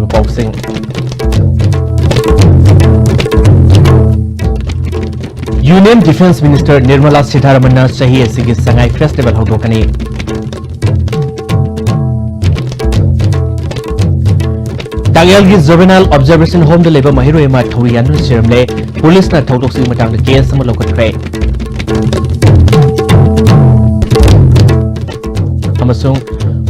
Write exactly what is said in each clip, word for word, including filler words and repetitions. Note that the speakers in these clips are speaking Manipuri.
ꯄꯥꯎꯁꯤꯡ꯫ Union Defence Minister Nirmala Sitharamanꯅ ꯆꯍꯤ ꯑꯁꯤꯒꯤ ꯁꯉꯥꯏ Festival ꯍꯧꯗꯣꯛꯀꯅꯤ꯫ ꯇꯥꯛꯌꯦꯜꯒꯤ Juvenile Observation Homeꯗ ꯂꯩꯕ ꯃꯍꯩꯔꯣꯏ ꯑꯃ ꯊꯧꯔꯤ ꯌꯥꯟꯗꯨꯅ ꯁꯤꯔꯝꯂꯦ꯫ ꯄꯨꯂꯤꯁꯅ ꯊꯧꯗꯣꯛꯁꯤꯒꯤ ꯃꯇꯥꯡꯗ case ꯑꯃ ꯂꯧꯈꯠꯈ꯭ꯔꯦ꯫ ꯑꯃꯁꯨꯡ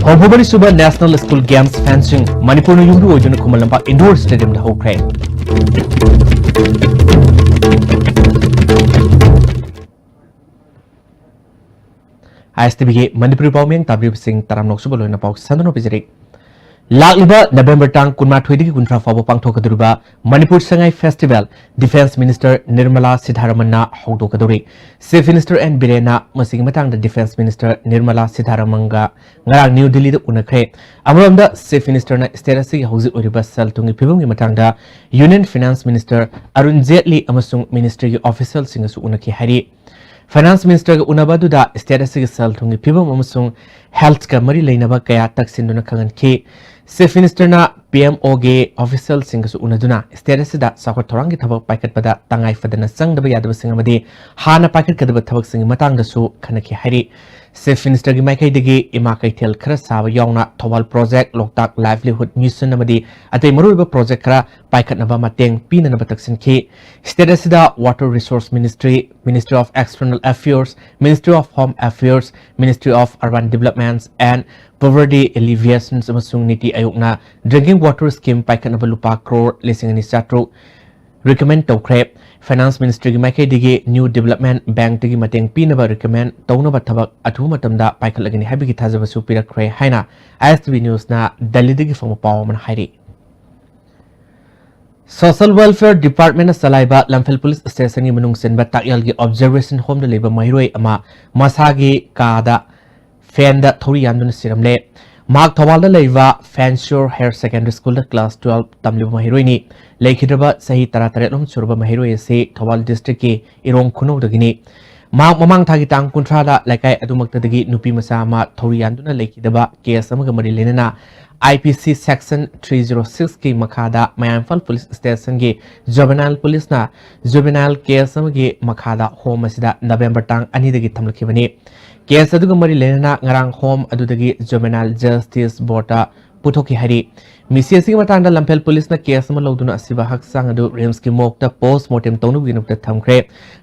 ꯍꯨꯝꯐꯨ ꯃꯔꯤ ꯁꯨꯕ National School Games fencing ꯃꯅꯤꯄꯨꯔꯅ ꯌꯨꯝꯂꯨ ꯑꯣꯏꯗꯨꯅ ꯈꯨꯃꯟ ꯂꯝꯄꯥꯛ indoor stadiumꯗ ꯍꯧꯈ꯭ꯔꯦ꯫ ISTVꯒꯤ ꯃꯅꯤꯄꯨꯔꯤ ꯄꯥꯎꯃꯤ ꯇꯥꯕꯤꯔꯤꯕꯁꯤꯡ ꯇꯔꯥꯝꯅ ꯑꯣꯛꯆꯕ ꯂꯣꯏꯅ ꯄꯥꯎ ꯁꯟꯗꯣꯛꯅ ꯄꯤꯖꯔꯤ꯫ ꯂꯥꯛꯂꯤꯕ November ꯇꯥꯡ ꯀꯨꯟꯃꯥꯊꯣꯏꯗꯒꯤ ꯀꯨꯟꯊ꯭ꯔꯥ ꯐꯥꯎꯕ ꯄꯥꯡꯊꯣꯛꯀꯗꯧꯔꯤꯕ Manipur Sangai Festival Defence Minister Nirmala Sitharamanꯅ ꯍꯧꯗꯣꯛꯀꯗꯧꯔꯤ꯫ Chief Minister N Birenꯅ ꯃꯁꯤꯒꯤ ꯃꯇꯥꯡꯗ Defence Minister Nirmala Sitharamanꯒ ꯉꯔꯥꯡ ꯅ꯭ꯌꯨ ꯗꯤꯜꯂꯤꯗ ꯎꯅꯈ꯭ꯔꯦ꯫ ꯑꯃꯔꯣꯝꯗ Chief Ministerꯅ state ꯑꯁꯤꯒꯤ ꯍꯧꯖꯤꯛ ꯑꯣꯏꯔꯤꯕ ꯁꯦꯜ ꯊꯨꯝꯒꯤ ꯐꯤꯕꯝꯒꯤ ꯃꯇꯥꯡꯗ Union Finance Minister Arun Jaitley ꯑꯃꯁꯨꯡ ministryꯒꯤ officialꯁꯤꯡꯒꯁꯨ ꯎꯅꯈꯤ ꯍꯥꯏꯔꯤ꯫ Finance Ministerꯒ ꯎꯅꯕ ꯑꯗꯨꯗ state ꯑꯁꯤꯒꯤ ꯁꯦꯜ ꯊꯨꯝꯒꯤ ꯐꯤꯕꯝ ꯑꯃꯁꯨꯡ healthꯀ ꯃꯔꯤ ꯂꯩꯅꯕ ꯀꯌꯥ ꯇꯛꯁꯤꯟꯗꯨꯅ ꯈꯪꯍꯟꯈꯤ꯫ Chief Ministerꯅ PMOꯒꯤ officialꯁꯤꯡꯒꯁꯨ ꯎꯅꯗꯨꯅ state ꯑꯁꯤꯗ ꯆꯥꯎꯈꯠ ꯊꯧꯔꯥꯡꯒꯤ ꯊꯕꯛ ꯄꯥꯏꯈꯠꯄꯗ ꯇꯉꯥꯏ ꯐꯗꯅ ꯆꯪꯗꯕ ꯌꯥꯗꯕꯁꯤꯡ ꯑꯃꯗꯤ ꯍꯥꯟꯅ ꯄꯥꯏꯈꯠꯀꯗꯕ ꯊꯕꯛꯁꯤꯡꯒꯤ ꯃꯇꯥꯡꯗꯁꯨ ꯈꯟꯅꯈꯤ ꯍꯥꯏꯔꯤ꯫ Chief Ministerꯒꯤ ꯃꯥꯏꯀꯩꯗꯒꯤ ꯏꯃꯥ ꯀꯩꯊꯦꯜ ꯈꯔ ꯁꯥꯕ ꯌꯥꯎꯅ ꯊꯧꯕꯥꯜ project, ꯂꯣꯛꯇꯥꯛ livelihood mission ꯑꯃꯗꯤ ꯑꯇꯩ ꯃꯔꯨꯑꯣꯏꯕ project ꯈꯔ ꯄꯥꯏꯈꯠꯅꯕ ꯃꯇꯦꯡ ꯄꯤꯅꯅꯕ ꯇꯛꯁꯤꯟꯈꯤ꯫ State ꯑꯁꯤꯗ Water Resource Ministry, Ministry of External Affairs, Ministry of Home Affairs, Ministry of Urban Developments and Poverty Alleviation ꯑꯃꯁꯨꯡ ꯅꯤꯇꯤ ꯑꯌꯣꯒꯅ drinking water scheme ꯄꯥꯏꯈꯠꯅꯕ ꯂꯨꯄꯥ ꯀ꯭ꯔꯣꯔ ꯂꯤꯁꯤꯡ ꯑꯅꯤ ꯆꯥꯇ꯭ꯔꯨꯛ recommend ꯇꯧꯈ꯭ꯔꯦ꯫ Finance Ministryꯒꯤ ꯃꯥꯏꯀꯩꯗꯒꯤ New Development Bankꯇꯒꯤ ꯃꯇꯦꯡ ꯄꯤꯅꯕ recommend ꯇꯧꯅꯕ ꯊꯕꯛ ꯑꯊꯨꯕ ꯃꯇꯝꯗ ꯄꯥꯏꯈꯠꯂꯒꯅꯤ ꯍꯥꯏꯕꯒꯤ ꯊꯥꯖꯕꯁꯨ ꯄꯤꯔꯛꯈ꯭ꯔꯦ ꯍꯥꯏꯅ ISTV Newsꯅ ꯗꯦꯜꯂꯤꯗꯒꯤ ꯐꯪꯕ ꯄꯥꯎ ꯑꯃꯅ ꯍꯥꯏꯔꯤ꯫ Social Welfare Departmentꯅ ꯆꯂꯥꯏꯕ ꯂꯝꯐꯦꯜ Police Stationꯒꯤ ꯃꯅꯨꯡ ꯆꯟꯕ ꯇꯥꯛꯌꯦꯜꯒꯤ Observation Homeꯗ ꯂꯩꯕ ꯃꯍꯩꯔꯣꯏ ꯑꯃ ꯃꯁꯥꯒꯤ ꯀꯥꯗ fanꯗ ꯊꯧꯔꯤ ꯌꯥꯟꯗꯨꯅ ꯁꯤꯔꯝꯂꯦ꯫ ꯃꯍꯥꯛ ꯊꯧꯕꯥꯜꯗ ꯂꯩꯕ Fanshawe Higher Secondary Schoolꯗ class twelve ꯇꯝꯂꯤꯕ ꯃꯍꯩꯔꯣꯏꯅꯤ꯫ ꯂꯩꯈꯤꯗ꯭ꯔꯕ ꯆꯍꯤ ꯇꯔꯥꯇꯔꯦꯠ ꯂꯣꯝ ꯁꯨꯔꯕ ꯃꯍꯩꯔꯣꯏ ꯑꯁꯤ ꯊꯧꯕꯥꯜ districtꯀꯤ ꯏꯔꯣꯡ ꯈꯨꯅꯧꯗꯒꯤꯅꯤ꯫ ꯃꯍꯥꯛ ꯃꯃꯥꯡ ꯊꯥꯒꯤ ꯇꯥꯡ ꯀꯨꯟꯊ꯭ꯔꯥꯗ ꯂꯩꯀꯥꯏ ꯑꯗꯨꯃꯛꯇꯗꯒꯤ ꯅꯨꯄꯤ ꯃꯆꯥ ꯑꯃ ꯊꯧꯔꯤ ꯌꯥꯟꯗꯨꯅ ꯂꯩꯈꯤꯗꯕ ꯀꯦꯁ ꯑꯃꯒ ꯃꯔꯤ ꯂꯩꯅꯅ I P C section three zero six ꯀꯤ ꯃꯈꯥꯗ ꯃꯌꯥꯡ ꯏꯝꯐꯥꯜ ꯄꯨꯂꯤꯁ ꯁ꯭ꯇꯦꯁꯟꯒꯤ ꯖꯨꯕꯦꯅꯥꯏꯜ ꯄꯨꯂꯤꯁꯅ ꯖꯨꯕꯦꯅꯥꯏꯜ ꯀꯦꯁ ꯑꯃꯒꯤ ꯃꯈꯥꯗ ꯍꯣꯝ ꯑꯁꯤꯗ ꯅꯕꯦꯝꯕꯔ ꯇꯥꯡ ꯑꯅꯤꯗꯒꯤ ꯊꯝꯂꯛꯈꯤꯕꯅꯤ꯫ ꯀꯦꯁ ꯑꯗꯨꯒ ꯃꯔꯤ ꯂꯩꯅꯅ ꯉꯔꯥꯡ ꯍꯣꯝ ꯑꯗꯨꯗꯒꯤ ꯖꯨꯕꯦꯅꯥꯏꯜ ꯖꯁꯇꯤꯁ ꯕꯣꯔꯗꯇ ꯄꯨꯊꯣꯛꯈꯤ ꯍꯥꯏꯔꯤ꯫ ꯃꯤꯁꯤ ꯑꯁꯤꯒꯤ ꯃꯇꯥꯡꯗ ꯂꯝꯐꯦꯜ ꯄꯨꯂꯤꯁꯅ ꯀꯦꯁ ꯑꯃ ꯂꯧꯗꯨꯅ ꯑꯁꯤꯕ ꯍꯛꯆꯥꯡ ꯑꯗꯨ ꯔꯤꯝꯁꯀꯤ ꯃꯣꯔꯒꯇ ꯄꯣꯁ ꯃꯣꯔꯇꯦꯝ ꯇꯧꯅꯕꯒꯤꯗꯃꯛꯇ ꯊꯝꯈ꯭ꯔꯦ꯫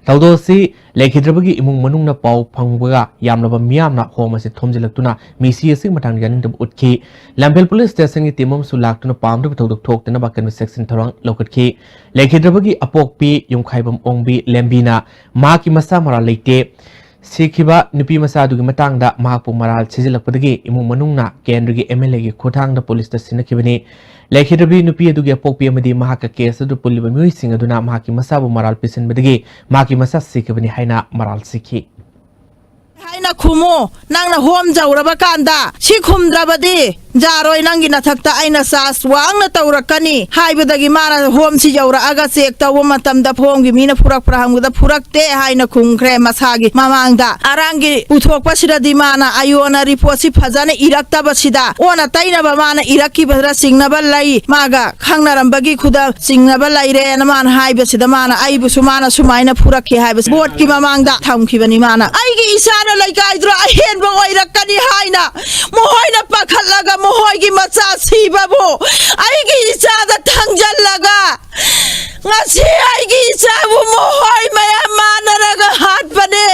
ꯊꯧꯗꯣꯛ ꯑꯁꯤ ꯂꯩꯈꯤꯗ꯭ꯔꯕꯒꯤ ꯏꯃꯨꯡ ꯃꯅꯨꯡꯅ ꯄꯥꯎ ꯐꯪꯕꯒ ꯌꯥꯝꯂꯕ ꯃꯤꯌꯥꯝꯅ ꯍꯣꯝ ꯑꯁꯤ ꯊꯣꯝꯖꯤꯜꯂꯛꯇꯨꯅ ꯃꯤꯁꯤ ꯑꯁꯤꯒꯤ ꯃꯇꯥꯡꯗ ꯌꯥꯅꯤꯡꯗꯕ ꯎꯠꯈꯤ꯫ ꯂꯝꯐꯦꯜ ꯄꯨꯂꯤꯁ ꯁ꯭ꯇꯦꯁꯟꯒꯤ ꯇꯤꯝ ꯑꯃꯁꯨ ꯂꯥꯛꯇꯨꯅ ꯄꯥꯝꯗꯕ ꯊꯧꯗꯣꯛ ꯊꯣꯛꯇꯅꯕ ꯀꯟꯕ ꯁꯦꯛꯁꯟ ꯊꯧꯔꯥꯡ ꯂꯧꯈꯠꯈꯤ꯫ ꯂꯩꯈꯤꯗ꯭ꯔꯕꯒꯤ ꯑꯄꯣꯛꯄꯤ ꯌꯨꯝꯈꯥꯏꯕꯝ ꯑꯣꯡꯕꯤ ꯂꯦꯝꯕꯤꯅ ꯃꯍꯥꯛꯀꯤ ꯃꯁꯥ ꯃꯔꯥꯜ ꯂꯩꯇꯦ꯫ ꯁꯤꯈꯤꯕ ꯅꯨꯄꯤ ꯃꯆꯥ ꯑꯗꯨꯒꯤ ꯃꯇꯥꯡꯗ ꯃꯍꯥꯛꯄꯨ ꯃꯔꯥꯜ ꯁꯤꯖꯤꯜꯂꯛꯄꯗꯒꯤ ꯏꯃꯨꯡ ꯃꯅꯨꯡꯅ ꯀꯦꯟꯗ꯭ꯔꯒꯤ M L A ꯒꯤ ꯈꯨꯠꯊꯥꯡꯗ ꯄꯨꯂꯤꯁꯇ ꯁꯤꯟꯅꯈꯤꯕꯅꯤ꯫ ꯂꯩꯈꯤꯗ꯭ꯔꯕꯤ ꯅꯨꯄꯤ ꯑꯗꯨꯒꯤ ꯑꯄꯣꯛꯄꯤ ꯑꯃꯗꯤ ꯃꯍꯥꯛꯀ ꯀꯦꯁ ꯑꯗꯨ ꯄꯨꯜꯂꯤꯕ ꯃꯤꯑꯣꯏꯁꯤꯡ ꯑꯗꯨꯅ ꯃꯍꯥꯛꯀꯤ ꯃꯆꯥꯕꯨ ꯃꯔꯥꯜ ꯄꯤꯁꯤꯟꯕꯗꯒꯤ ꯃꯍꯥꯛꯀꯤ ꯃꯆꯥ ꯁꯤꯈꯤꯕꯅꯤ ꯍꯥꯏꯅ ꯃꯔꯥꯜ ꯁꯤꯈꯤ꯫ ꯍꯥꯏꯅ ꯈꯨꯝꯃꯨ꯫ ꯅꯪꯅ ꯍꯣꯝ ꯌꯧꯔꯕ ꯀꯥꯟꯗ ꯁꯤ ꯈꯨꯝꯗ꯭ꯔꯕꯗꯤ ꯌꯥꯔꯣꯏ, ꯅꯪꯒꯤ ꯅꯊꯛꯇ ꯑꯩꯅ ꯆꯥꯔꯖ ꯋꯥꯡꯅ ꯇꯧꯔꯛꯀꯅꯤ ꯍꯥꯏꯕꯗꯒꯤ ꯃꯥꯅ ꯍꯣꯝꯁꯤ ꯌꯧꯔꯛꯑꯒ ꯆꯦꯛ ꯇꯧꯕ ꯃꯇꯝꯗ ꯍꯣꯝꯒꯤ ꯃꯤꯅ ꯐꯨꯔꯛꯄ꯭ꯔꯥ ꯍꯪꯕꯗ ꯐꯨꯔꯛꯇꯦ ꯍꯥꯏꯅ ꯈꯨꯝꯈ꯭ꯔꯦ꯫ ꯃꯁꯥꯒꯤ ꯃꯃꯥꯡꯗ ꯑꯔꯥꯡꯒꯤ ꯄꯨꯊꯣꯛꯄꯁꯤꯗꯗꯤ ꯃꯥꯅ ꯑꯥꯏ ꯑꯣꯅ ꯔꯤꯄꯣꯔꯠꯁꯤ ꯐꯖꯅ ꯏꯔꯛꯇꯕꯁꯤꯗ ꯑꯣꯟꯅ ꯇꯩꯅꯕ ꯃꯥꯅ ꯏꯔꯛꯈꯤꯕꯗ ꯆꯤꯡꯅꯕ ꯂꯩ, ꯃꯥꯒ ꯈꯪꯅꯔꯝꯕꯒꯤ ꯈꯨꯗꯝ ꯆꯤꯡꯅꯕ ꯂꯩꯔꯦꯅ ꯃꯥꯅ ꯍꯥꯏꯕꯁꯤꯗ ꯃꯥꯅ ꯑꯩꯕꯨꯁꯨ ꯃꯥꯅ ꯁꯨꯃꯥꯏꯅ ꯐꯨꯔꯛꯈꯤ ꯍꯥꯏꯕꯁꯤ ꯕꯣꯔꯗꯀꯤ ꯃꯃꯥꯡꯗ ꯊꯝꯈꯤꯕꯅꯤ꯫ ꯃꯥꯅ ꯑꯩꯒꯤ ꯏꯆꯥꯅ ꯂꯩꯀꯥꯏꯗꯨꯗ ꯑꯍꯦꯟꯕ ꯑꯣꯏꯔꯛꯀꯅꯤ ꯍꯥꯏꯅ ꯃꯈꯣꯏꯅ ꯄꯥꯈꯠꯂꯒ ꯃꯈꯣꯏꯒꯤ ꯃꯆꯥ ꯁꯤꯕꯕꯨ ꯑꯩꯒꯤ ꯏꯆꯥꯗ ꯊꯥꯡꯖꯜꯂꯒ ꯉꯁꯤ ꯑꯩꯒꯤ ꯏꯆꯥꯕꯨ ꯃꯈꯣꯏ ꯃꯌꯥꯝ ꯃꯥꯟꯅꯔꯒ ꯍꯥꯠꯄꯅꯦ꯫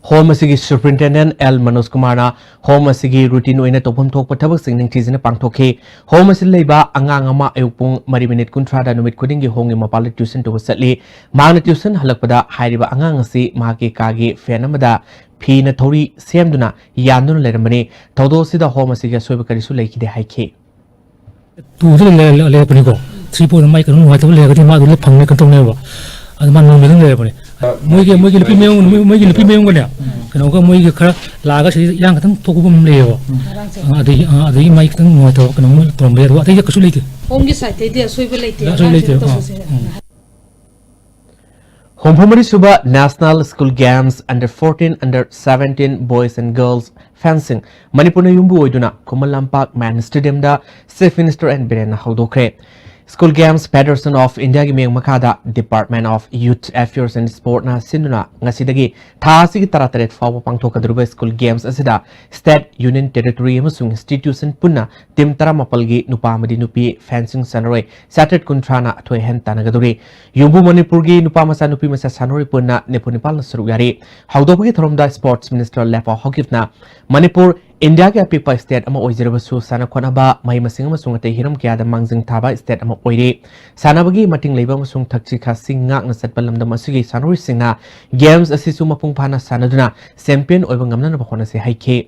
ꯍꯣꯝ ꯑꯁꯤꯒꯤ ꯁꯨꯄꯔꯤꯟꯇꯦꯟꯗꯦꯟ ꯑꯦꯜ ꯃꯅꯣꯖ ꯀꯨꯃꯥꯔꯅ ꯍꯣꯝ ꯑꯁꯤꯒꯤ ꯔꯨꯇꯤꯟ ꯑꯣꯏꯅ ꯇꯧꯐꯝ ꯊꯣꯛꯄ ꯊꯕꯛꯁꯤꯡ ꯅꯤꯡꯊꯤꯖꯅ ꯄꯥꯡꯊꯣꯛꯈꯤ꯫ ꯍꯣꯝ ꯑꯁꯤꯗ ꯂꯩꯕ ꯑꯉꯥꯡ ꯑꯃ ꯑꯌꯨꯛ ꯄꯨꯡ ꯃꯔꯤ ꯃꯤꯅꯤꯠ ꯀꯨꯟꯊ꯭ꯔꯥꯗ ꯅꯨꯃꯤꯠ ꯈꯨꯗꯤꯡꯒꯤ ꯍꯣꯝꯒꯤ ꯃꯄꯥꯜꯗ ꯇ꯭ꯌꯨꯁꯟ ꯇꯧꯕ ꯆꯠꯂꯤ꯫ ꯃꯍꯥꯛꯅ ꯇ꯭ꯌꯨꯁꯟ ꯍꯜꯂꯛꯄꯗ ꯍꯥꯏꯔꯤꯕ ꯑꯉꯥꯡ ꯑꯁꯤ ꯃꯍꯥꯛꯀꯤ ꯀꯥꯒꯤ ꯐꯦꯟ ꯑꯃꯗ ꯐꯤꯅ ꯊꯧꯔꯤ ꯁꯦꯝꯗꯨꯅ ꯌꯥꯟꯗꯨꯅ ꯂꯩꯔꯝꯕꯅꯤ꯫ ꯊꯧꯗꯣꯛ ꯑꯁꯤꯗ ꯍꯣꯝ ꯑꯁꯤꯒꯤ ꯑꯁꯣꯏꯕ ꯀꯔꯤꯁꯨ ꯂꯩꯈꯤꯗꯦ ꯍꯥꯏꯈꯤ꯫ ꯇꯨꯗ ꯂꯩꯔꯛꯄꯅꯤꯀꯣ꯫ ꯊ꯭ꯔꯤ ꯐꯣꯔꯗ ꯃꯥꯏ ꯀꯩꯅꯣ ꯅꯨꯡꯉꯥꯏꯇꯕ ꯂꯩꯔꯒꯗꯤ ꯃꯥ ꯑꯗꯨꯗ ꯐꯪꯅꯤ ꯀꯩꯅꯣ ꯇꯧꯅꯦꯕ꯫ ꯑꯗꯨ ꯃꯥ ꯅꯣꯔꯃꯦꯜ ꯑꯗꯨꯝ ꯂꯩꯔꯛꯄꯅꯦ꯫ ꯃꯣꯏꯒꯤ ꯃꯣꯏꯒꯤ ꯅꯨꯄꯤ ꯃꯌꯨꯝ ꯃꯣꯏꯒꯤ ꯅꯨꯄꯤ ꯃꯌꯨꯝꯒꯅꯦ, ꯀꯩꯅꯣꯒ ꯃꯣꯏꯒꯤ ꯈꯔ ꯂꯥꯛꯑꯒ ꯁꯤꯗ ꯏꯔꯥꯡ ꯈꯤꯇꯪ ꯊꯣꯛꯄ ꯑꯃ ꯂꯩꯌꯦꯕ꯫ ꯑꯗꯒꯤ ꯑꯗꯒꯤ ꯃꯥꯏ ꯈꯤꯇꯪ ꯅꯨꯡꯉꯥꯏꯇꯕ ꯀꯩꯅꯣꯝ ꯇꯧꯔꯝꯕ ꯌꯥꯏ꯫ ꯑꯗꯨ ꯑꯇꯩꯗ ꯀꯩꯁꯨ ꯂꯩꯇꯦ꯫ ꯍꯣꯝꯒꯤ ꯁꯥꯏꯠꯇꯩꯗꯤ ꯑꯁꯣꯏꯕ ꯂꯩꯇꯦ꯫ ꯑꯁꯣꯏꯕ ꯂꯩꯇꯦ꯫ ꯑꯉꯥꯡꯁꯤꯡ ꯇꯧꯕꯁꯦ꯫ ꯍꯨꯝꯐꯨ ꯃꯔꯤ ꯁꯨꯕ National School Games Under fourteen, Under seventeen Boys and Girls Fencing ꯃꯅꯤꯄꯨꯔꯅ ꯌꯨꯝꯕꯨ ꯑꯣꯏꯗꯨꯅ ꯈꯨꯃꯟ ꯂꯝꯄꯥꯛ ꯃꯦꯟ ꯁ꯭ꯇꯦꯗꯤꯌꯝꯗ Chief Minister ꯑꯦꯟ ꯕꯤꯔꯦꯟꯅ ꯍꯧꯗꯣꯛꯈ꯭ꯔꯦ꯫ School Games Federation of Indiaꯒꯤ ꯃꯤꯠꯌꯦꯡ ꯃꯈꯥꯗ Department of Youth Affairs and Sportꯅ ꯁꯤꯟꯗꯨꯅ ꯉꯁꯤꯗꯒꯤ ꯊꯥ ꯑꯁꯤꯒꯤ ꯇꯔꯥꯇꯔꯦꯠ ꯐꯥꯎꯕ ꯄꯥꯡꯊꯣꯛꯀꯗꯧꯔꯤꯕ School Games ꯑꯁꯤꯗ State, Union Territory ꯑꯃꯁꯨꯡ Institution ꯄꯨꯟꯅ team ꯇꯔꯥꯃꯥꯄꯜꯒꯤ ꯅꯨꯄꯥ ꯑꯃꯗꯤ ꯅꯨꯄꯤ fencing ꯁꯥꯟꯅꯔꯣꯏ ꯆꯥꯇ꯭ꯔꯦꯠ ꯀꯨꯟꯊ꯭ꯔꯥꯅ ꯑꯊꯣꯏ ꯑꯍꯦꯟ ꯇꯥꯟꯅꯒꯗꯧꯔꯤ꯫ ꯌꯨꯝꯕꯨ ꯃꯅꯤꯄꯨꯔꯒꯤ ꯅꯨꯄꯥ ꯃꯆꯥ ꯅꯨꯄꯤ ꯃꯆꯥ ꯁꯥꯟꯅꯔꯣꯏ ꯄꯨꯟꯅ ꯅꯤꯐꯨ ꯅꯤꯄꯥꯜꯅ ꯁꯔꯨꯛ ꯌꯥꯔꯤ꯫ ꯍꯧꯗꯣꯛꯄꯒꯤ ꯊꯧꯔꯝꯗ Sports Minister ꯂꯦꯄꯥꯎ ꯍꯥꯎꯀꯤꯞꯅ ꯃꯅꯤꯄꯨꯔ ꯏꯟꯗꯤꯌꯥꯒꯤ ꯑꯄꯤꯛꯄ state ꯑꯃ ꯑꯣꯏꯖꯔꯕꯁꯨ ꯁꯥꯟꯅ ꯈꯣꯠꯅꯕ, ꯃꯍꯩ ꯃꯁꯤꯡ ꯑꯃꯁꯨꯡ ꯑꯇꯩ ꯍꯤꯔꯝ ꯀꯌꯥꯗ ꯃꯥꯡꯖꯤꯜ ꯊꯥꯕ state ꯑꯃ ꯑꯣꯏꯔꯤ꯫ ꯁꯥꯟꯅꯕꯒꯤ ꯃꯇꯤꯡ ꯂꯩꯕ ꯑꯃꯁꯨꯡ ꯊꯛꯁꯤ ꯈꯥꯁꯤ ꯉꯥꯛꯅ ꯆꯠꯄ ꯂꯝꯗꯝ ꯑꯁꯤꯒꯤ ꯁꯥꯟꯅꯔꯣꯏꯁꯤꯡꯅ games ꯑꯁꯤꯁꯨ ꯃꯄꯨꯡ ꯐꯥꯅ ꯁꯥꯟꯅꯗꯨꯅ champion ꯑꯣꯏꯕ ꯉꯝꯅꯅꯕ ꯍꯣꯠꯅꯁꯤ ꯍꯥꯏꯈꯤ꯫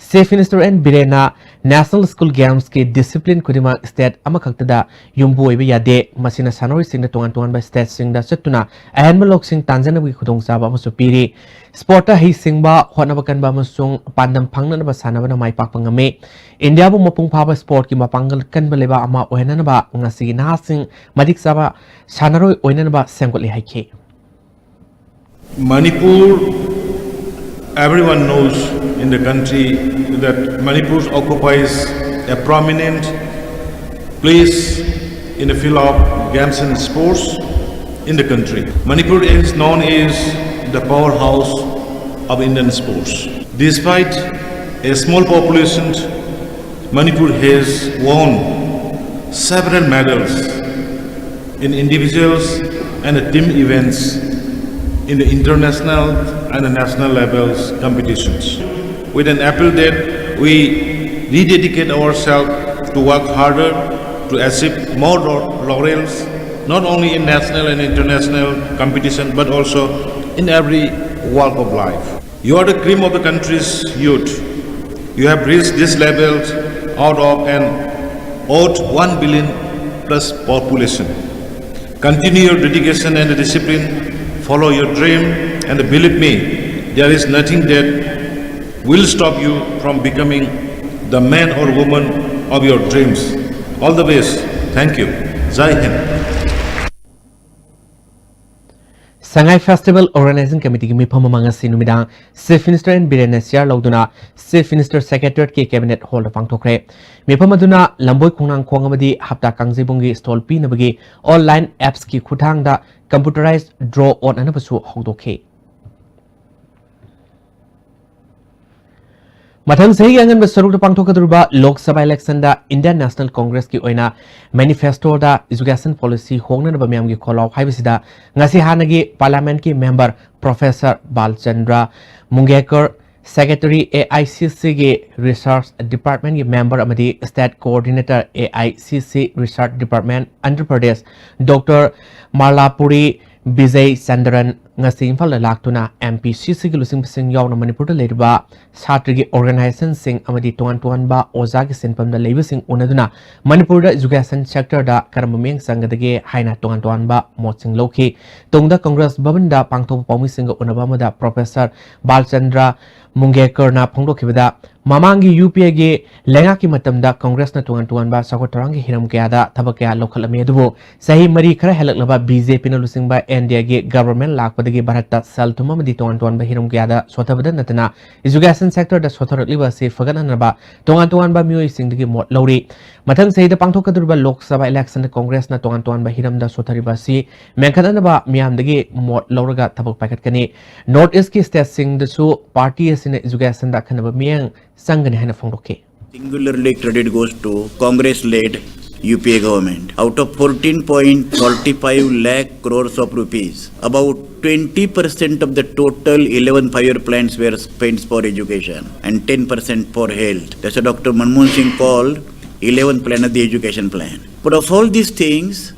Chief Minister ꯑꯦꯟ ꯕꯤꯔꯦꯟꯅ National School Gamesꯀꯤ discipline ꯈꯨꯗꯤꯡꯃꯛ state ꯑꯃꯈꯛꯇꯗ ꯌꯨꯝꯕꯨ ꯑꯣꯏꯕ ꯌꯥꯗꯦ, ꯃꯁꯤꯅ ꯁꯥꯟꯅꯔꯣꯏꯁꯤꯡꯗ ꯇꯣꯉꯥꯟ ꯇꯣꯉꯥꯟꯕ stateꯁꯤꯡꯗ ꯆꯠꯇꯨꯅ ꯑꯍꯦꯟꯕ ꯂꯧꯁꯤꯡ ꯇꯥꯟꯖꯅꯕꯒꯤ ꯈꯨꯗꯣꯡꯆꯥꯕ ꯑꯃꯁꯨ ꯄꯤꯔꯤ꯫ Sportꯇ ꯍꯩꯁꯤꯡꯕ, ꯍꯣꯠꯅꯕ ꯀꯟꯕ ꯑꯃꯁꯨꯡ ꯄꯥꯟꯗꯝ ꯐꯪꯅꯅꯕ ꯁꯥꯟꯅꯕꯅ ꯃꯥꯏ ꯄꯥꯛꯄ ꯉꯝꯃꯤ꯫ ꯏꯟꯗꯤꯌꯥꯕꯨ ꯃꯄꯨꯡ ꯐꯥꯕ sportꯀꯤ ꯃꯄꯥꯡꯒꯜ ꯀꯟꯕ ꯂꯩꯕꯥꯛ ꯑꯃ ꯑꯣꯏꯍꯟꯅꯅꯕ ꯉꯁꯤꯒꯤ ꯅꯍꯥꯁꯤꯡ ꯃꯇꯤꯛ ꯆꯥꯕ ꯁꯥꯟꯅꯔꯣꯏ ꯑꯣꯏꯅꯅꯕ ꯁꯦꯝꯒꯠꯂꯤ ꯍꯥꯏꯈꯤ꯫ Manipur, everyone knows in the country that Manipur occupies a prominent place in the field of games and sports in the country. Manipur is known as the powerhouse of Indian sports. Despite a small population, Manipur has won several medals in individuals and team events in the international and national levels competitions. With an appeal that we rededicate ourselves to work harder to achieve more laurels, not only in national and international competition but also in every walk of life. You are the cream of the country's youth. You have reached this level out of an odd one billion plus population. Continue your dedication and discipline. Follow your dream, and believe me, there is nothing that will stop you from becoming the man or woman of your dreams. All the best. Thank you. Jai Hind. Sangai Festival Organizing Committeeꯒꯤ ꯃꯤꯐꯝ ꯑꯃ ꯉꯁꯤ ꯅꯨꯃꯤꯗꯥꯡ Chief Minister N Biren ꯅ chair ꯂꯧꯗꯨꯅ Chief Minister Secretariatꯀꯤ Cabinet Hallꯗ ꯄꯥꯡꯊꯣꯛꯈ꯭ꯔꯦ꯫ ꯃꯤꯐꯝ ꯑꯗꯨꯅ ꯂꯝꯕꯣꯏ ꯈꯣꯡꯅꯥꯡꯈꯣꯡ ꯑꯃꯗꯤ ꯍꯞꯇꯥ ꯀꯥꯡꯖꯩꯕꯨꯡꯒꯤ stall ꯄꯤꯅꯕꯒꯤ online appsꯀꯤ ꯈꯨꯠꯊꯥꯡꯗ computerized draw ꯑꯣꯠꯅꯅꯕꯁꯨ ꯍꯧꯗꯣꯛꯈꯤ꯫ ꯃꯊꯪ ꯆꯍꯤꯒꯤ ꯑꯉꯟꯕ ꯁꯔꯨꯛꯇ ꯄꯥꯡꯊꯣꯛꯀꯗꯧꯔꯤꯕ ꯂꯣꯛ ꯁꯚꯥ electionꯗ Indian National Congressꯀꯤ ꯑꯣꯏꯅ manifestoꯗ education policy ꯍꯣꯡꯅꯅꯕ ꯃꯤꯌꯥꯝꯒꯤ ꯈꯣꯜꯂꯥꯎ ꯍꯥꯏꯕꯁꯤꯗ ꯉꯁꯤ ꯍꯥꯟꯅꯒꯤ parliamentꯀꯤ member Professor ꯕꯥꯜꯆꯟꯗ꯭ꯔ ꯃꯨꯡꯒꯦꯀꯔ, secretary AICCꯒꯤ research departmentꯀꯤ member ꯑꯃꯗꯤ state coordinator AICC research department Andhra Pradesh Doctor ꯃꯥꯂꯥꯄꯨꯔꯤ ꯕꯤꯖꯩ ꯆꯟꯗ꯭ꯔꯟ ꯉꯁꯤ ꯏꯝꯐꯥꯜꯗ ꯂꯥꯛꯇꯨꯅ MPCCꯒꯤ ꯂꯨꯆꯤꯡꯕꯁꯤꯡ ꯌꯥꯎꯅ ꯃꯅꯤꯄꯨꯔꯗ ꯂꯩꯔꯤꯕ ꯁꯥꯇ꯭ꯔꯒꯤ organizationꯁꯤꯡ ꯑꯃꯗꯤ ꯇꯣꯉꯥꯟ ꯇꯣꯉꯥꯟꯕ ꯑꯣꯖꯥꯒꯤ ꯁꯤꯟꯐꯝꯗ ꯂꯩꯕꯁꯤꯡ ꯎꯅꯗꯨꯅ ꯃꯅꯤꯄꯨꯔꯗ education sectorꯗ ꯀꯔꯝꯕ ꯃꯤꯠꯌꯦꯡ ꯆꯪꯒꯗꯒꯦ ꯍꯥꯏꯅ ꯇꯣꯉꯥꯟ ꯇꯣꯉꯥꯟꯕ ꯃꯣꯠꯁꯤꯡ ꯂꯧꯈꯤ꯫ ꯇꯨꯡꯗ Congress ꯚꯕꯟꯗ ꯄꯥꯡꯊꯣꯛꯄ ꯄꯥꯎꯃꯤꯁꯤꯡꯒ ꯎꯅꯕ ꯑꯃꯗ Professor ꯕꯥꯜꯆꯟꯗ꯭ꯔ ꯃꯨꯡꯒꯦꯀꯔꯅ ꯐꯣꯡꯗꯣꯛꯈꯤꯕꯗ, ꯃꯃꯥꯡꯒꯤ UPAꯒꯤ ꯂꯩꯉꯥꯛꯀꯤ ꯃꯇꯝꯗ Congressꯅ ꯇꯣꯉꯥꯟ ꯇꯣꯉꯥꯟꯕ ꯆꯥꯎꯈꯠ ꯊꯧꯔꯥꯡꯒꯤ ꯍꯤꯔꯝ ꯀꯌꯥꯗ ꯊꯕꯛ ꯀꯌꯥ ꯂꯧꯈꯠꯂꯝꯃꯤ, ꯑꯗꯨꯕꯨ ꯆꯍꯤ ꯃꯔꯤ ꯈꯔ ꯍꯦꯜꯂꯛꯂꯕ BJPꯅ ꯂꯨꯆꯤꯡꯕ NDAꯒꯤ government ꯂꯥꯛꯄꯗꯒꯤ ꯚꯥꯔꯠꯇ ꯁꯦꯜ ꯊꯨꯝ ꯑꯃꯗꯤ ꯇꯣꯉꯥꯟ ꯇꯣꯉꯥꯟꯕ ꯍꯤꯔꯝ ꯀꯌꯥꯗ ꯁꯣꯊꯕꯗ ꯅꯠꯇꯅ education sectorꯗ ꯁꯣꯊꯔꯛꯂꯤꯕ ꯑꯁꯤ ꯐꯒꯠꯍꯟꯅꯕ ꯇꯣꯉꯥꯟ ꯇꯣꯉꯥꯟꯕ ꯃꯤꯑꯣꯏꯁꯤꯡꯗꯒꯤ ꯃꯣꯠ ꯂꯧꯔꯤ꯫ ꯃꯊꯪ ꯆꯍꯤꯗ ꯄꯥꯡꯊꯣꯛꯀꯗꯧꯔꯤꯕ ꯂꯣꯛ ꯁꯚꯥ electionꯗ Congressꯅ ꯇꯣꯉꯥꯟ ꯇꯣꯉꯥꯟꯕ ꯍꯤꯔꯝꯗ ꯁꯣꯊꯔꯤꯕ ꯑꯁꯤ ꯃꯦꯟꯈꯠꯅꯅꯕ ꯃꯤꯌꯥꯝꯗꯒꯤ ꯃꯣꯠ ꯂꯧꯔꯒ ꯊꯕꯛ ꯄꯥꯏꯈꯠꯀꯅꯤ꯫ North Eastꯀꯤ stateꯁꯤꯡꯗꯁꯨ party ꯑꯁꯤꯅ educationꯗ ꯑꯈꯟꯅꯕ ꯃꯤꯠꯌꯦꯡ ꯆꯪꯒꯅꯤ ꯍꯥꯏꯅ ꯐꯣꯡꯗꯣꯛꯈꯤ꯫ Singularly credit goes to Congress-led UPA government. Out of fourteen point forty five lakh crores of rupees, about twenty percent of the total eleven five-year plans were spent for education and ten percent for health. That's what Doctor Manmohan Singh called eleven plan of the education plan. But of all these things,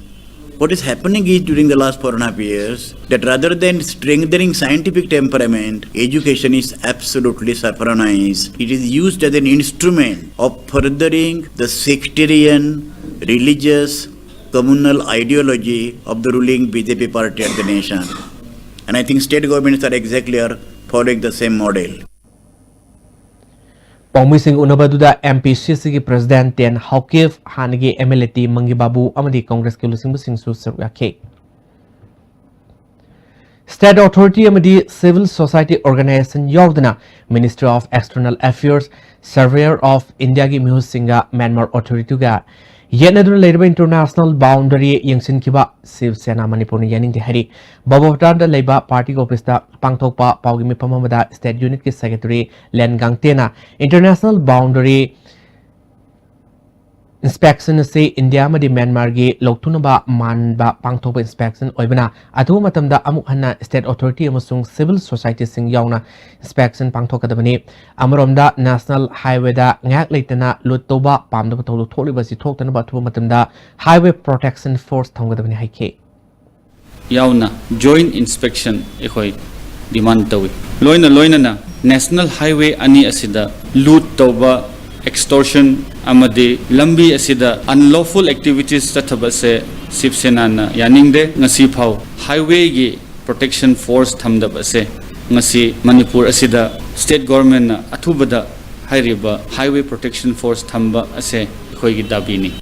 what is happening is, during the last four and a half years, that rather than strengthening scientific temperament, education is absolutely saffronized. It is used as an instrument of furthering the sectarian, religious, communal ideology of the ruling BJP party at the nation. And I think state governments are exactly are following the same model. ꯄꯥꯎꯃꯤꯁꯤꯡ ꯎꯅꯕ ꯑꯗꯨꯗ MPCCꯒꯤ President T N Haokip, ꯍꯥꯟꯅꯒꯤ MLA T Mangi Babu ꯑꯃꯗꯤ Congressꯀꯤ ꯂꯨꯆꯤꯡꯕꯁꯤꯡꯁꯨ ꯁꯔꯨꯛ ꯌꯥꯈꯤ꯫ State authority ꯑꯃꯗꯤ civil society organization ꯌꯥꯎꯗꯅ Ministry of External Affairs, Surveyor of Indiaꯒꯤ ꯃꯤꯍꯨꯠꯁꯤꯡꯒ Myanmar authorityꯒ ꯌꯦꯠꯅꯗꯨꯅ ꯂꯩꯔꯤꯕ international boundary ꯌꯦꯡꯁꯤꯟꯈꯤꯕ ꯁꯤꯕ ꯁꯦꯅꯥ ꯃꯅꯤꯄꯨꯔꯅ ꯌꯥꯅꯤꯡꯗꯦ ꯍꯥꯏꯔꯤ꯫ ꯕꯕꯣꯕꯇꯥꯟꯗ ꯂꯩꯕ partyꯒꯤ officeꯇ ꯄꯥꯡꯊꯣꯛꯄ ꯄꯥꯎꯒꯤ ꯃꯤꯐꯝ ꯑꯃꯗ state unitꯀꯤ secretary ꯂꯦꯟ ꯒꯥꯡꯇꯦꯅ international boundary inspection ꯑꯁꯤ ꯏꯟꯗꯤꯌꯥ ꯑꯃꯗꯤ ꯃ꯭ꯌꯥꯟꯃꯥꯔꯒꯤ ꯂꯧꯊꯣꯛꯅꯕ ꯃꯥꯟꯕ ꯄꯥꯡꯊꯣꯛꯄ inspection ꯑꯣꯏꯕꯅ, ꯑꯊꯨꯕ ꯃꯇꯝꯗ ꯑꯃꯨꯛ ꯍꯟꯅ state authority ꯑꯃꯁꯨꯡ civil societyꯁꯤꯡ ꯌꯥꯎꯅ inspection ꯄꯥꯡꯊꯣꯛꯀꯗꯕꯅꯤ꯫ ꯑꯃꯔꯣꯝꯗ, national highwayꯗ ꯉꯥꯏꯍꯥꯛ ꯂꯩꯇꯅ loot ꯇꯧꯕ ꯄꯥꯝꯗꯕ ꯊꯧꯗꯣꯛ ꯊꯣꯛꯂꯤꯕ ꯑꯁꯤ ꯊꯣꯛꯇꯅꯕ ꯑꯊꯨꯕ ꯃꯇꯝꯗ highway protection force ꯊꯝꯒꯗꯕꯅꯤ ꯍꯥꯏꯈꯤ꯫ ꯌꯥꯎꯅ joint inspection ꯑꯩꯈꯣꯏ demand ꯇꯧꯏ꯫ ꯂꯣꯏꯅ ꯂꯣꯏꯅꯅ national highway ꯑꯅꯤ ꯑꯁꯤꯗ loot ꯇꯧꯕ, extortion ꯑꯃꯗꯤ ꯂꯝꯕꯤ ꯑꯁꯤꯗ unlawful activities ꯆꯠꯊꯕꯁꯦ ꯁꯤꯕ ꯁꯦꯅꯥꯅ ꯌꯥꯅꯤꯡꯗꯦ꯫ ꯉꯁꯤ ꯐꯥꯎ highwayꯒꯤ protection force ꯊꯝꯗꯕ ꯑꯁꯦ ꯉꯁꯤ ꯃꯅꯤꯄꯨꯔ ꯑꯁꯤꯗ state governmentꯅ ꯑꯊꯨꯕꯗ ꯍꯥꯏꯔꯤꯕ highway protection force ꯊꯝꯕ ꯑꯁꯦ ꯑꯩꯈꯣꯏꯒꯤ ꯗꯥꯕꯤꯅꯤ꯫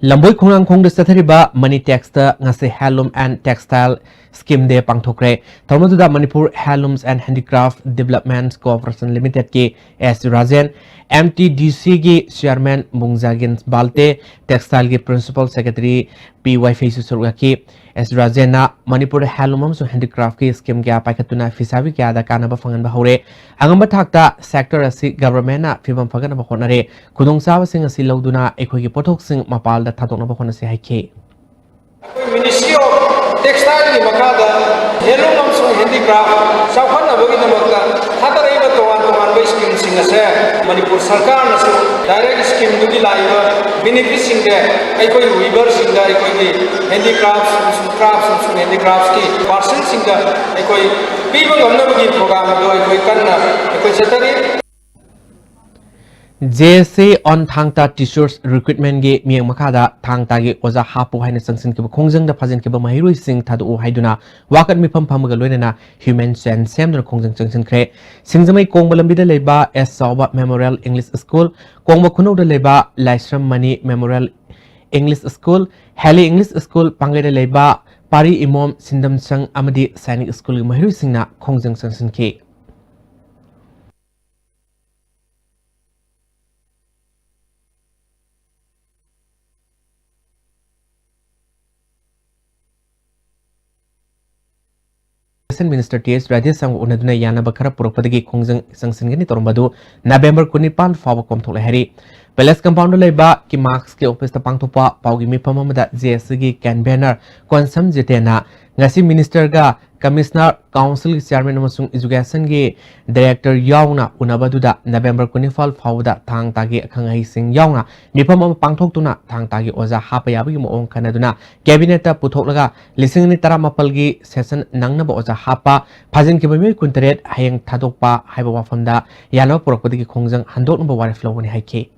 ꯂꯝꯕꯣꯏ ꯈꯣꯡꯅꯥꯡꯈꯣꯡꯗ ꯆꯠꯊꯔꯤꯕ Manitexꯇ ꯉꯁꯤ Handloom and Textile Scheme Day ꯄꯥꯡꯊꯣꯛꯈ꯭ꯔꯦ꯫ ꯊꯧꯔꯝ ꯑꯗꯨꯗ Manipur Handlooms and Handicraft Development Corporation Limitedꯀꯤ S Rajen, MTDCꯒꯤ chairman ꯃꯨꯡꯖꯥꯒꯤꯟ Valte, textileꯒꯤ principal secretary ꯄꯤ ꯋꯥꯏꯐꯩꯁꯨ ꯁꯔꯨꯛ ꯌꯥꯈꯤ꯫ ꯑꯦꯁ ꯔꯥꯖꯦꯟꯅ ꯃꯅꯤꯄꯨꯔꯗ handloom ꯑꯃꯁꯨꯡ handicraftꯀꯤ scheme ꯀꯌꯥ ꯄꯥꯏꯈꯠꯇꯨꯅ ꯐꯤꯁꯥꯕꯤ ꯀꯌꯥꯗ ꯀꯥꯟꯅꯕ ꯐꯪꯍꯟꯕ ꯍꯧꯔꯦ꯫ ꯑꯉꯝꯕ ꯊꯥꯛꯇ sector ꯑꯁꯤ governmentꯅ ꯐꯤꯕꯝ ꯐꯒꯠꯅꯕ ꯍꯣꯠꯅꯔꯦ꯫ ꯈꯨꯗꯣꯡꯆꯥꯕꯁꯤꯡ ꯑꯁꯤ ꯂꯧꯗꯨꯅ ꯑꯩꯈꯣꯏꯒꯤ ꯄꯣꯠꯊꯣꯛꯁꯤꯡ ꯃꯄꯥꯟꯗ ꯊꯥꯗꯣꯛꯅꯕ ꯍꯣꯠꯅꯁꯤ ꯍꯥꯏꯈꯤ꯫ ꯑꯩꯈꯣꯏ Ministry of Textileꯒꯤ ꯃꯈꯥꯗ handloom ꯑꯃꯁꯨꯡ handicraft ꯆꯥꯎꯈꯠꯅꯕꯒꯤꯗꯃꯛꯇ ꯊꯥꯗꯔꯛꯏꯕ ꯇꯣꯉꯥꯟ ꯇꯣꯉꯥꯟꯕ schemeꯁꯤꯡ ꯑꯁꯦ ꯃꯅꯤꯄꯨꯔ ꯁꯔꯀꯥꯔꯅꯁꯨ direct schemeꯗꯨꯒꯤ ꯂꯥꯛꯏꯕ beneficiaryꯁꯤꯡꯁꯦ ꯑꯩꯈꯣꯏ weaverꯁꯤꯡꯗ, ꯑꯩꯈꯣꯏꯒꯤ handicrafts ꯑꯃꯁꯨꯡ crafts ꯑꯃꯁꯨꯡ handicraftsꯀꯤ personꯁꯤꯡꯗ ꯑꯩꯈꯣꯏ ꯄꯤꯕ ꯉꯝꯅꯕꯒꯤ program ꯑꯗꯨ ꯑꯩꯈꯣꯏ ꯀꯟꯅ ꯑꯩꯈꯣꯏ ꯆꯠꯊꯔꯤ꯫ JSA on Thangta Teachers Recruitmentꯒꯤ ꯃꯤꯠꯌꯦꯡ ꯃꯈꯥꯗ ꯊꯥꯡ ꯇꯥꯒꯤ ꯑꯣꯖꯥ ꯍꯥꯞꯄꯨ ꯍꯥꯏꯅ ꯆꯪꯁꯤꯟꯈꯤꯕ ꯈꯣꯡꯖꯪꯗ ꯐꯥꯖꯤꯟꯈꯤꯕ ꯃꯍꯩꯔꯣꯏꯁꯤꯡ ꯊꯥꯗꯣꯛꯎ ꯍꯥꯏꯗꯨꯅ ꯋꯥꯀꯠ ꯃꯤꯐꯝ ꯐꯝꯃꯒ ꯂꯣꯏꯅꯅ human chain ꯁꯦꯝꯗꯨꯅ ꯈꯣꯡꯖꯪ ꯆꯪꯁꯤꯟꯈ꯭ꯔꯦ꯫ ꯁꯤꯡꯖꯃꯩ ꯀꯣꯡꯕ ꯂꯝꯕꯤꯗ ꯂꯩꯕ ꯑꯦꯁ ꯆꯥꯎꯕ Memorial English School, ꯀꯣꯡꯕ ꯈꯨꯅꯧꯗ ꯂꯩꯕ Laishram Mani Memorial English School, ꯍꯦꯂꯤ English School, ꯄꯥꯡꯒꯩꯗ ꯂꯩꯕ ꯄꯥꯔꯤ ꯏꯃꯣꯝ, ꯁꯤꯟꯗꯝꯁꯪ ꯑꯃꯗꯤ ꯁꯥꯏꯅꯤꯛ ꯁ꯭ꯀꯨꯜꯒꯤ ꯃꯍꯩꯔꯣꯏꯁꯤꯡꯅ ꯈꯣꯡꯖꯪ ꯆꯪꯁꯤꯟꯈꯤ꯫ Education Minister T H ꯔꯥꯙꯦꯁ꯭ꯌꯥꯝꯒ ꯎꯅꯗꯨꯅ ꯌꯥꯅꯕ ꯈꯔ ꯄꯨꯔꯛꯄꯗꯒꯤ ꯈꯣꯡꯖꯪ ꯆꯪꯁꯤꯟꯒꯅꯤ ꯇꯧꯔꯝꯕ ꯑꯗꯨ ꯅꯕꯦꯝꯕꯔ ꯀꯨꯟꯅꯤꯄꯥꯟ ꯐꯥꯎꯕ ꯀꯣꯝꯊꯣꯛꯂꯦ ꯍꯥꯏꯔꯤ꯫ Palace Compound ꯗ ꯂꯩꯕ ꯀꯤꯃꯥꯛꯁꯀꯤ ꯑꯣꯐꯤꯁꯇ ꯄꯥꯡꯊꯣꯛꯄ ꯄꯥꯎꯒꯤ ꯃꯤꯐꯝ ꯑꯃꯗ J S C ꯒꯤ ꯀꯟꯚꯦꯅꯔ ꯀꯣꯟꯁꯝ ꯖꯤꯇꯦꯟꯅ ꯉꯁꯤ ꯃꯤꯅꯤꯁꯇꯔꯒ ꯀꯃꯤꯁꯅꯔ, ꯀꯥꯎꯟꯁꯤꯜꯒꯤ ꯆꯤꯌꯥꯔꯃꯦꯟ ꯑꯃꯁꯨꯡ ꯏꯖꯨꯀꯦꯁꯟꯒꯤ ꯗꯥꯏꯔꯦꯛꯇꯔ ꯌꯥꯎꯅ ꯎꯅꯕ ꯑꯗꯨꯗ ꯅꯕꯦꯝꯕꯔ ꯀꯨꯟꯅꯤꯄꯥꯜ ꯐꯥꯎꯕꯗ ꯊꯥꯡ ꯇꯥꯒꯤ ꯑꯈꯪ ꯑꯍꯩꯁꯤꯡ ꯌꯥꯎꯅ ꯃꯤꯐꯝ ꯑꯃ ꯄꯥꯡꯊꯣꯛꯇꯨꯅ ꯊꯥꯡ ꯇꯥꯒꯤ ꯑꯣꯖꯥ ꯍꯥꯞꯄ ꯌꯥꯕꯒꯤ ꯃꯑꯣꯡ ꯈꯟꯅꯗꯨꯅ ꯀꯦꯕꯤꯅꯦꯠꯇ ꯄꯨꯊꯣꯛꯂꯒ ꯂꯤꯁꯤꯡ ꯑꯅꯤ ꯇꯔꯥꯃꯥꯄꯜꯒꯤ ꯁꯦꯁꯟ ꯅꯪꯅꯕ ꯑꯣꯖꯥ ꯍꯥꯞꯄ, ꯐꯥꯖꯤꯟꯈꯤꯕ ꯃꯤꯑꯣꯏ ꯀꯨꯟꯇꯔꯦꯠ ꯍꯌꯦꯡ ꯊꯥꯗꯣꯛꯄ ꯍꯥꯏꯕ ꯋꯥꯐꯝꯗ ꯌꯥꯅꯕ ꯄꯨꯔꯛꯄꯗꯒꯤ ꯈꯣꯡꯖꯪ ꯍꯟꯗꯣꯛꯅꯕ ꯋꯥꯔꯦꯞ ꯂꯧꯒꯅꯤ ꯍꯥꯏꯈꯤ꯫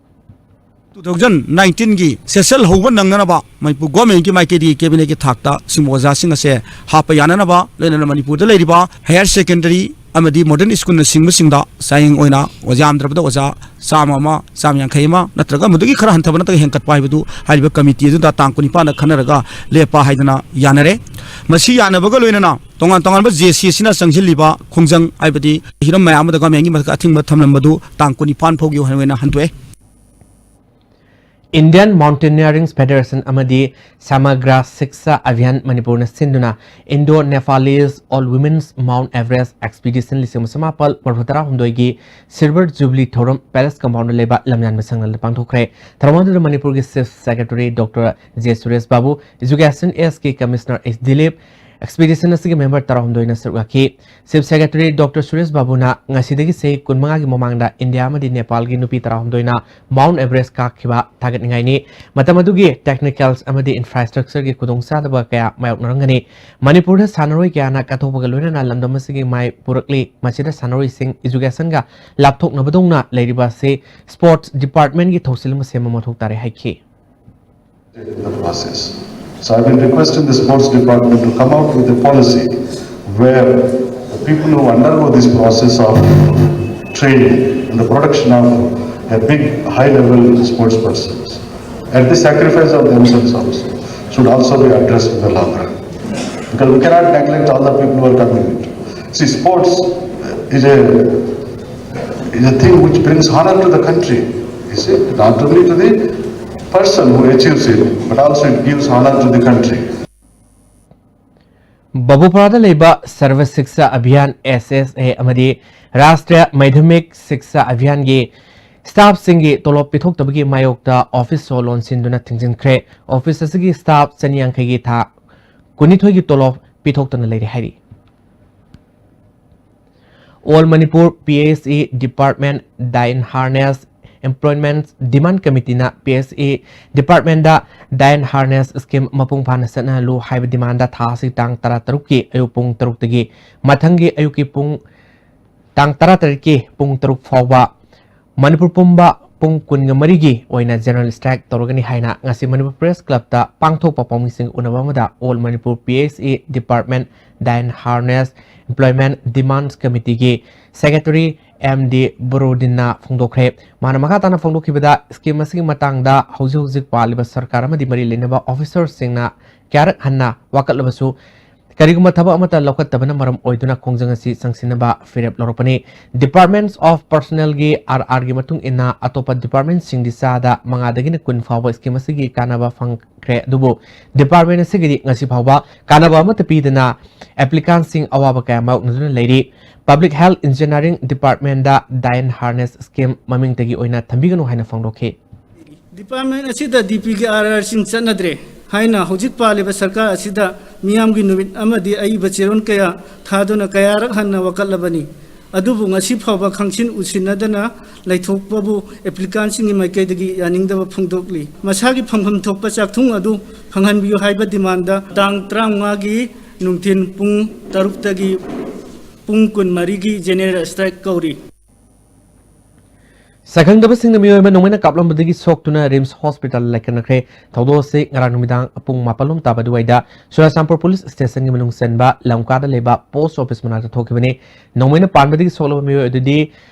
Two thousand nineteenꯒꯤ ꯁꯦꯁꯟ ꯍꯧꯕ ꯅꯪꯅꯅꯕ ꯃꯅꯤꯄꯨꯔ ꯒꯣꯔꯃꯦꯟꯒꯤ ꯃꯥꯏꯀꯩꯗꯒꯤ ꯀꯦꯕꯤꯅꯦꯠꯀꯤ ꯊꯥꯛꯇ ꯁꯤꯒꯨꯝꯕ ꯑꯣꯖꯥꯁꯤꯡ ꯑꯁꯦ ꯍꯥꯞꯄ ꯌꯥꯅꯅꯕ, ꯂꯣꯏꯅꯅ ꯃꯅꯤꯄꯨꯔꯗ ꯂꯩꯔꯤꯕ ꯍꯥꯌꯔ ꯁꯦꯀꯦꯟꯗꯔꯤ ꯑꯃꯗꯤ ꯃꯣꯗꯔꯟ ꯁ꯭ꯀꯨꯜꯅꯆꯤꯡꯕꯁꯤꯡꯗ ꯆꯥꯡꯌꯦꯡ ꯑꯣꯏꯅ ꯑꯣꯖꯥ ꯌꯥꯝꯗ꯭ꯔꯕꯗ ꯑꯣꯖꯥ ꯆꯥꯝꯃ ꯑꯃ, ꯆꯥꯝꯃ ꯌꯥꯡꯈꯩ ꯑꯃ ꯅꯠꯇ꯭ꯔꯒ ꯃꯗꯨꯒꯤ ꯈꯔ ꯍꯟꯊꯕ ꯅꯠꯇ꯭ꯔꯒ ꯍꯦꯟꯒꯠꯄ ꯍꯥꯏꯕꯗꯨ ꯍꯥꯏꯔꯤꯕ ꯀꯃꯤꯇꯤ ꯑꯗꯨꯗ ꯇꯥꯡ ꯀꯨꯟꯅꯤꯄꯥꯟꯗ ꯈꯟꯅꯔꯒ ꯂꯦꯞꯄ ꯍꯥꯏꯗꯅ ꯌꯥꯅꯔꯦ꯫ ꯃꯁꯤ ꯌꯥꯅꯕꯒ ꯂꯣꯏꯅꯅ ꯇꯣꯉꯥꯟ ꯇꯣꯉꯥꯟꯕ J C ꯑꯁꯤꯅ ꯆꯪꯁꯤꯜꯂꯤꯕ ꯈꯣꯡꯖꯪ ꯍꯥꯏꯕꯗꯤ ꯍꯤꯔꯝ ꯃꯌꯥꯝ ꯑꯃꯗ ꯒꯣꯔꯃꯦꯟꯒꯤ ꯃꯊꯛꯇ ꯑꯊꯤꯡꯕ ꯊꯝꯂꯝꯕꯗꯨ ꯇꯥꯡ ꯀꯨꯟꯅꯤꯄꯥꯟ ꯐꯥꯎꯒꯤ ꯑꯣꯏꯅ ꯍꯟꯗꯣꯛꯑꯦ꯫ Indian Mountaineering Federation ꯑꯃꯗꯤ Samagra Shiksha Abhiyan ꯃꯅꯤꯄꯨꯔꯅ ꯁꯤꯟꯗꯨꯅ Indo-Nepalese All Women's Mount Everest Expedition ꯂꯤꯁꯤꯡ ꯑꯃ ꯆꯃꯥꯄꯜ ꯃꯔꯤꯐꯨ ꯇꯔꯥꯍꯨꯝꯗꯣꯏꯒꯤ Silver Jubilee ꯊꯧꯔꯝ Palace Compound ꯗ ꯂꯩꯕ ꯂꯝꯌꯥꯟꯕ ꯁꯪꯂꯦꯟꯗ ꯄꯥꯡꯊꯣꯛꯈ꯭ꯔꯦ꯫ ꯊꯧꯔꯝ ꯑꯗꯨꯗ ꯃꯅꯤꯄꯨꯔꯒꯤ Chief Secretary Doctor J Suresh Babu, Education S ꯀꯤ Commissioner H Dilip, Expedition ꯑꯁꯤꯒꯤ member ꯇꯔꯥꯍꯨꯝꯗꯣꯏꯅ ꯁꯔꯨꯛ ꯌꯥꯈꯤ꯫ Chief Secretary Doctor Suresh ꯕꯥꯕꯨꯅ ꯉꯁꯤꯗꯒꯤ ꯆꯍꯤ ꯀꯨꯟꯃꯉꯥꯒꯤ ꯃꯃꯥꯡꯗ ꯏꯟꯗꯤꯌꯥ ꯑꯃꯗꯤ ꯅꯦꯄꯥꯜꯒꯤ ꯅꯨꯄꯤ ꯇꯔꯥꯍꯨꯝꯗꯣꯏꯅ Mount Everest ꯀꯥꯈꯤꯕ ꯊꯥꯒꯠꯅꯤꯡꯉꯥꯏꯅꯤ꯫ ꯃꯇꯝ ꯑꯗꯨꯒꯤ technicals ꯑꯃꯗꯤ infrastructure ꯒꯤ ꯈꯨꯗꯣꯡꯆꯥꯗꯕ ꯀꯌꯥ ꯃꯥꯌꯣꯛꯅꯔꯝꯒꯅꯤ꯫ ꯃꯅꯤꯄꯨꯔꯗ ꯁꯥꯟꯅꯔꯣꯏ ꯀꯌꯥꯅ ꯀꯠꯊꯣꯛꯄꯒ ꯂꯣꯏꯅꯅ ꯂꯝꯗꯝ ꯑꯁꯤꯒꯤ ꯃꯥꯏ ꯄꯨꯔꯛꯂꯤ꯫ ꯃꯁꯤꯗ ꯁꯥꯟꯅꯔꯣꯏꯁꯤꯡ education ꯒ ꯂꯥꯞꯊꯣꯛꯅꯕꯗꯧꯅ ꯂꯩꯔꯤꯕ ꯑꯁꯤ sports department ꯀꯤ ꯊꯧꯁꯤꯜ ꯑꯃ ꯁꯦꯝꯕ ꯃꯊꯧ ꯇꯥꯔꯦ ꯍꯥꯏꯈꯤ꯫ In the process. So I've been requesting the sports department to come out with a policy where the people who undergo this process of training and the production of a big high level sports persons at the sacrifice of themselves also should also be addressed in the long run. Because we cannot neglect all the people who are coming. See, sports is a is a thing which brings honor to the country. You see, not only to the person who achieves it, but also it gives honor to the country. ꯕꯕꯨꯄꯥꯔꯥꯗ ꯂꯩꯕ ꯁꯔꯚ ꯁꯤꯛꯁꯥ ꯑꯚꯤꯌꯥꯟ, S S A, ꯑꯃꯗꯤ ꯔꯥꯁꯇ꯭ꯔꯤꯌꯥ ꯃꯥꯙ꯭ꯌꯃꯤꯛ ꯁꯤꯛꯁꯥ ꯑꯚꯤꯌꯥꯟꯒꯤ ꯁ꯭ꯇꯥꯐꯁꯤꯡꯒꯤ ꯇꯣꯂꯣꯞ ꯄꯤꯊꯣꯛꯇꯕꯒꯤ ꯃꯥꯌꯣꯛꯇ ꯑꯣꯐꯤꯁ ꯁꯣ ꯂꯣꯟꯁꯤꯟꯗꯨꯅ ꯊꯤꯡꯖꯤꯟꯈ꯭ꯔꯦ꯫ ꯑꯣꯐꯤꯁ ꯑꯁꯤꯒꯤ ꯁ꯭ꯇꯥꯐ ꯆꯅꯤ ꯌꯥꯡꯈꯩꯒꯤ ꯊꯥ ꯀꯨꯟꯅꯤꯊꯣꯏꯒꯤ ꯇꯣꯂꯣꯞ ꯄꯤꯊꯣꯛꯇꯅ ꯂꯩꯔꯦ ꯍꯥꯏꯔꯤ꯫ All Manipur P S E Department Dye and Harness Employment Demand Committeeꯅ P S E Departmentꯗ Dye and Harness Scheme ꯃꯄꯨꯡ ꯐꯥꯅ ꯆꯠꯅꯍꯜꯂꯨ ꯍꯥꯏꯕ demandꯗ ꯊꯥ ꯑꯁꯤ ꯇꯥꯡ ꯇꯔꯥꯇꯔꯨꯛꯀꯤ ꯑꯌꯨꯛ ꯄꯨꯡ ꯇꯔꯨꯛꯇꯒꯤ ꯃꯊꯪꯒꯤ ꯑꯌꯨꯛꯀꯤ ꯄꯨꯡ, ꯇꯥꯡ ꯇꯔꯥꯇꯔꯦꯠꯀꯤ ꯄꯨꯡ ꯇꯔꯨꯛ ꯐꯥꯎꯕ ꯃꯅꯤꯄꯨꯔ ꯄꯨꯝꯕ ꯄꯨꯡ ꯀꯨꯟꯒ ꯃꯔꯤꯒꯤ ꯑꯣꯏꯅ general strike ꯇꯧꯔꯒꯅꯤ ꯍꯥꯏꯅ ꯉꯁꯤ ꯃꯅꯤꯄꯨꯔ Press Clubꯇ ꯄꯥꯡꯊꯣꯛꯄ ꯄꯥꯎꯃꯤꯁꯤꯡ ꯎꯅꯕ ꯑꯃꯗ All Manipur P S E Department Dye and Harness Employment Demands Committeeꯒꯤ Secretary M D ꯕꯣꯔꯣꯗꯤꯟꯅ ꯐꯣꯡꯗꯣꯛꯈ꯭ꯔꯦ꯫ ꯃꯥꯅ ꯃꯈꯥ ꯇꯥꯅ ꯐꯣꯡꯗꯣꯛꯈꯤꯕꯗ, scheme ꯑꯁꯤꯒꯤ ꯃꯇꯥꯡꯗ ꯍꯧꯖꯤꯛ ꯍꯧꯖꯤꯛ ꯄꯥꯜꯂꯤꯕ ꯁꯔꯀꯥꯔ ꯑꯃꯗꯤ ꯃꯔꯤ ꯂꯩꯅꯕ officerꯁꯤꯡꯅ ꯀꯌꯥꯔꯛ ꯍꯟꯅ ꯋꯥꯀꯠꯂꯕꯁꯨ, ꯀꯔꯤꯒꯨꯝꯕ ꯊꯕꯛ ꯑꯃꯠꯇ ꯂꯧꯈꯠꯇꯕꯅ ꯃꯔꯝ ꯑꯣꯏꯗꯨꯅ ꯈꯣꯡꯖꯪ ꯑꯁꯤ ꯆꯪꯁꯤꯟꯅꯕ ꯐꯤꯔꯦꯞ ꯂꯧꯔꯛꯄꯅꯤ꯫ Departments of Personnelꯒꯤ, R Rꯒꯤ ꯃꯇꯨꯡ ꯏꯟꯅ, ꯑꯇꯣꯞꯄ departmentꯁꯤꯡꯗꯤ ꯆꯥꯗ ꯃꯉꯥꯗꯒꯤꯅ ꯀꯨꯟ ꯐꯥꯎꯕ scheme ꯑꯁꯤꯒꯤ ꯀꯥꯟꯅꯕ ꯐꯪꯈ꯭ꯔꯦ, ꯑꯗꯨꯕꯨ department ꯑꯁꯤꯒꯤꯗꯤ ꯉꯁꯤ ꯐꯥꯎꯕ ꯀꯥꯟꯅꯕ ꯑꯃꯠꯇ ꯄꯤꯗꯅ applicantꯁꯤꯡ ꯑꯋꯥꯕ ꯀꯌꯥ ꯃꯥꯌꯣꯛꯅꯗꯨꯅ ꯂꯩꯔꯤ꯫ Public Health Engineering Departmentꯗ Dye and Harness Scheme ꯃꯃꯤꯡꯇꯒꯤ ꯑꯣꯏꯅ ꯊꯝꯕꯤꯒꯅꯨ ꯍꯥꯏꯅ ꯐꯣꯡꯗꯣꯛꯈꯤ꯫ Department ꯑꯁꯤꯗ DPꯒꯤ RRꯁꯤꯡ ꯆꯠꯅꯗ꯭ꯔꯦ ꯍꯥꯏꯅ ꯍꯧꯖꯤꯛ ꯄꯥꯜꯂꯤꯕ ꯁꯔꯀꯥꯔ ꯑꯁꯤꯗ ꯃꯤꯌꯥꯝꯒꯤ ꯅꯨꯃꯤꯠ ꯑꯃꯗꯤ ꯑꯏꯕ ꯆꯦꯔꯣꯜ ꯀꯌꯥ ꯊꯥꯗꯨꯅ ꯀꯌꯥꯔꯛ ꯍꯟꯅ ꯋꯥꯀꯠꯂꯕꯅꯤ꯫ ꯑꯗꯨꯕꯨ ꯉꯁꯤ ꯐꯥꯎꯕ ꯈꯪꯁꯤꯟ ꯎꯁꯤꯟꯅꯗꯅ ꯂꯩꯊꯣꯛꯄꯕꯨ applicantꯁꯤꯡꯒꯤ ꯃꯥꯏꯀꯩꯗꯒꯤ ꯌꯥꯅꯤꯡꯗꯕ ꯐꯣꯡꯗꯣꯛꯂꯤ꯫ ꯃꯁꯥꯒꯤ ꯐꯪꯐꯝ ꯊꯣꯛꯄ ꯆꯥꯛꯊꯨꯡ ꯑꯗꯨ ꯐꯪꯍꯟꯕꯤꯌꯨ ꯍꯥꯏꯕ demandꯗ ꯇꯥꯡ ꯇꯔꯥꯃꯉꯥꯒꯤ ꯅꯨꯡꯊꯤꯜ ꯄꯨꯡ ꯇꯔꯨꯛꯇꯒꯤ ꯄꯨꯡ ꯀꯨꯟꯃꯔꯤꯒꯤ general strike ꯀꯧꯔꯤ꯫ ꯁꯛꯈꯪꯗꯕꯁꯤꯡꯅ ꯃꯤꯑꯣꯏ ꯑꯃ ꯅꯣꯡꯃꯩꯅ ꯀꯥꯞꯂꯝꯕꯗꯒꯤ ꯁꯣꯛꯇꯨꯅ RIMS Hospital ꯂꯥꯏꯀꯠꯅꯈ꯭ꯔꯦ꯫ ꯊꯧꯗꯣꯛ ꯑꯁꯤ ꯉꯔꯥꯡ ꯅꯨꯃꯤꯗꯥꯡ ꯄꯨꯡ ꯃꯥꯄꯜ ꯂꯣꯝ ꯇꯥꯕ ꯑꯗꯨꯋꯥꯏꯗ ꯆꯨꯔꯥꯆꯥꯟꯄꯨꯔ police stationꯒꯤ ꯃꯅꯨꯡ ꯆꯟꯕ ꯂꯝꯀꯥꯗ ꯂꯩꯕ post office ꯃꯅꯥꯛꯇ ꯊꯣꯛꯈꯤꯕꯅꯤ꯫ ꯅꯣꯡꯃꯩꯅ ꯄꯥꯟꯕꯗꯒꯤ ꯁꯣꯛꯂꯕ ꯃꯤꯑꯣꯏ ꯑꯗꯨꯗꯤ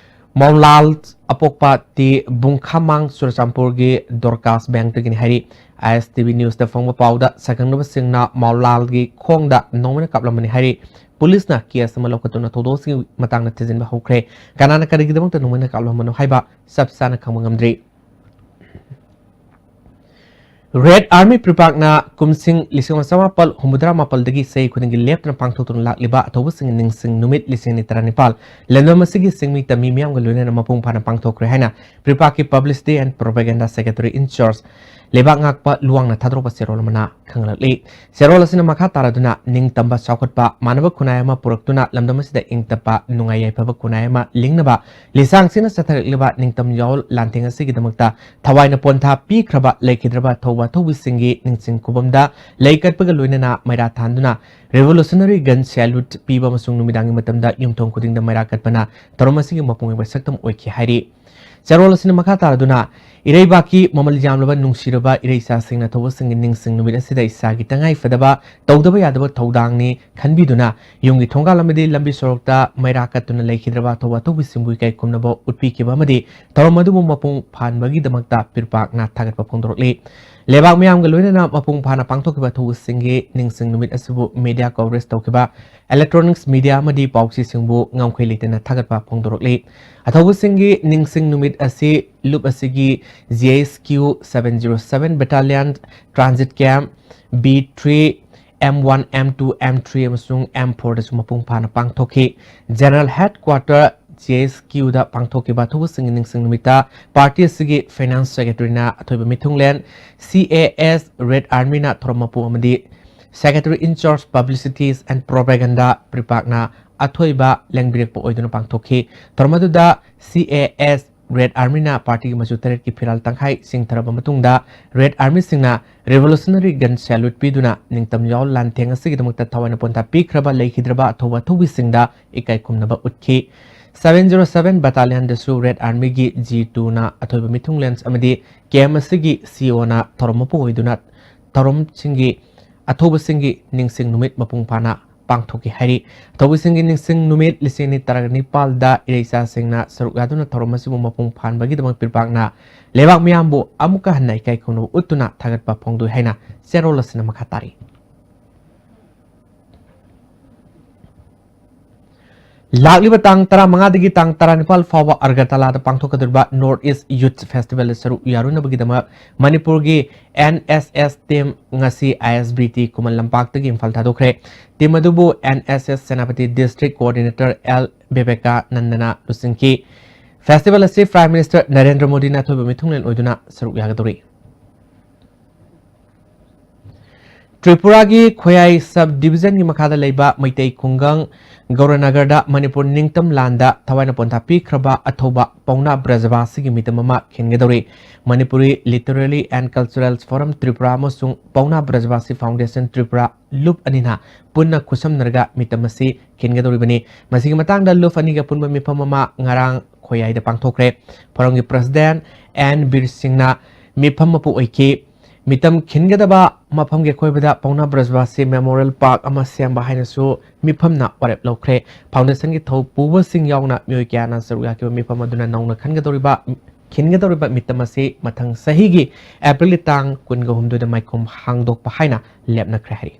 ꯃꯥꯎꯂꯥꯜ ꯑꯄꯣꯛꯄ ꯇꯤ ꯕꯨꯡꯈꯥꯃꯥꯡ ꯆꯨꯔꯆꯥꯟꯄꯨꯔꯒꯤ ꯗꯣꯔꯀꯥꯁ ꯕꯦꯡꯛꯇꯒꯤꯅꯤ ꯍꯥꯏꯔꯤ꯫ ꯑꯥꯏ ꯑꯦꯁ ꯇꯤ ꯚꯤ ꯅ꯭ꯌꯨꯁꯇ ꯐꯪꯕ ꯄꯥꯎꯗ, ꯁꯛꯈꯪꯅꯕꯁꯤꯡꯅ ꯃꯥꯎꯂꯥꯜꯒꯤ ꯈꯣꯡꯗ ꯅꯣꯡꯃꯩꯅ ꯀꯥꯞꯂꯝꯕꯅꯤ ꯍꯥꯏꯔꯤ꯫ ꯄꯨꯂꯤꯁꯅ ꯀꯦꯁ ꯑꯃ ꯂꯧꯈꯠꯇꯨꯅ ꯊꯧꯗꯣꯛꯁꯤꯒꯤ ꯃꯇꯥꯡꯗ ꯊꯤꯖꯤꯟꯕ ꯍꯧꯈ꯭ꯔꯦ꯫ ꯀꯅꯥꯅ ꯀꯔꯤꯒꯤꯗꯃꯛꯇ ꯅꯣꯡꯃꯩꯅ ꯀꯥꯞꯂꯝꯕꯅꯣ ꯍꯥꯏꯕ ꯆꯞ ꯆꯥꯅ ꯈꯪꯕ ꯉꯝꯗ꯭ꯔꯤ꯫ ꯔꯦꯗ ꯑꯥꯔꯃꯤ ꯄ꯭ꯔꯤꯄꯥꯛꯅ ꯀꯨꯝꯁꯤꯡ ꯂꯤꯁꯤꯡ ꯑꯃ ꯆꯃꯥꯄꯜ ꯍꯨꯝꯐꯨꯇꯔꯥ ꯃꯥꯄꯜꯗꯒꯤ ꯆꯍꯤ ꯈꯨꯗꯤꯡꯒꯤ ꯂꯦꯞꯇꯅ ꯄꯥꯡꯊꯣꯛꯇꯨꯅ ꯂꯥꯛꯂꯤꯕ ꯑꯊꯧꯕꯁꯤꯡꯒꯤ ꯅꯤꯡꯁꯤꯡ ꯅꯨꯃꯤꯠ ꯂꯤꯁꯤꯡ ꯑꯅꯤ ꯇꯔꯥꯅꯤꯄꯥꯜ, ꯂꯝꯗꯝ ꯑꯁꯤꯒꯤ ꯆꯤꯡꯃꯤ ꯇꯝꯃꯤ ꯃꯤꯌꯥꯝꯒ ꯂꯣꯏꯅꯅ ꯃꯄꯨꯡ ꯐꯥꯅ ꯄꯥꯡꯊꯣꯛꯈ꯭ꯔꯦ ꯍꯥꯏꯅ ꯄ꯭ꯔꯤꯄꯥꯛꯀꯤ Publicity and Propaganda Secretary in Charge ꯂꯩꯕꯥꯛ ꯉꯥꯛꯄ ꯂꯨꯋꯥꯡꯅ ꯊꯥꯗꯣꯔꯛꯄ ꯆꯦꯔꯣꯜ ꯑꯃꯅ ꯈꯪꯂꯛꯂꯤ꯫ ꯆꯦꯔꯣꯜ ꯑꯁꯤꯅ ꯃꯈꯥ ꯇꯥꯔꯗꯨꯅ ꯅꯤꯡꯇꯝꯕ ꯆꯥꯎꯈꯠꯄ, ꯃꯥꯟꯅꯕ ꯈꯨꯟꯅꯥꯏ ꯑꯃ ꯄꯨꯔꯛꯇꯨꯅ ꯂꯝꯗꯝ ꯑꯁꯤꯗ ꯏꯪ ꯇꯞꯄ, ꯅꯨꯡꯉꯥꯏ ꯌꯥꯏꯐꯕ ꯈꯨꯟꯅꯥꯏ ꯑꯃ ꯂꯤꯡꯅꯕ ꯂꯤꯁꯥꯡ ꯁꯤꯠꯅ ꯆꯠꯊꯔꯛꯂꯤꯕ ꯅꯤꯡꯇꯝ ꯌꯥꯑꯣꯜ ꯂꯥꯟꯊꯦꯡ ꯑꯁꯤꯒꯤꯗꯃꯛꯇ ꯊꯋꯥꯏꯅ ꯄꯣꯟꯊꯥ ꯄꯤꯈ꯭ꯔꯕ ꯂꯩꯈꯤꯗ꯭ꯔꯕ ꯑꯊꯧꯕ ꯑꯊꯧꯕꯤꯁꯤꯡꯒꯤ ꯅꯤꯡꯁꯤꯡ ꯈꯨꯕꯝꯗ ꯂꯩ ꯀꯠꯄꯒ ꯂꯣꯏꯅꯅ ꯃꯩꯔꯥ ꯊꯥꯟꯗꯨꯅ Revolutionary Gun Salute ꯄꯤꯕ ꯑꯃꯁꯨꯡ ꯅꯨꯃꯤꯗꯥꯡꯒꯤ ꯃꯇꯝꯗ ꯌꯨꯝꯊꯣꯡ ꯈꯨꯗꯤꯡꯗ ꯃꯩꯔꯥ ꯀꯠꯄꯅ ꯊꯧꯔꯝ ꯑꯁꯤꯒꯤ ꯃꯄꯨꯡ ꯑꯣꯏꯕ ꯁꯛꯇꯝ ꯑꯣꯏꯈꯤ ꯍꯥꯏꯔꯤ꯫ ꯆꯦꯔꯣꯜ ꯑꯁꯤꯅ ꯃꯈꯥ ꯇꯥꯔꯗꯨꯅ, ꯏꯔꯩꯕꯥꯛꯀꯤ ꯃꯃꯜ ꯌꯥꯝꯂꯕ ꯅꯨꯡꯁꯤꯔꯕ ꯏꯔꯩ ꯏꯆꯥꯁꯤꯡꯅ ꯊꯧꯕꯁꯤꯡꯒꯤ ꯅꯤꯡꯁꯤꯡ ꯅꯨꯃꯤꯠ ꯑꯁꯤꯗ ꯏꯁꯥꯒꯤ ꯇꯉꯥꯏ ꯐꯗꯕ ꯇꯧꯗꯕ ꯌꯥꯗꯕ ꯊꯧꯗꯥꯡꯅꯤ ꯈꯟꯕꯤꯗꯨꯅ ꯌꯨꯝꯒꯤ ꯊꯣꯡꯒꯥꯜ ꯑꯃꯗꯤ ꯂꯝꯕꯤ ꯁꯣꯔꯣꯛꯇ ꯃꯩꯔꯥ ꯀꯠꯇꯨꯅ ꯂꯩꯈꯤꯗ꯭ꯔꯕ ꯑꯊꯧꯕ ꯑꯊꯧꯕꯤꯁꯤꯡꯕꯨ ꯏꯀꯥꯏ ꯈꯨꯝꯅꯕ ꯎꯠꯄꯤꯈꯤꯕ ꯑꯃꯗꯤ ꯊꯧꯔꯝ ꯑꯗꯨꯕꯨ ꯃꯄꯨꯡ ꯐꯥꯍꯟꯕꯒꯤꯗꯃꯛꯇ ꯄꯤꯔꯄꯥꯛꯅ ꯊꯥꯒꯠꯄ ꯐꯣꯡꯗꯣꯔꯛꯂꯤ꯫ ꯂꯩꯕꯥꯛ ꯃꯤꯌꯥꯝꯒ ꯂꯣꯏꯅꯅ ꯃꯄꯨꯡ ꯐꯥꯅ ꯄꯥꯡꯊꯣꯛꯈꯤꯕ ꯑꯊꯧꯕꯁꯤꯡꯒꯤ ꯅꯤꯡꯁꯤꯡ ꯅꯨꯃꯤꯠ ꯑꯁꯤꯕꯨ media coverage ꯇꯧꯈꯤꯕ electronics media ꯑꯃꯗꯤ ꯄꯥꯎꯆꯦꯁꯤꯡꯕꯨ ꯉꯝꯈꯩ ꯂꯩꯇꯅ ꯊꯥꯒꯠꯄ ꯐꯣꯡꯗꯣꯔꯛꯂꯤ꯫ ꯑꯊꯧꯕꯁꯤꯡꯒꯤ ꯅꯤꯡꯁꯤꯡ ꯅꯨꯃꯤꯠ ꯑꯁꯤ ꯂꯨꯞ ꯑꯁꯤꯒꯤ G S Q seven zero seven Battalion, Transit Camp, B three, M one, M two, M three ꯑꯃꯁꯨꯡ M four ꯗꯁꯨ ꯃꯄꯨꯡ ꯐꯥꯅ ꯄꯥꯡꯊꯣꯛꯈꯤ꯫ General Headquarter, G S Q ꯗ ꯄꯥꯡꯊꯣꯛꯈꯤꯕ ꯑꯊꯧꯕꯁꯤꯡꯒꯤ ꯅꯤꯡꯁꯤꯡ ꯅꯨꯃꯤꯠꯇ party ꯑꯁꯤꯒꯤ Finance Secretary ꯅ ꯑꯊꯣꯏꯕ ꯃꯤꯊꯨꯡꯂꯦꯟ, C A S Red Army ꯅ ꯊꯧꯔꯝ ꯃꯄꯨ ꯑꯃꯗꯤ Secretary in Charge Publicities and Propaganda ꯄ꯭ꯔꯤꯄꯥꯛꯅ ꯑꯊꯣꯏꯕ ꯂꯦꯡꯕꯤꯔꯛꯄ ꯑꯣꯏꯗꯨꯅ ꯄꯥꯡꯊꯣꯛꯈꯤ꯫ ꯊꯧꯔꯝ ꯑꯗꯨꯗ C A S Red Army ꯅ party ꯒꯤ ꯃꯆꯨ ꯇꯔꯦꯠꯀꯤ ꯐꯤꯔꯥꯜ ꯇꯪꯈꯥꯏ ꯆꯤꯡꯊꯔꯕ ꯃꯇꯨꯡꯗ, Red Army ꯁꯤꯡꯅ Revolutionary Gun Salute ꯄꯤꯗꯨꯅ ꯅꯤꯡꯇꯝ ꯌꯥꯑꯣꯜ ꯂꯥꯟꯊꯦꯡ ꯑꯁꯤꯒꯤꯗꯃꯛꯇ ꯊꯋꯥꯏꯅ ꯄꯣꯟꯊꯥ ꯄꯤꯈ꯭ꯔꯕ ꯂꯩꯈꯤꯗ꯭ꯔꯕ ꯑꯊꯧꯕ ꯑꯊꯧꯕꯤꯁꯤꯡꯗ ꯏꯀꯥꯏ ꯈꯨꯝꯅꯕ ꯎꯠꯈꯤ꯫ Seven zero seven Battalion ꯗꯁꯨ Red Army ꯒꯤ G two ꯅ ꯑꯊꯣꯏꯕ ꯃꯤꯊꯨꯡꯂꯦꯟ ꯑꯃꯗꯤ camp ꯑꯁꯤꯒꯤ C O ꯅ ꯊꯧꯔꯝ ꯃꯄꯨ ꯑꯣꯏꯗꯨꯅ ꯊꯧꯔꯝꯁꯤꯡꯒꯤ ꯑꯊꯧꯕꯁꯤꯡꯒꯤ ꯅꯤꯡꯁꯤꯡ ꯅꯨꯃꯤꯠ ꯃꯄꯨꯡ ꯐꯥꯅ ꯄꯥꯡꯊꯣꯛꯈꯤ ꯍꯥꯏꯔꯤ꯫ ꯑꯊꯧꯕꯁꯤꯡꯒꯤ ꯅꯤꯡꯁꯤꯡ ꯅꯨꯃꯤꯠ ꯂꯤꯁꯤꯡ ꯑꯅꯤ ꯇꯔꯥꯅꯤꯄꯥꯜꯗ ꯏꯔꯩꯆꯥꯁꯤꯡꯅ ꯁꯔꯨꯛ ꯌꯥꯗꯨꯅ ꯊꯧꯔꯝ ꯑꯁꯤꯕꯨ ꯃꯄꯨꯡ ꯐꯥꯍꯟꯕꯒꯤꯗꯃꯛ ꯄꯤꯔꯄꯥꯛꯅ ꯂꯩꯕꯥꯛ ꯃꯤꯌꯥꯝꯕꯨ ꯑꯃꯨꯛꯀ ꯍꯟꯅ ꯏꯀꯥꯏ ꯈꯨꯝꯅꯕ ꯎꯠꯇꯨꯅ ꯊꯥꯒꯠꯄ ꯐꯣꯡꯗꯣꯛꯏ ꯍꯥꯏꯅ ꯆꯦꯔꯣꯜ ꯑꯁꯤꯅ ꯃꯈꯥ ꯇꯥꯔꯤ꯫ ꯂꯥꯛꯂꯤꯕ ꯇꯥꯡ ꯇꯔꯥꯃꯉꯥꯗꯒꯤ ꯇꯥꯡ ꯇꯔꯥꯅꯤꯄꯥꯜ ꯐꯥꯎꯕ ꯑꯒꯔꯇꯂꯥꯗ ꯄꯥꯡꯊꯣꯛꯀꯗꯧꯔꯤꯕ North East Youth Festival ꯁꯔꯨꯛ ꯌꯥꯔꯨꯅꯕꯒꯤꯗꯃꯛ ꯃꯅꯤꯄꯨꯔꯒꯤ N S S team ꯉꯁꯤ I S B T Khuman ꯂꯝꯄꯥꯛꯇꯒꯤ Imphal ꯊꯥꯗꯣꯛꯈ꯭ꯔꯦ꯫ Team ꯑꯗꯨꯕꯨ N S S Senapati District Coordinator L ꯕꯦꯕꯦꯀꯥ ꯅꯟꯗꯅ ꯂꯨꯆꯤꯡꯈꯤ꯫ Festival ꯑꯁꯤ Prime Minister ꯅꯔꯦꯟꯗ꯭ꯔ ꯃꯣꯗꯤꯅ ꯑꯊꯣꯏꯕ ꯃꯤꯊꯨꯡꯂꯦꯟ ꯑꯣꯏꯗꯨꯅ ꯁꯔꯨꯛ ꯌꯥꯒꯗꯧꯔꯤ꯫ ꯇ꯭ꯔꯤꯄꯨꯔꯥꯒꯤ ꯈꯣꯌꯥꯏ sub division ꯒꯤ ꯃꯈꯥꯗ ꯂꯩꯕ ꯃꯩꯇꯩ ꯈꯨꯡꯒꯪ ꯒꯧꯔꯅꯒꯔꯗ ꯃꯅꯤꯄꯨꯔ ꯅꯤꯡꯇꯝ ꯂꯥꯟꯗ ꯊꯋꯥꯏꯅ ꯄꯣꯟꯊꯥ ꯄꯤꯈ꯭ꯔꯕ ꯑꯊꯧꯕ ꯄꯥꯎꯅꯥ ꯕ꯭ꯔꯖꯕꯥꯁꯤꯒꯤ ꯃꯤꯇꯝ ꯑꯃ ꯈꯤꯟꯒꯗꯧꯔꯤ꯫ Manipuri Literary and Cultural Forum Tripura ꯑꯃꯁꯨꯡ ꯄꯥꯎꯅꯥ ꯕ꯭ꯔꯖꯕꯥꯁꯤ Foundation Tripura ꯂꯨꯞ ꯑꯅꯤꯅ ꯄꯨꯟꯅ ꯈꯨꯠꯁꯝꯅꯔꯒ ꯃꯤꯇꯝ ꯑꯁꯤ ꯈꯤꯟꯒꯗꯧꯔꯤꯕꯅꯤ꯫ ꯃꯁꯤꯒꯤ ꯃꯇꯥꯡꯗ ꯂꯨꯞ ꯑꯅꯤꯒꯤ ꯑꯄꯨꯟꯕ ꯃꯤꯐꯝ ꯑꯃ ꯉꯔꯥꯡ ꯈꯣꯌꯥꯏꯗ ꯄꯥꯡꯊꯣꯛꯈ꯭ꯔꯦ꯫ Forum ꯒꯤ President N ꯕꯤꯔ ꯁꯤꯡꯅ ꯃꯤꯐꯝ ꯃꯄꯨ ꯑꯣꯏꯈꯤ꯫ ꯃꯤꯇꯝ ꯈꯤꯟꯒꯗꯕ ꯃꯐꯝꯒꯤ ꯑꯀꯣꯏꯕꯗ ꯄꯥꯎꯅꯥ ꯕ꯭ꯔꯖꯕꯥꯁꯤ Memorial Park ꯑꯃ ꯁꯦꯝꯕ ꯍꯥꯏꯅꯁꯨ ꯃꯤꯐꯝꯅ ꯋꯥꯔꯦꯞ ꯂꯧꯈ꯭ꯔꯦ꯫ Foundation ꯒꯤ ꯊꯧ ꯄꯨꯕꯁꯤꯡ ꯌꯥꯎꯅ ꯃꯤꯑꯣꯏ ꯀꯌꯥꯅ ꯁꯔꯨꯛ ꯌꯥꯈꯤꯕ ꯃꯤꯐꯝ ꯑꯗꯨꯅ ꯅꯧꯅ ꯈꯟꯒꯗꯧꯔꯤꯕ, ꯈꯤꯟꯒꯗꯧꯔꯤꯕ ꯃꯤꯇꯝ ꯑꯁꯤ ꯃꯊꯪ ꯆꯍꯤꯒꯤ April ꯒꯤ ꯇꯥꯡ ꯀꯨꯟꯒ ꯍꯨꯝꯗꯣꯏꯗ ꯃꯥꯏꯈꯨꯝ ꯍꯥꯡꯗꯣꯛꯄ ꯍꯥꯏꯅ ꯂꯦꯞꯅꯈ꯭ꯔꯦ ꯍꯥꯏꯔꯤ꯫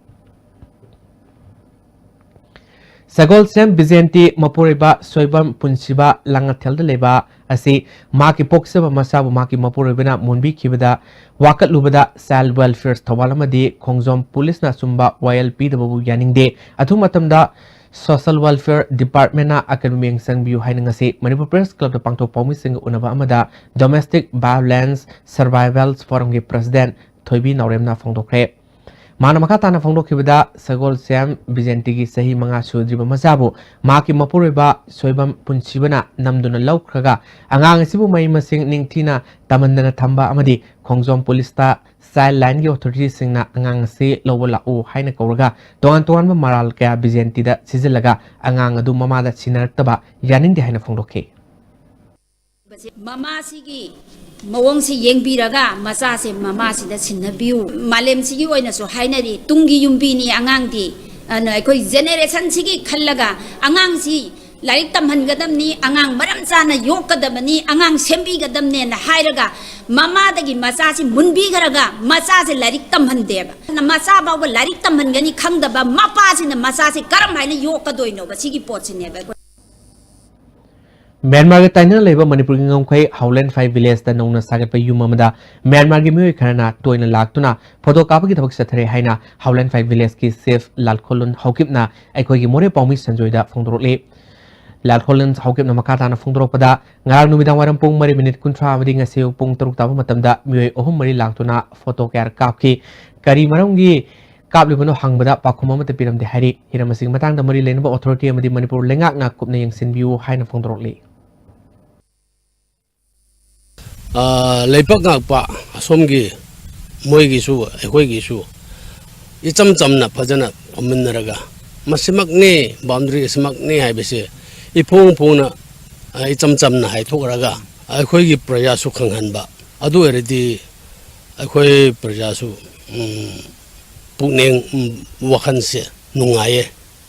ꯁꯒꯣꯜꯁꯦꯝ ꯕꯤꯖꯦꯟꯇꯤ ꯃꯄꯨꯔꯣꯏꯕ ꯁꯣꯏꯕꯝ ꯄꯨꯟꯁꯤꯕ ꯂꯥꯡꯉꯊꯦꯜꯗ ꯂꯩꯕ ꯑꯁꯤ ꯃꯍꯥꯛꯀꯤ ꯄꯣꯛꯆꯕ ꯃꯆꯥꯕꯨ ꯃꯍꯥꯛꯀꯤ ꯃꯄꯨꯔꯣꯏꯕꯅ ꯃꯨꯟꯕꯤꯈꯤꯕꯗ ꯋꯥꯀꯠꯂꯨꯕꯗ Child Welfare ꯊꯧꯕꯥꯜ ꯑꯃꯗꯤ ꯈꯣꯡꯖꯣꯝ ꯄꯨꯂꯤꯁꯅ ꯑꯆꯨꯝꯕ ꯋꯥꯌꯦꯜ ꯄꯤꯗꯕꯕꯨ ꯌꯥꯅꯤꯡꯗꯦ꯫ ꯑꯊꯨꯕ ꯃꯇꯝꯗ Social Welfare Department ꯅ ꯑꯀꯟꯕ ꯃꯤꯠꯌꯦꯡ ꯆꯪꯕꯤꯌꯨ ꯍꯥꯏꯅ ꯉꯁꯤ ꯃꯅꯤꯄꯨꯔ Press Club ꯇ ꯄꯥꯡꯊꯣꯛꯄ ꯄꯥꯎꯃꯤꯁꯤꯡꯒ ꯎꯅꯕ ꯑꯃꯗ Domestic Violence Survivors Forum ꯒꯤ President ꯊꯣꯏꯕꯤ ꯅꯥꯎꯔꯦꯝꯅ ꯐꯣꯡꯗꯣꯛꯈ꯭ꯔꯦ꯫ ꯃꯥꯅ ꯃꯈꯥ ꯇꯥꯅ ꯐꯣꯡꯗꯣꯛꯈꯤꯕꯗ, ꯁꯒꯣꯜꯁꯦꯝ ꯕꯤꯖꯦꯟꯇꯤꯒꯤ ꯆꯍꯤ ꯃꯉꯥ ꯁꯨꯗ꯭ꯔꯤꯕ ꯃꯆꯥꯕꯨ ꯃꯍꯥꯛꯀꯤ ꯃꯄꯨꯔꯣꯏꯕ ꯁꯣꯏꯕꯝ ꯄꯨꯟꯁꯤꯕꯅ ꯅꯝꯗꯨꯅ ꯂꯧꯈ꯭ꯔꯒ ꯑꯉꯥꯡ ꯑꯁꯤꯕꯨ ꯃꯍꯩ ꯃꯁꯤꯡ ꯅꯤꯡꯊꯤꯅ ꯇꯝꯍꯟꯗꯅ ꯊꯝꯕ ꯑꯃꯗꯤ ꯈꯣꯡꯖꯣꯝ ꯄꯨꯂꯤꯁꯇ Child Line ꯒꯤ authority ꯁꯤꯡꯅ ꯑꯉꯥꯡ ꯑꯁꯤ ꯂꯧꯕ ꯂꯥꯛꯎ ꯍꯥꯏꯅ ꯀꯧꯔꯒ ꯇꯣꯉꯥꯟ ꯇꯣꯉꯥꯟꯕ ꯃꯔꯥꯜ ꯀꯌꯥ ꯕꯤꯖꯦꯟꯇꯤꯗ ꯁꯤꯖꯤꯜꯂꯒ ꯑꯉꯥꯡ ꯑꯗꯨ ꯃꯃꯥꯗ ꯁꯤꯟꯅꯔꯛꯇꯕ ꯌꯥꯅꯤꯡꯗꯦ ꯍꯥꯏꯅ ꯐꯣꯡꯗꯣꯛꯈꯤ꯫ ꯃꯃꯥꯁꯤꯒꯤ ꯃꯑꯣꯡꯁꯤ ꯌꯦꯡꯕꯤꯔꯒ ꯃꯆꯥꯁꯦ ꯃꯃꯥꯁꯤꯗ ꯁꯤꯟꯅꯕꯤꯌꯨ꯫ ꯃꯥꯂꯦꯝꯁꯤꯒꯤ ꯑꯣꯏꯅꯁꯨ ꯍꯥꯏꯅꯔꯤ, ꯇꯨꯡꯒꯤ ꯌꯨꯝꯕꯤꯅꯤ ꯑꯉꯥꯡꯗꯤ꯫ ꯑꯗꯨꯅ ꯑꯩꯈꯣꯏ ꯖꯦꯅꯦꯔꯦꯁꯟꯁꯤꯒꯤ ꯈꯜꯂꯒ ꯑꯉꯥꯡꯁꯤ ꯂꯥꯏꯔꯤꯛ ꯇꯝꯍꯟꯒꯗꯕꯅꯤ, ꯑꯉꯥꯡ ꯃꯔꯝ ꯆꯥꯅ ꯌꯣꯛꯀꯗꯕꯅꯤ, ꯑꯉꯥꯡ ꯁꯦꯝꯕꯤꯒꯗꯕꯅꯦꯅ ꯍꯥꯏꯔꯒ ꯃꯃꯥꯗꯒꯤ ꯃꯆꯥꯁꯤ ꯃꯨꯟꯕꯤꯈ꯭ꯔꯒ ꯃꯆꯥꯁꯦ ꯂꯥꯏꯔꯤꯛ ꯇꯝꯍꯟꯗꯦꯕ꯫ ꯃꯆꯥ ꯐꯥꯎꯕ ꯂꯥꯏꯔꯤꯛ ꯇꯝꯍꯟꯒꯅꯤ ꯈꯪꯗꯕ ꯃꯄꯥꯁꯤꯅ ꯃꯆꯥꯁꯦ ꯀꯔꯝ ꯍꯥꯏꯅ ꯌꯣꯛꯀꯗꯣꯏꯅꯣꯕ? ꯁꯤꯒꯤ ꯄꯣꯠꯁꯤꯅꯦꯕ ꯑꯩꯈꯣꯏ ꯃ꯭ꯌꯥꯟꯃꯥꯔꯒ ꯇꯥꯏꯅꯅ ꯂꯩꯕ ꯃꯅꯤꯄꯨꯔꯒꯤ ꯉꯝꯈꯩ ꯍꯥꯎꯂꯦꯟꯐꯥꯏ ꯚꯤꯂꯦꯖꯇ ꯅꯧꯅ ꯁꯥꯒꯠꯄ ꯌꯨꯝ ꯑꯃꯗ ꯃ꯭ꯌꯥꯟꯃꯥꯔꯒꯤ ꯃꯤꯑꯣꯏ ꯈꯔꯅ ꯇꯣꯏꯅ ꯂꯥꯛꯇꯨꯅ ꯐꯣꯇꯣ ꯀꯥꯞꯄꯒꯤ ꯊꯕꯛ ꯆꯠꯊꯔꯦ ꯍꯥꯏꯅ ꯍꯥꯎꯂꯦꯟꯐꯥꯏ ꯚꯤꯂꯦꯖꯀꯤ ꯆꯤꯐ ꯂꯥꯜꯈꯣꯂꯨꯟ ꯍꯧꯀꯤꯞꯅ ꯑꯩꯈꯣꯏꯒꯤ ꯃꯣꯔꯦ ꯄꯥꯎꯃꯤ ꯁꯟꯖꯣꯏꯗ ꯐꯣꯡꯗꯣꯔꯛꯂꯤ꯫ ꯂꯥꯜꯈꯣꯂꯨꯟ ꯍꯧꯀꯤꯞꯅ ꯃꯈꯥ ꯇꯥꯅ ꯐꯣꯡꯗꯣꯔꯛꯄꯗ, ꯉꯔꯥꯡ ꯅꯨꯃꯤꯗꯥꯡ ꯋꯥꯏꯔꯝ ꯄꯨꯡ ꯃꯔꯤ ꯃꯤꯅꯤꯠ ꯀꯨꯟꯊ꯭ꯔꯥ ꯑꯃꯗꯤ ꯉꯁꯤ ꯑꯌꯨꯛ ꯄꯨꯡ ꯇꯔꯨꯛ ꯇꯥꯕ ꯃꯇꯝꯗ ꯃꯤꯑꯣꯏ ꯑꯍꯨꯝ ꯃꯔꯤ ꯂꯥꯛꯇꯨꯅ ꯐꯣꯇꯣ ꯀꯌꯥ ꯀꯥꯞꯈꯤ꯫ ꯀꯔꯤ ꯃꯔꯝꯒꯤ ꯀꯥꯞꯂꯤꯕꯅꯣ ꯍꯪꯕꯗ ꯄꯥꯎꯈꯨꯝ ꯑꯃꯠꯇ ꯄꯤꯔꯝꯗꯦ ꯍꯥꯏꯔꯤ꯫ ꯍꯤꯔꯝ ꯑꯁꯤꯒꯤ ꯃꯇꯥꯡꯗ ꯃꯔꯤ ꯂꯩꯅꯕ ꯑꯣꯊꯣꯔꯤꯇꯤ ꯑꯃꯗꯤ ꯃꯅꯤꯄꯨꯔ ꯂꯩꯉꯥꯛꯅ ꯀꯨꯞꯅ ꯌꯦꯡꯁꯤꯟꯕꯤꯌꯨ ꯍꯥꯏꯅ ꯐꯣꯡꯗꯣꯔꯛꯂꯤ꯫ ꯑ, ꯂꯩꯕꯥꯛ ꯉꯥꯛꯄ ꯑꯁꯣꯝꯒꯤ ꯃꯣꯏꯒꯤꯁꯨ ꯑꯩꯈꯣꯏꯒꯤꯁꯨ ꯏꯆꯝ ꯆꯝꯅ ꯐꯖꯅ ꯐꯝꯃꯤꯟꯅꯔꯒ ꯃꯁꯤꯃꯛꯅꯤ, ꯕꯥꯎꯟꯗꯔꯤ ꯑꯁꯤꯃꯛꯅꯤ ꯍꯥꯏꯕꯁꯦ ꯏꯐꯣꯡ ꯐꯣꯡꯅ, ꯑ, ꯏꯆꯝ ꯆꯝꯅ ꯍꯥꯏꯊꯣꯛꯂꯒ ꯑꯩꯈꯣꯏꯒꯤ ꯄ꯭ꯔꯖꯥꯁꯨ ꯈꯪꯍꯟꯕ꯫ ꯑꯗꯨ ꯑꯣꯏꯔꯗꯤ ꯑꯩꯈꯣꯏ ꯄ꯭ꯔꯖꯥꯁꯨ, ꯎꯝ, ꯄꯨꯛꯅꯤꯡ, ꯎꯝ, ꯋꯥꯈꯜꯁꯦ ꯅꯨꯡꯉꯥꯏꯌꯦ꯫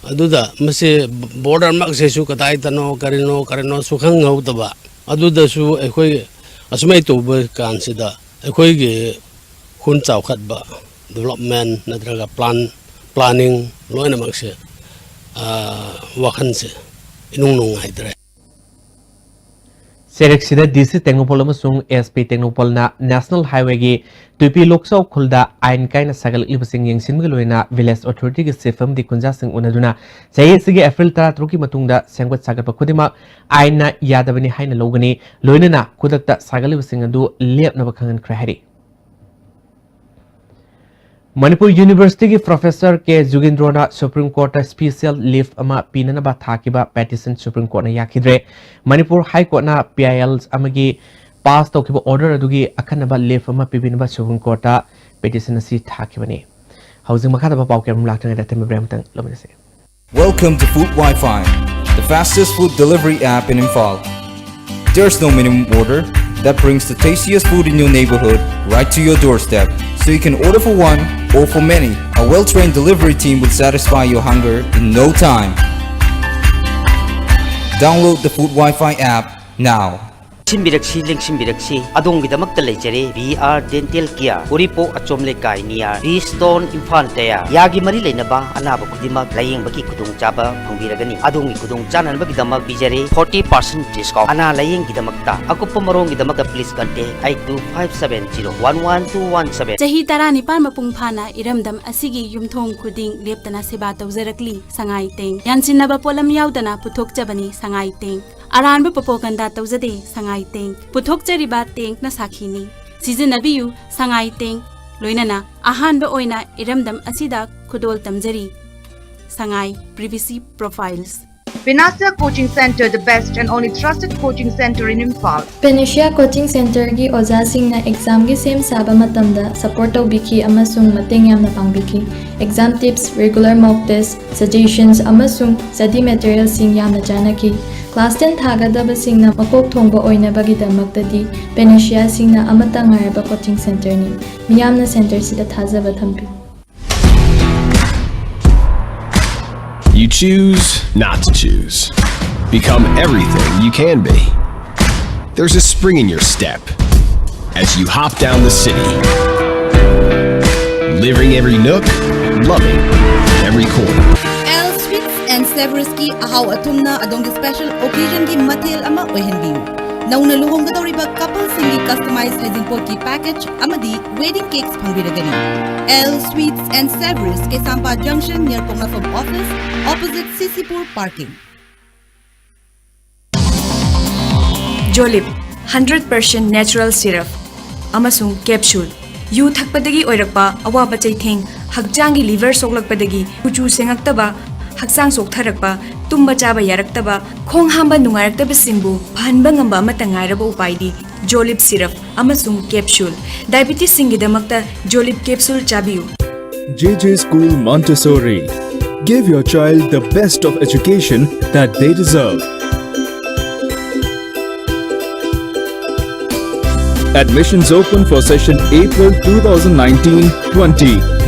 ꯑꯗꯨꯗ ꯃꯁꯤ ꯕꯣꯔꯗꯔꯃꯛꯁꯤꯁꯨ ꯀꯗꯥꯏꯗꯅꯣ, ꯀꯔꯤꯅꯣ, ꯀꯔꯤꯅꯣ ꯁꯨꯈꯪꯍꯧꯗꯕ꯫ ꯑꯗꯨꯗꯁꯨ ꯑꯩꯈꯣꯏ ꯑꯁꯨꯃꯥꯏꯅ ꯇꯧꯕ ꯀꯥꯟꯁꯤꯗ ꯑꯩꯈꯣꯏꯒꯤ ꯈꯨꯟ ꯆꯥꯎꯈꯠꯄ, ꯗꯤꯕꯂꯞꯃꯦꯟ ꯅꯠꯇ꯭ꯔꯒ ꯄ꯭ꯂꯥꯟ, ꯄ꯭ꯂꯥꯅꯤꯡ ꯂꯣꯏꯅꯃꯛꯁꯦ, ꯑ, ꯋꯥꯈꯜꯁꯦ ꯏꯅꯨꯡ ꯅꯨꯡꯉꯥꯏꯇ꯭ꯔꯦ꯫ ꯆꯦꯔꯦꯛꯁꯤꯗ ꯗꯤ ꯁꯤ ꯇꯦꯡꯅꯧꯄꯜ ꯑꯃꯁꯨꯡ ꯑꯦꯁ ꯄꯤ ꯇꯦꯡꯅꯧꯄꯜꯅ ꯅꯦꯁꯅꯦꯜ ꯍꯥꯏꯋꯦꯒꯤ ꯇꯨꯏꯄꯤ ꯂꯣꯛꯆꯥꯎ ꯈꯨꯜꯗ ꯑꯥꯏꯟ ꯀꯥꯏꯅ ꯁꯥꯒꯠꯂꯛꯂꯤꯕꯁꯤꯡ ꯌꯦꯡꯁꯤꯟꯕꯒ ꯂꯣꯏꯅꯅ ꯚꯤꯂꯦꯖ ꯑꯣꯊꯣꯔꯤꯇꯤꯒꯤ ꯆꯤꯐ ꯑꯃꯗꯤ ꯈꯨꯟꯖꯥꯁꯤꯡ ꯎꯅꯗꯨꯅ ꯆꯍꯤ ꯑꯁꯤꯒꯤ ꯑꯦꯄ꯭ꯔꯤꯜ ꯇꯔꯥꯇꯔꯨꯛꯀꯤ ꯃꯇꯨꯡꯗ ꯁꯦꯝꯒꯠ ꯁꯥꯒꯠꯄ ꯈꯨꯗꯤꯡꯃꯛ ꯑꯥꯏꯟꯅ ꯌꯥꯗꯕꯅꯤ ꯍꯥꯏꯅ ꯂꯧꯒꯅꯤ, ꯂꯣꯏꯅꯅ ꯈꯨꯗꯛꯇ ꯁꯥꯒꯠꯂꯤꯕꯁꯤꯡ ꯑꯗꯨ ꯂꯦꯞꯅꯕ ꯈꯪꯍꯟꯈ꯭ꯔꯦ ꯍꯥꯏꯔꯤ꯫ ꯃꯅꯤꯄꯨꯔ ꯌꯨꯅꯤꯚꯔꯁꯤꯇꯤꯒꯤ ꯄ꯭ꯔꯣꯐꯦꯁꯔ ꯀꯦ ꯖꯨꯒꯤꯟꯗ꯭ꯔꯣꯅ ꯁꯨꯄ꯭ꯔꯤꯝ ꯀꯣꯔꯠꯇ ꯁ꯭ꯄꯤꯁꯤꯌꯦꯜ ꯂꯤꯐ ꯑꯃ ꯄꯤꯅꯅꯕ ꯊꯥꯈꯤꯕ ꯄꯦꯇꯤꯁꯟ ꯁꯨꯄ꯭ꯔꯤꯝ ꯀꯣꯔꯠꯅ ꯌꯥꯈꯤꯗ꯭ꯔꯦ꯫ ꯃꯅꯤꯄꯨꯔ ꯍꯥꯏ ꯀꯣꯔꯠꯅ ꯄꯤ ꯑꯥꯏ ꯑꯦꯜ ꯑꯃꯒꯤ ꯄꯥꯁ ꯇꯧꯈꯤꯕ ꯑꯣꯔꯗꯔ ꯑꯗꯨꯒꯤ ꯑꯈꯟꯅꯕ ꯂꯤꯐ ꯑꯃ ꯄꯤꯕꯤꯅꯕ ꯁꯨꯄ꯭ꯔꯤꯝ ꯀꯣꯔꯠꯇ ꯄꯦꯇꯤꯁꯟ ꯑꯁꯤ ꯊꯥꯈꯤꯕꯅꯤ꯫ ꯍꯧꯖꯤꯛ ꯃꯈꯥ ꯇꯥꯕ ꯄꯥꯎ ꯀꯌꯥ ꯑꯃꯔꯣꯝ ꯂꯥꯛꯇ꯭ꯔꯤꯉꯩꯗ ꯑꯊꯦꯟꯕ ꯕ꯭ꯔꯦꯛ ꯑꯃꯇꯪ ꯂꯧꯃꯤꯟꯅꯁꯤ꯫ Welcome to Food Wi-Fi, the fastest food delivery app in Imphal. There's no minimum order that brings the tastiest food in your neighborhood right to your doorstep. so you can order for one or for many. A well-trained delivery team will satisfy your hunger in no time. Download the Food Wi-Fi app now. ꯁꯤꯟꯕꯤꯔꯛꯁꯤ, ꯂꯦꯡꯁꯤꯟꯕꯤꯔꯛꯁꯤ꯫ ꯑꯗꯣꯝꯒꯤꯗꯃꯛꯇ ꯂꯩꯖꯔꯦ ꯕꯤ ꯑꯥꯔ ꯗꯦꯟꯇꯦꯜ ꯀꯤꯌꯥꯔ, ꯎꯔꯤꯄꯣꯛ ꯑꯆꯣꯝ ꯂꯩꯀꯥꯏ ꯅꯤꯌꯥꯔ ꯕꯤ ꯁ꯭ꯇꯣꯟ, ꯏꯝꯐꯥꯜ ꯇꯌꯥꯔ꯫ ꯌꯥꯒꯤ ꯃꯔꯤ ꯂꯩꯅꯕ ꯑꯅꯥꯕ ꯈꯨꯗꯤꯡꯃꯛ ꯂꯥꯌꯦꯡꯕꯒꯤ ꯈꯨꯗꯣꯡꯆꯥꯕ ꯐꯪꯕꯤꯔꯒꯅꯤ꯫ ꯑꯗꯣꯝꯒꯤ ꯈꯨꯗꯣꯡ ꯆꯥꯅꯅꯕꯒꯤꯗꯃꯛ ꯄꯤꯖꯔꯦ forty percent discount ꯑꯅꯥ ꯂꯥꯌꯦꯡꯒꯤꯗꯃꯛꯇ꯫ ꯑꯀꯨꯞꯄ ꯃꯔꯣꯜꯒꯤꯗꯃꯛꯇ please contact eight two five seven zero one one two one seven꯫ ꯆꯍꯤ ꯇꯔꯥꯅꯤꯄꯥꯟ ꯃꯄꯨꯡ ꯐꯥꯅ ꯏꯔꯝꯗꯝ ꯑꯁꯤꯒꯤ ꯌꯨꯝꯊꯣꯡ ꯈꯨꯗꯤꯡ ꯂꯦꯞꯇꯅ ꯁꯦꯕꯥ ꯇꯧꯖꯔꯛꯂꯤ ꯁꯉꯥꯏ ꯇꯦꯡ꯫ ꯌꯥꯟꯁꯤꯟꯅꯕ ꯄꯣꯠꯂꯝ ꯌꯥꯎꯗꯅ ꯄꯨꯊꯣꯛꯆꯕꯅꯤ ꯁꯉꯥꯏ ꯇꯦꯡ꯫ ꯑꯔꯥꯟꯕ ꯄ꯭ꯔꯣꯄꯥꯒꯥꯟꯗꯥ ꯇꯧꯖꯗꯦ ꯁꯉꯥꯏ ꯇꯦꯡ꯫ ꯄꯨꯊꯣꯛꯆꯔꯤꯕ ꯇꯦꯡꯅ ꯁꯥꯈꯤꯅꯤ꯫ ꯁꯤꯖꯤꯟꯅꯕꯤꯌꯨ ꯁꯉꯥꯏ ꯇꯦꯡ꯫ ꯂꯣꯏꯅꯅ ꯑꯍꯥꯟꯕ ꯑꯣꯏꯅ ꯏꯔꯝꯗꯝ ꯑꯁꯤꯗ ꯈꯨꯗꯣꯜ ꯇꯝꯖꯔꯤ ꯁꯉꯥꯏ Privacy Profiles꯫ Panacea Coaching Center, the best and only trusted coaching center in Imphal. Panacea Coaching Centerꯒꯤ ꯑꯣꯖꯥꯁꯤꯡꯅ examꯒꯤ ꯁꯦꯝ ꯁꯥꯕ ꯃꯇꯝꯗ support ꯇꯧꯕꯤꯈꯤ ꯑꯃꯁꯨꯡ ꯃꯇꯦꯡ ꯌꯥꯝꯅ ꯄꯥꯡꯕꯤꯈꯤ꯫ Exam tips, regular mock test, suggestions ꯑꯃꯁꯨꯡ study materialꯁꯤꯡ ꯌꯥꯝꯅ ꯆꯥꯟꯅꯈꯤ꯫ Class ten ꯊꯥꯒꯗꯕꯁꯤꯡꯅ ꯃꯀꯣꯛ ꯊꯣꯡꯕ ꯑꯣꯏꯅꯕꯒꯤꯗꯃꯛꯇꯗꯤ Panaceaꯁꯤꯡꯅ ꯑꯃꯠꯇ ꯉꯥꯏꯔꯕ coaching centerꯅꯤ꯫ ꯃꯤꯌꯥꯝꯅ centerꯁꯤꯗ ꯊꯥꯖꯕ ꯊꯝꯕꯤꯌꯨ꯫ You choose not to choose. Become everything you can be. There's a spring in your step as you hop down the city. Living every nook, loving every corner. L sweets N ꯁꯦꯚꯔꯁꯀꯤ ꯑꯍꯥꯎ ꯑꯊꯨꯝꯅ ꯑꯗꯣꯝꯒꯤ special occasionꯒꯤ ꯃꯊꯦꯜ ꯑꯃ ꯑꯣꯏꯍꯟꯕꯤꯌꯨ꯫ ꯅꯧꯅ ꯂꯨꯍꯣꯡꯒꯗꯧꯔꯤꯕ coupleꯁꯤꯡꯒꯤ customize ꯍꯩꯖꯤꯡꯄꯣꯠꯀꯤ package ꯑꯃꯗꯤ wedding cakes ꯐꯪꯕꯤꯔꯒꯅꯤ꯫ L sweets N savours, Keishampat junction near ꯄꯣꯛꯅꯐꯝ office, opposite C C Pur parking꯫ ꯖꯣꯂꯤꯞ, hundred percent natural syrup ꯑꯃꯁꯨꯡ capsule꯫ ꯌꯨ ꯊꯛꯄꯗꯒꯤ ꯑꯣꯏꯔꯛꯄ ꯑꯋꯥꯕ ꯆꯩꯊꯦꯡ, ꯍꯛꯆꯥꯡꯒꯤ liver ꯁꯣꯛꯂꯛꯄꯗꯒꯤ ꯀꯨꯆꯨ ꯁꯦꯡꯉꯛꯇꯕ, ꯍꯛꯆꯥꯡ ꯆꯣꯛꯊꯔꯛꯄ, ꯇꯨꯝꯕ ꯆꯥꯕ ꯌꯥꯔꯛꯇꯕ, ꯈꯣꯡ ꯍꯥꯝꯕ ꯅꯨꯡꯉꯥꯏꯔꯛꯇꯕꯁꯤꯡꯕꯨ ꯐꯍꯟꯕ ꯉꯝꯕ ꯑꯃꯠꯇ ꯉꯥꯏꯔꯕ ꯎꯄꯥꯏꯗꯤ ꯖꯣꯂꯤꯞ syrup ꯑꯃꯁꯨꯡ capsule꯫ Diabetesꯁꯤꯡꯒꯤꯗꯃꯛꯇ ꯖꯣꯂꯤꯞ capsule ꯆꯥꯕꯤꯌꯨ꯫ J J School Montessori. Give your child the best of education that they deserve. Admissions open for session April two thousand nineteen twenty.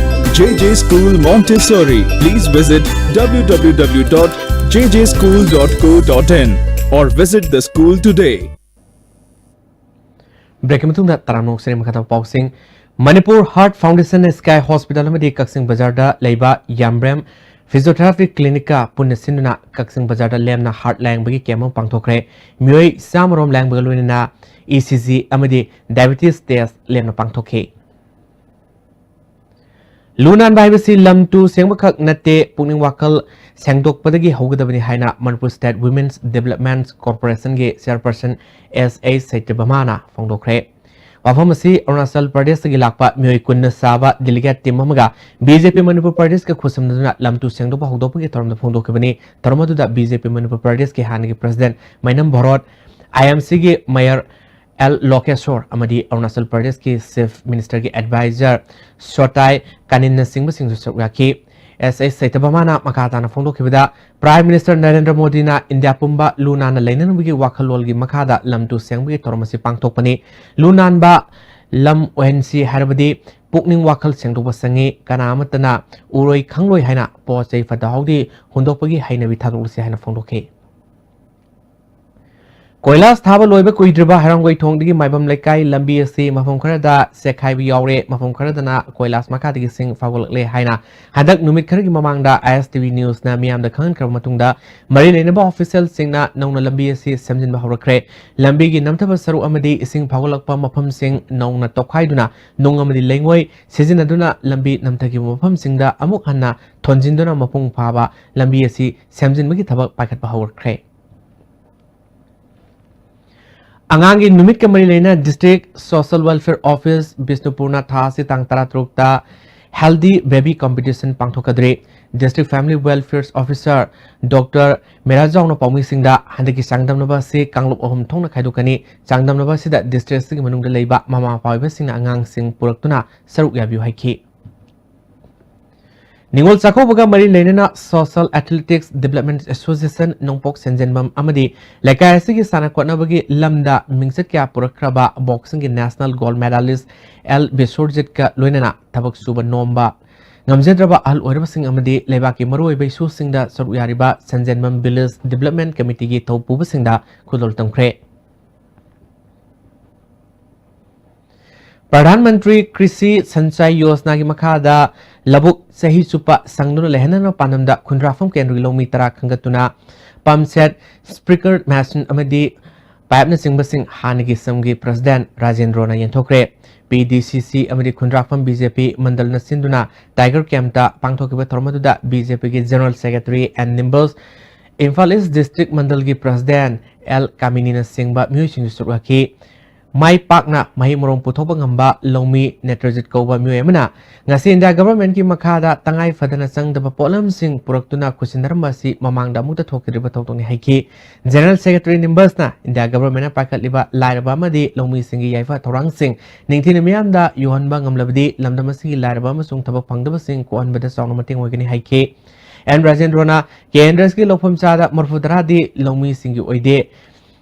J J School Montessori. Please visit w w w dot j j school dot co dot in or visit the school today. ꯕ꯭ꯔꯦꯛꯀꯤ ꯃꯇꯨꯡꯗ ꯇꯔꯥꯝꯅ ꯑꯣꯛꯆꯔꯤ꯫ ꯃꯈꯥ ꯇꯥꯕ ꯄꯥꯎꯁꯤꯡ꯫ ꯃꯅꯤꯄꯨꯔ ꯍꯥꯔꯠ ꯐꯥꯎꯟꯗꯦꯁꯟꯅ ꯁ꯭ꯀꯥꯏ ꯍꯣꯁꯄꯤꯇꯥꯜ ꯑꯃꯗꯤ ꯀꯛꯆꯤꯡ ꯕꯖꯥꯔꯗ ꯂꯩꯕ ꯌꯥꯝꯕ꯭ꯔꯦꯝ ꯐꯤꯖꯤꯌꯣꯊꯦꯔꯥꯄꯤ ꯀ꯭ꯂꯤꯅꯤꯛꯀ ꯄꯨꯟꯅ ꯁꯤꯟꯗꯨꯅ ꯀꯛꯆꯤꯡ ꯕꯖꯥꯔꯗ ꯂꯦꯝꯅ ꯍꯥꯔꯠ ꯂꯥꯌꯦꯡꯕꯒꯤ ꯀꯦꯝꯞ ꯑꯃ ꯄꯥꯡꯊꯣꯛꯈ꯭ꯔꯦ꯫ ꯃꯤꯑꯣꯏ ꯆꯥꯝꯃ ꯔꯣꯝ ꯂꯥꯌꯦꯡꯕꯒ ꯂꯣꯏꯅꯅ ꯏ ꯁꯤ ꯖꯤ ꯑꯃꯗꯤ ꯗꯥꯏꯕꯦꯇꯤꯁ ꯇꯦꯁ ꯂꯦꯝꯅ ꯄꯥꯡꯊꯣꯛꯈꯤ꯫ ꯂꯨ ꯅꯥꯟꯕ ꯍꯥꯏꯕꯁꯤ ꯂꯝ ꯇꯨ ꯁꯦꯡꯕꯈꯛ ꯅꯠꯇꯦ, ꯄꯨꯛꯅꯤꯡ ꯋꯥꯈꯜ ꯁꯦꯡꯗꯣꯛꯄꯗꯒꯤ ꯍꯧꯒꯗꯕꯅꯤ ꯍꯥꯏꯅ ꯃꯅꯤꯄꯨꯔ ꯁ꯭ꯇꯦꯠ ꯋꯤꯃꯦꯟꯁ ꯗꯤꯕꯦꯂꯞꯃꯦꯟꯠ ꯀꯣꯔꯄꯣꯔꯦꯁꯟꯒꯤ ꯆꯦꯌꯔꯄꯔꯁꯟ ꯑꯦꯁ ꯑꯦ ꯁꯩꯇꯕꯃꯥꯅ ꯐꯣꯡꯗꯣꯛꯈ꯭ꯔꯦ꯫ ꯋꯥꯐꯝ ꯑꯁꯤ ꯑꯔꯨꯅꯥꯆꯜ ꯄ꯭ꯔꯗꯦꯁꯇꯒꯤ ꯂꯥꯛꯄ ꯃꯤꯑꯣꯏ ꯀꯨꯟꯅ ꯁꯥꯕ ꯗꯦꯂꯤꯒꯦꯠ ꯇꯤꯝ ꯑꯃꯒ ꯕꯤ ꯖꯦ ꯄꯤ ꯃꯅꯤꯄꯨꯔ ꯄ꯭ꯔꯗꯦꯁꯀ ꯈꯨꯠꯁꯝꯅꯗꯨꯅ ꯂꯝ ꯇꯨ ꯁꯦꯡꯗꯣꯛꯄ ꯍꯧꯗꯣꯛꯄꯒꯤ ꯊꯧꯔꯝꯗ ꯐꯣꯡꯗꯣꯛꯈꯤꯕꯅꯤ꯫ ꯊꯧꯔꯝ ꯑꯗꯨꯗ ꯕꯤ ꯖꯦ ꯄꯤ ꯃꯅꯤꯄꯨꯔ ꯄ꯭ꯔꯗꯦꯁꯀꯤ ꯍꯥꯟꯅꯒꯤ ꯄ꯭ꯔꯁꯤꯗꯦꯟꯠ ꯃꯩꯅꯝ ꯚꯣꯔꯣꯠ, ꯑꯥꯏ ꯑꯦꯝ ꯁꯤꯒꯤ ꯃꯦꯌꯔ ꯑꯦꯜ ꯂꯣꯀꯦꯁꯣꯔ ꯑꯃꯗꯤ ꯑꯔꯨꯅꯥꯆꯜ ꯄ꯭ꯔꯗꯦꯁꯀꯤ ꯆꯤꯐ ꯃꯤꯅꯤꯁꯇꯔꯒꯤ ꯑꯦꯗꯚꯥꯏꯖꯔ ꯁꯣꯇꯥꯏ ꯀꯥꯅꯤꯟꯅꯆꯤꯡꯕꯁꯤꯡꯁꯨ ꯁꯔꯨꯛ ꯌꯥꯈꯤ꯫ ꯑꯦꯁ ꯑꯦꯁ ꯁꯩꯇꯕꯃꯥꯅ ꯃꯈꯥ ꯇꯥꯅ ꯐꯣꯡꯗꯣꯛꯈꯤꯕꯗ, ꯄ꯭ꯔꯥꯏꯝ ꯃꯤꯅꯤꯁꯇꯔ ꯅꯔꯦꯟꯗ꯭ꯔ ꯃꯣꯗꯤꯅ ꯏꯟꯗꯤꯌꯥ ꯄꯨꯝꯕ ꯂꯨ ꯅꯥꯟꯅ ꯂꯩꯅꯅꯕꯒꯤ ꯋꯥꯈꯜꯂꯣꯟꯒꯤ ꯃꯈꯥꯗ ꯂꯝ ꯇꯨ ꯁꯦꯡꯕꯒꯤ ꯊꯧꯔꯝ ꯑꯁꯤ ꯄꯥꯡꯊꯣꯛꯄꯅꯤ꯫ ꯂꯨ ꯅꯥꯟꯕ ꯂꯝ ꯑꯣꯏꯍꯟꯁꯤ ꯍꯥꯏꯔꯕꯗꯤ ꯄꯨꯛꯅꯤꯡ ꯋꯥꯈꯜ ꯁꯦꯡꯗꯣꯛꯄ ꯆꯪꯏ꯫ ꯀꯅꯥ ꯑꯃꯠꯇꯅ ꯎꯔꯣꯏ ꯈꯪꯂꯣꯏ ꯍꯥꯏꯅ ꯄꯣꯠ ꯆꯩ ꯐꯠꯇ ꯍꯥꯎꯗꯤ ꯍꯨꯟꯗꯣꯛꯄꯒꯤ ꯍꯩꯅꯕꯤ ꯊꯥꯗꯣꯛꯂꯁꯤ ꯍꯥꯏꯅ ꯐꯣꯡꯗꯣꯛꯈꯤ꯫ ꯀꯣꯏꯂꯥꯁ ꯊꯥꯕ ꯂꯣꯏꯕ ꯀꯨꯏꯗ꯭ꯔꯤꯕ ꯍꯩꯔꯥꯡꯒꯣꯏ ꯊꯣꯡꯗꯒꯤ ꯃꯥꯏꯕꯝ ꯂꯩꯀꯥꯏ ꯂꯝꯕꯤ ꯑꯁꯤ ꯃꯐꯝ ꯈꯔꯗ ꯆꯦꯛꯈꯥꯏꯕ ꯌꯥꯎꯔꯦ, ꯃꯐꯝ ꯈꯔꯗꯅ ꯀꯣꯏꯂꯥꯁ ꯃꯈꯥꯗꯒꯤ ꯏꯁꯤꯡ ꯐꯥꯎꯒꯠꯂꯛꯂꯦ ꯍꯥꯏꯅ ꯍꯟꯗꯛ ꯅꯨꯃꯤꯠ ꯈꯔꯒꯤ ꯃꯃꯥꯡꯗ ꯑꯥꯏ ꯑꯦꯁ ꯇꯤ ꯚꯤ ꯅ꯭ꯌꯨꯁꯅ ꯃꯤꯌꯥꯝꯗ ꯈꯪꯍꯟꯈ꯭ꯔꯕ ꯃꯇꯨꯡꯗ, ꯃꯔꯤ ꯂꯩꯅꯕ ꯑꯣꯐꯤꯁꯤꯌꯦꯜꯁꯤꯡꯅ ꯅꯧꯅ ꯂꯝꯕꯤ ꯑꯁꯤ ꯁꯦꯝꯖꯤꯟꯕ ꯍꯧꯔꯛꯈ꯭ꯔꯦ꯫ ꯂꯝꯕꯤꯒꯤ ꯅꯝꯊꯕ ꯁꯔꯨꯛ ꯑꯃꯗꯤ ꯏꯁꯤꯡ ꯐꯥꯎꯒꯠꯂꯛꯄ ꯃꯐꯝꯁꯤꯡ ꯅꯧꯅ ꯇꯧꯈꯥꯏꯗꯨꯅ ꯅꯨꯡ ꯑꯃꯗꯤ ꯂꯩꯉꯣꯏ ꯁꯤꯖꯤꯟꯅꯗꯨꯅ ꯂꯝꯕꯤ ꯅꯝꯊꯈꯤꯕ ꯃꯐꯝꯁꯤꯡꯗ ꯑꯃꯨꯛ ꯍꯟꯅ ꯊꯣꯟꯖꯤꯟꯗꯨꯅ ꯃꯄꯨꯡ ꯐꯥꯕ ꯂꯝꯕꯤ ꯑꯁꯤ ꯁꯦꯝꯖꯤꯟꯕꯒꯤ ꯊꯕꯛ ꯄꯥꯏꯈꯠꯄ ꯍꯧꯔꯛꯈ꯭ꯔꯦ꯫ ꯑꯉꯥꯡꯒꯤ ꯅꯨꯃꯤꯠꯀ ꯃꯔꯤ ꯂꯩꯅ ꯗꯤꯁꯇ꯭ꯔꯤꯛ ꯁꯣꯁꯤꯌꯦꯜ ꯋꯦꯜꯐꯤꯌꯔ ꯑꯣꯐꯤꯁ ꯕꯤꯁꯅꯨꯄꯨꯔꯅ ꯊꯥ ꯑꯁꯤ ꯇꯥꯡ ꯇꯔꯥꯇꯔꯨꯛꯇ ꯍꯦꯜꯗꯤ ꯕꯦꯕꯤ ꯀꯝꯄꯤꯇꯤꯁꯟ ꯄꯥꯡꯊꯣꯛꯀꯗ꯭ꯔꯤ꯫ District family welfare officer doctor ꯃꯤꯔꯥꯖꯥꯎꯅ ꯄꯥꯎꯃꯤꯁꯤꯡꯗ ꯍꯟꯗꯛꯀꯤ ꯆꯥꯡꯗꯝꯅꯕ ꯑꯁꯤ ꯀꯥꯡꯂꯨꯞ ꯑꯍꯨꯝ ꯊꯣꯛꯅ ꯈꯥꯏꯗꯣꯛꯀꯅꯤ꯫ ꯆꯥꯡꯗꯝꯅꯕ ꯑꯁꯤꯗ ꯗꯤꯁꯇ꯭ꯔꯤꯛ ꯑꯁꯤꯒꯤ ꯃꯅꯨꯡꯗ ꯂꯩꯕ ꯃꯃꯥ ꯃꯄꯥ ꯑꯣꯏꯕꯁꯤꯡꯅ ꯑꯉꯥꯡꯁꯤꯡ ꯄꯨꯔꯛꯇꯨꯅ ꯁꯔꯨꯛ ꯌꯥꯕꯤꯌꯨ ꯍꯥꯏꯈꯤ꯫ ꯅꯤꯉꯣꯜ ꯆꯥꯛꯀꯧꯕꯒ ꯃꯔꯤ ꯂꯩꯅꯅ Social Athletics Development Association ꯅꯣꯡꯄꯣꯛ ꯁꯟꯖꯦꯟꯕꯝ ꯑꯃꯗꯤ ꯂꯩꯀꯥꯏ ꯑꯁꯤꯒꯤ ꯁꯥꯟꯅ ꯈꯣꯠꯅꯕꯒꯤ ꯂꯝꯗ ꯃꯤꯡꯆꯠ ꯀꯌꯥ ꯄꯨꯔꯛꯈ꯭ꯔꯕ boxingꯒꯤ national gold medalist ꯑꯦꯜ ꯕꯤꯁ꯭ꯋꯔꯖꯤꯠꯀ ꯂꯣꯏꯅꯅ ꯊꯕꯛ ꯁꯨꯕ ꯅꯣꯝꯕ ꯉꯝꯖꯗ꯭ꯔꯕ ꯑꯍꯜ ꯑꯣꯏꯔꯕꯁꯤꯡ ꯑꯃꯗꯤ ꯂꯩꯕꯥꯛꯀꯤ ꯃꯔꯨꯑꯣꯏꯕ ꯏꯁꯨꯁꯤꯡꯗ ꯁꯔꯨꯛ ꯌꯥꯔꯤꯕ ꯁꯟꯖꯦꯟꯕꯝ Village Development Committeeꯒꯤ ꯊꯧ ꯄꯨꯕꯁꯤꯡꯗ ꯈꯨꯗꯣꯜ ꯇꯝꯈ꯭ꯔꯦ꯫ ꯄ꯭ꯔꯙꯥꯟ ꯃꯟꯇ꯭ꯔꯤ ꯀ꯭ꯔꯤꯁꯤ ꯁꯟꯆꯥꯏ ꯌꯣꯖꯅꯥꯒꯤ ꯃꯈꯥꯗ ꯂꯧꯕꯨꯛ ꯆꯍꯤ ꯆꯨꯞꯄ ꯁꯪꯗꯨꯅ ꯂꯩꯍꯟꯅꯕ ꯄꯥꯟꯗꯝꯗ ꯈꯨꯟꯗ꯭ꯔꯥꯛꯐꯝ ꯀꯦꯟꯗ꯭ꯔꯒꯤ ꯂꯧꯃꯤ ꯇꯔꯥ ꯈꯟꯒꯠꯇꯨꯅ pump set, sprinkler machine ꯑꯃꯗꯤ pipeꯅꯆꯤꯡꯕꯁꯤꯡ ꯍꯥꯟꯅꯒꯤ ꯁꯝꯒꯤ president ꯔꯥꯖꯦꯟꯗ꯭ꯔꯣꯅ ꯌꯦꯟꯊꯣꯛꯈ꯭ꯔꯦ꯫ ꯄꯤ ꯗꯤ ꯁꯤ ꯁꯤ ꯑꯃꯗꯤ ꯈꯨꯟꯗ꯭ꯔꯥꯛꯐꯝ ꯕꯤ ꯖꯦ ꯄꯤ ꯃꯟꯗꯜꯅ ꯁꯤꯟꯗꯨꯅ Tiger Campꯇ ꯄꯥꯡꯊꯣꯛꯈꯤꯕ ꯊꯧꯔꯝ ꯑꯗꯨꯗ ꯕꯤ ꯖꯦ ꯄꯤꯒꯤ General Secretary ꯑꯦꯟ ꯅꯤꯝꯕꯜꯁ, ꯏꯝꯐꯥꯜ East District ꯃꯟꯗꯜꯒꯤ president ꯑꯦꯜ ꯀꯥꯃꯤꯅꯤꯅ ꯆꯤꯡꯕ ꯃꯤꯑꯣꯏꯁꯤꯡꯁꯨ ꯁꯔꯨꯛ ꯌꯥꯈꯤ꯫ ꯃꯥꯏ ꯄꯥꯛꯅ ꯃꯍꯩ ꯃꯔꯣꯡ ꯄꯨꯊꯣꯛꯄ ꯉꯝꯕ ꯂꯧꯃꯤ ꯅꯦꯇ꯭ꯔꯖꯤꯠ ꯀꯧꯕ ꯃꯤꯑꯣꯏ ꯑꯃꯅ ꯉꯁꯤ ꯏꯟꯗꯤꯌꯥ ꯒꯚꯔꯟꯃꯦꯟꯠꯀꯤ ꯃꯈꯥꯗ ꯇꯉꯥꯏ ꯐꯗꯅ ꯆꯪꯗꯕ ꯄꯣꯠꯂꯝꯁꯤꯡ ꯄꯨꯔꯛꯇꯨꯅ ꯈꯨꯠꯁꯤꯟꯅꯔꯝꯕ ꯑꯁꯤ ꯃꯃꯥꯡꯗ ꯑꯃꯨꯛꯇ ꯊꯣꯛꯈꯤꯗ꯭ꯔꯤꯕ ꯊꯧꯗꯣꯛꯅꯤ ꯍꯥꯏꯈꯤ꯫ General Secretary ꯅꯤꯝꯕꯜꯁꯅ ꯏꯟꯗꯤꯌꯥ ꯒꯚꯔꯟꯃꯦꯟꯠꯅ ꯄꯥꯏꯈꯠꯂꯤꯕ ꯂꯥꯏꯔꯕ ꯑꯃꯗꯤ ꯂꯧꯃꯤꯁꯤꯡꯒꯤ ꯌꯥꯏꯐ ꯊꯧꯔꯥꯡꯁꯤꯡ ꯅꯤꯡꯊꯤꯅ ꯃꯤꯌꯥꯝꯗ ꯌꯧꯍꯟꯕ ꯉꯝꯂꯕꯗꯤ ꯂꯝꯗꯝ ꯑꯁꯤꯒꯤ ꯂꯥꯏꯔꯕ ꯑꯃꯁꯨꯡ ꯊꯕꯛ ꯐꯪꯗꯕꯁꯤꯡ ꯀꯣꯛꯍꯟꯕꯗ ꯆꯥꯎꯅ ꯃꯇꯦꯡ ꯑꯣꯏꯒꯅꯤ ꯍꯥꯏꯈꯤ꯫ ꯑꯦꯟ ꯔꯥꯖꯦꯟꯗ꯭ꯔꯣꯅ ꯀꯦꯟꯗ꯭ꯔ ꯑꯁꯤꯒꯤ ꯂꯧꯐꯝ ꯆꯥꯗ ꯃꯔꯐꯨ ꯇꯔꯥꯗꯤ ꯂꯧꯃꯤꯁꯤꯡꯒꯤ ꯑꯣꯏꯗꯦ꯫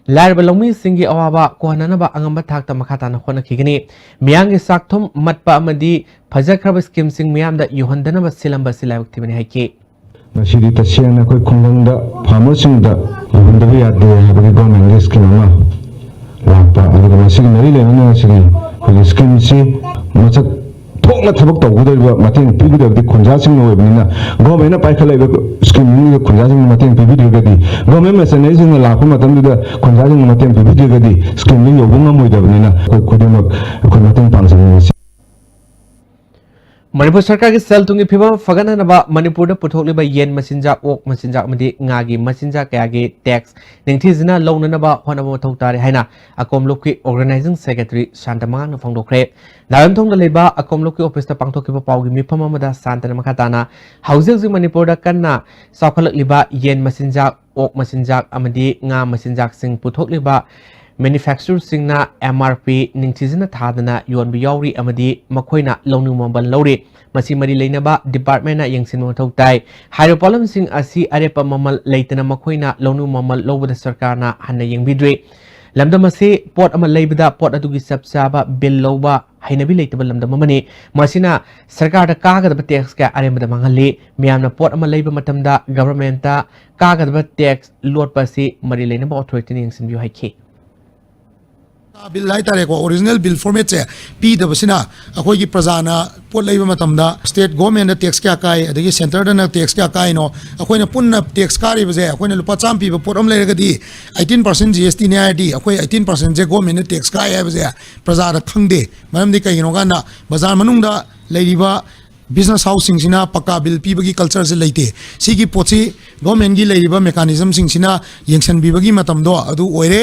ꯂꯥꯏꯔꯕ ꯂꯧꯃꯤꯁꯤꯡꯒꯤ ꯑꯋꯥꯕ ꯀꯣꯛꯍꯟꯅꯅꯕ ꯑꯉꯝꯕ ꯊꯥꯛꯇ ꯃꯈꯥ ꯇꯥꯅ ꯍꯣꯠꯅꯈꯤꯒꯅꯤ꯫ ꯃꯤꯌꯥꯝꯒꯤ ꯆꯥꯛꯊꯨꯝ ꯃꯠꯄ ꯑꯃꯗꯤ ꯐꯖꯈ꯭ꯔꯕ scheme ꯁꯤꯡ ꯃꯤꯌꯥꯝꯗ ꯌꯧꯍꯟꯗꯅꯕ ꯁꯤꯜꯂꯝꯕ ꯑꯁꯤ ꯂꯥꯏꯕꯛ ꯊꯤꯕꯅꯤ ꯍꯥꯏꯈꯤ꯫ ꯉꯁꯤꯗꯤ ꯇꯁꯦꯡꯅ ꯑꯩꯈꯣꯏ ꯈꯨꯡꯒꯪꯗ farmer ꯁꯤꯡꯗ ꯌꯧꯍꯟꯗꯕ ꯌꯥꯗꯦ ꯍꯥꯏꯕꯒꯤ ꯒꯣꯔꯃꯦꯟꯒꯤ scheme ꯑꯃ ꯂꯥꯛꯄ, ꯑꯗꯨꯒ ꯃꯁꯤꯒꯤ ꯃꯔꯤ ꯂꯩꯅꯅ ꯉꯁꯤꯗꯤ ꯑꯩꯈꯣꯏꯒꯤ scheme ꯁꯤ ꯃꯁꯛ ꯊꯣꯛꯅ ꯊꯕꯛ ꯇꯧꯒꯗꯧꯔꯤꯕ, ꯃꯇꯦꯡ ꯄꯤꯒꯗꯧꯔꯤꯕꯗꯤ ꯈꯨꯟꯖꯥꯁꯤꯡꯅ ꯑꯣꯏꯕꯅꯤꯅ, ꯒꯣꯔꯃꯦꯟꯅ ꯄꯥꯏꯈꯠꯂꯛꯏꯕ scheme ꯁꯤꯡꯗ ꯈꯨꯟꯖꯥꯁꯤꯡꯅ ꯃꯇꯦꯡ ꯄꯤꯕꯤꯗ꯭ꯔꯒꯗꯤ, ꯒꯣꯔꯃꯦꯟ ꯃꯦꯁꯅꯔꯤꯁꯤꯡꯅ ꯂꯥꯛꯄ ꯃꯇꯝꯗꯨꯗ ꯈꯨꯟꯖꯥꯁꯤꯡꯅ ꯃꯇꯦꯡ ꯄꯤꯕꯤꯗ꯭ꯔꯒꯗꯤ scheme ꯗꯨ ꯌꯧꯕ ꯉꯝꯃꯣꯏꯗꯕꯅꯤꯅ ꯑꯩꯈꯣꯏ ꯈꯨꯗꯤꯡꯃꯛ ꯑꯩꯈꯣꯏ ꯃꯇꯦꯡ ꯄꯥꯡꯖꯃꯤꯟꯅꯁꯤ꯫ ꯃꯅꯤꯄꯨꯔ ꯁꯔꯀꯥꯔꯒꯤ ꯁꯦꯜ ꯊꯨꯝꯒꯤ ꯐꯤꯕꯝ ꯐꯒꯠꯅꯅꯕ ꯃꯅꯤꯄꯨꯔꯗ ꯄꯨꯊꯣꯛꯂꯤꯕ ꯌꯦꯟ ꯃꯆꯤꯟꯖꯥꯛ, ꯑꯣꯛ ꯃꯆꯤꯟꯖꯥꯛ ꯑꯃꯗꯤ ꯉꯥꯒꯤ ꯃꯆꯤꯟꯖꯥꯛ ꯀꯌꯥꯒꯤ tax ꯅꯤꯡꯊꯤꯖꯅ ꯂꯧꯅꯅꯕ ꯍꯣꯠꯅꯕ ꯃꯊꯧ ꯇꯥꯔꯦ ꯍꯥꯏꯅ ꯑꯀꯣꯝ ꯂꯨꯞꯀꯤ organizing secretary ꯁꯥꯟꯇ ꯃꯉꯥꯡꯅ ꯐꯣꯡꯗꯣꯛꯈ꯭ꯔꯦ꯫ ꯅꯥꯔꯝꯊꯣꯡꯗ ꯂꯩꯕ ꯑꯀꯣꯝ ꯂꯨꯞꯀꯤ office ꯇ ꯄꯥꯡꯊꯣꯛꯈꯤꯕ ꯄꯥꯎꯒꯤ ꯃꯤꯐꯝ ꯑꯃꯗ ꯁꯥꯟꯇꯅ ꯃꯈꯥ ꯇꯥꯅ ꯍꯧꯖꯤꯛ ꯍꯧꯖꯤꯛ ꯃꯅꯤꯄꯨꯔꯗ ꯀꯟꯅ ꯆꯥꯎꯈꯠꯂꯛꯂꯤꯕ ꯌꯦꯟ ꯃꯆꯤꯟꯖꯥꯛ, ꯑꯣꯛ ꯃꯆꯤꯟꯖꯥꯛ ꯑꯃꯗꯤ ꯉꯥ ꯃꯆꯤꯟꯖꯥꯛꯁꯤꯡ ꯄꯨꯊꯣꯛꯂꯤꯕ Manufacturerꯁꯤꯡꯅ M R P ꯅꯤꯡꯊꯤꯖꯅ ꯊꯥꯗꯅ ꯌꯣꯟꯕ ꯌꯥꯎꯔꯤ ꯑꯃꯗꯤ ꯃꯈꯣꯏꯅ ꯂꯧꯅꯤꯡꯕ ꯃꯃꯜ ꯂꯧꯔꯤ꯫ ꯃꯁꯤ ꯃꯔꯤ ꯂꯩꯅꯕ departmentꯅ ꯌꯦꯡꯁꯤꯟꯕ ꯃꯊꯧ ꯇꯥꯏ꯫ ꯍꯥꯏꯔꯤꯕ ꯄꯣꯠꯂꯝꯁꯤꯡ ꯑꯁꯤ ꯑꯔꯦꯞꯄ ꯃꯃꯜ ꯂꯩꯇꯅ ꯃꯈꯣꯏꯅ ꯂꯧꯅꯤꯡꯕ ꯃꯃꯜ ꯂꯧꯕꯗ ꯁꯔꯀꯥꯔꯅ ꯍꯟꯅ ꯌꯦꯡꯕꯤꯗ꯭ꯔꯤ꯫ ꯂꯝꯗꯝ ꯑꯁꯤ ꯄꯣꯠ ꯑꯃ ꯂꯩꯕꯗ ꯄꯣꯠ ꯑꯗꯨꯒꯤ ꯆꯞ ꯆꯥꯕ bill ꯂꯧꯕ ꯍꯩꯅꯕꯤ ꯂꯩꯇꯕ ꯂꯝꯗꯝ ꯑꯃꯅꯤ꯫ ꯃꯁꯤꯅ ꯁꯔꯀꯥꯔꯗ ꯀꯥꯒꯗꯕ tax ꯀꯌꯥ ꯑꯔꯦꯝꯕꯗ ꯃꯥꯡꯍꯜꯂꯤ꯫ ꯃꯤꯌꯥꯝꯅ ꯄꯣꯠ ꯑꯃ ꯂꯩꯕ ꯃꯇꯝꯗ governmentꯇ ꯀꯥꯒꯗꯕ tax ꯂꯣꯠꯄ ꯑꯁꯤ ꯃꯔꯤ ꯂꯩꯅꯕ authorityꯅ ꯌꯦꯡꯁꯤꯟꯕꯤꯌꯨ ꯍꯥꯏꯈꯤ꯫ ꯕꯤꯜ ꯍꯥꯏꯇꯥꯔꯦꯀꯣ, original bill formatꯁꯦ ꯄꯤꯗꯕꯁꯤꯅ ꯑꯩꯈꯣꯏꯒꯤ ꯄ꯭ꯔꯖꯥꯅ ꯄꯣꯠ ꯂꯩꯕ ꯃꯇꯝꯗ state governmentꯇ tax ꯀꯌꯥ ꯀꯥꯏ, ꯑꯗꯒꯤ centreꯗꯅ tax ꯀꯌꯥ ꯀꯥꯏꯅꯣ, ꯑꯩꯈꯣꯏꯅ ꯄꯨꯟꯅ tax ꯀꯥꯔꯤꯕꯁꯦ, ꯑꯩꯈꯣꯏꯅ ꯂꯨꯄꯥ ꯆꯥꯝꯃ ꯄꯤꯕ ꯄꯣꯠ ꯑꯃ ꯂꯩꯔꯒꯗꯤ eighteen percent G S Tꯅꯦ ꯍꯥꯏꯔꯗꯤ ꯑꯩꯈꯣꯏ eighteen percentꯁꯦ governmentꯅ tax ꯀꯥꯏ ꯍꯥꯏꯕꯁꯦ ꯄ꯭ꯔꯖꯥꯗ ꯈꯪꯗꯦ꯫ ꯃꯔꯝꯗꯤ ꯀꯩꯒꯤꯅꯣ ꯀꯥꯟꯗ ꯕꯖꯥꯔ ꯃꯅꯨꯡꯗ ꯂꯩꯔꯤꯕ business houseꯁꯤꯡꯁꯤꯅ ꯄꯀꯥ ꯕꯤꯜ ꯄꯤꯕꯒꯤ cultureꯁꯦ ꯂꯩꯇꯦ꯫ ꯁꯤꯒꯤ ꯄꯣꯠꯁꯤ governmentꯀꯤ ꯂꯩꯔꯤꯕ mechanismꯁꯤꯡꯁꯤꯅ ꯌꯦꯡꯁꯤꯟꯕꯤꯕꯒꯤ ꯃꯇꯝꯗꯣ ꯑꯗꯨ ꯑꯣꯏꯔꯦ꯫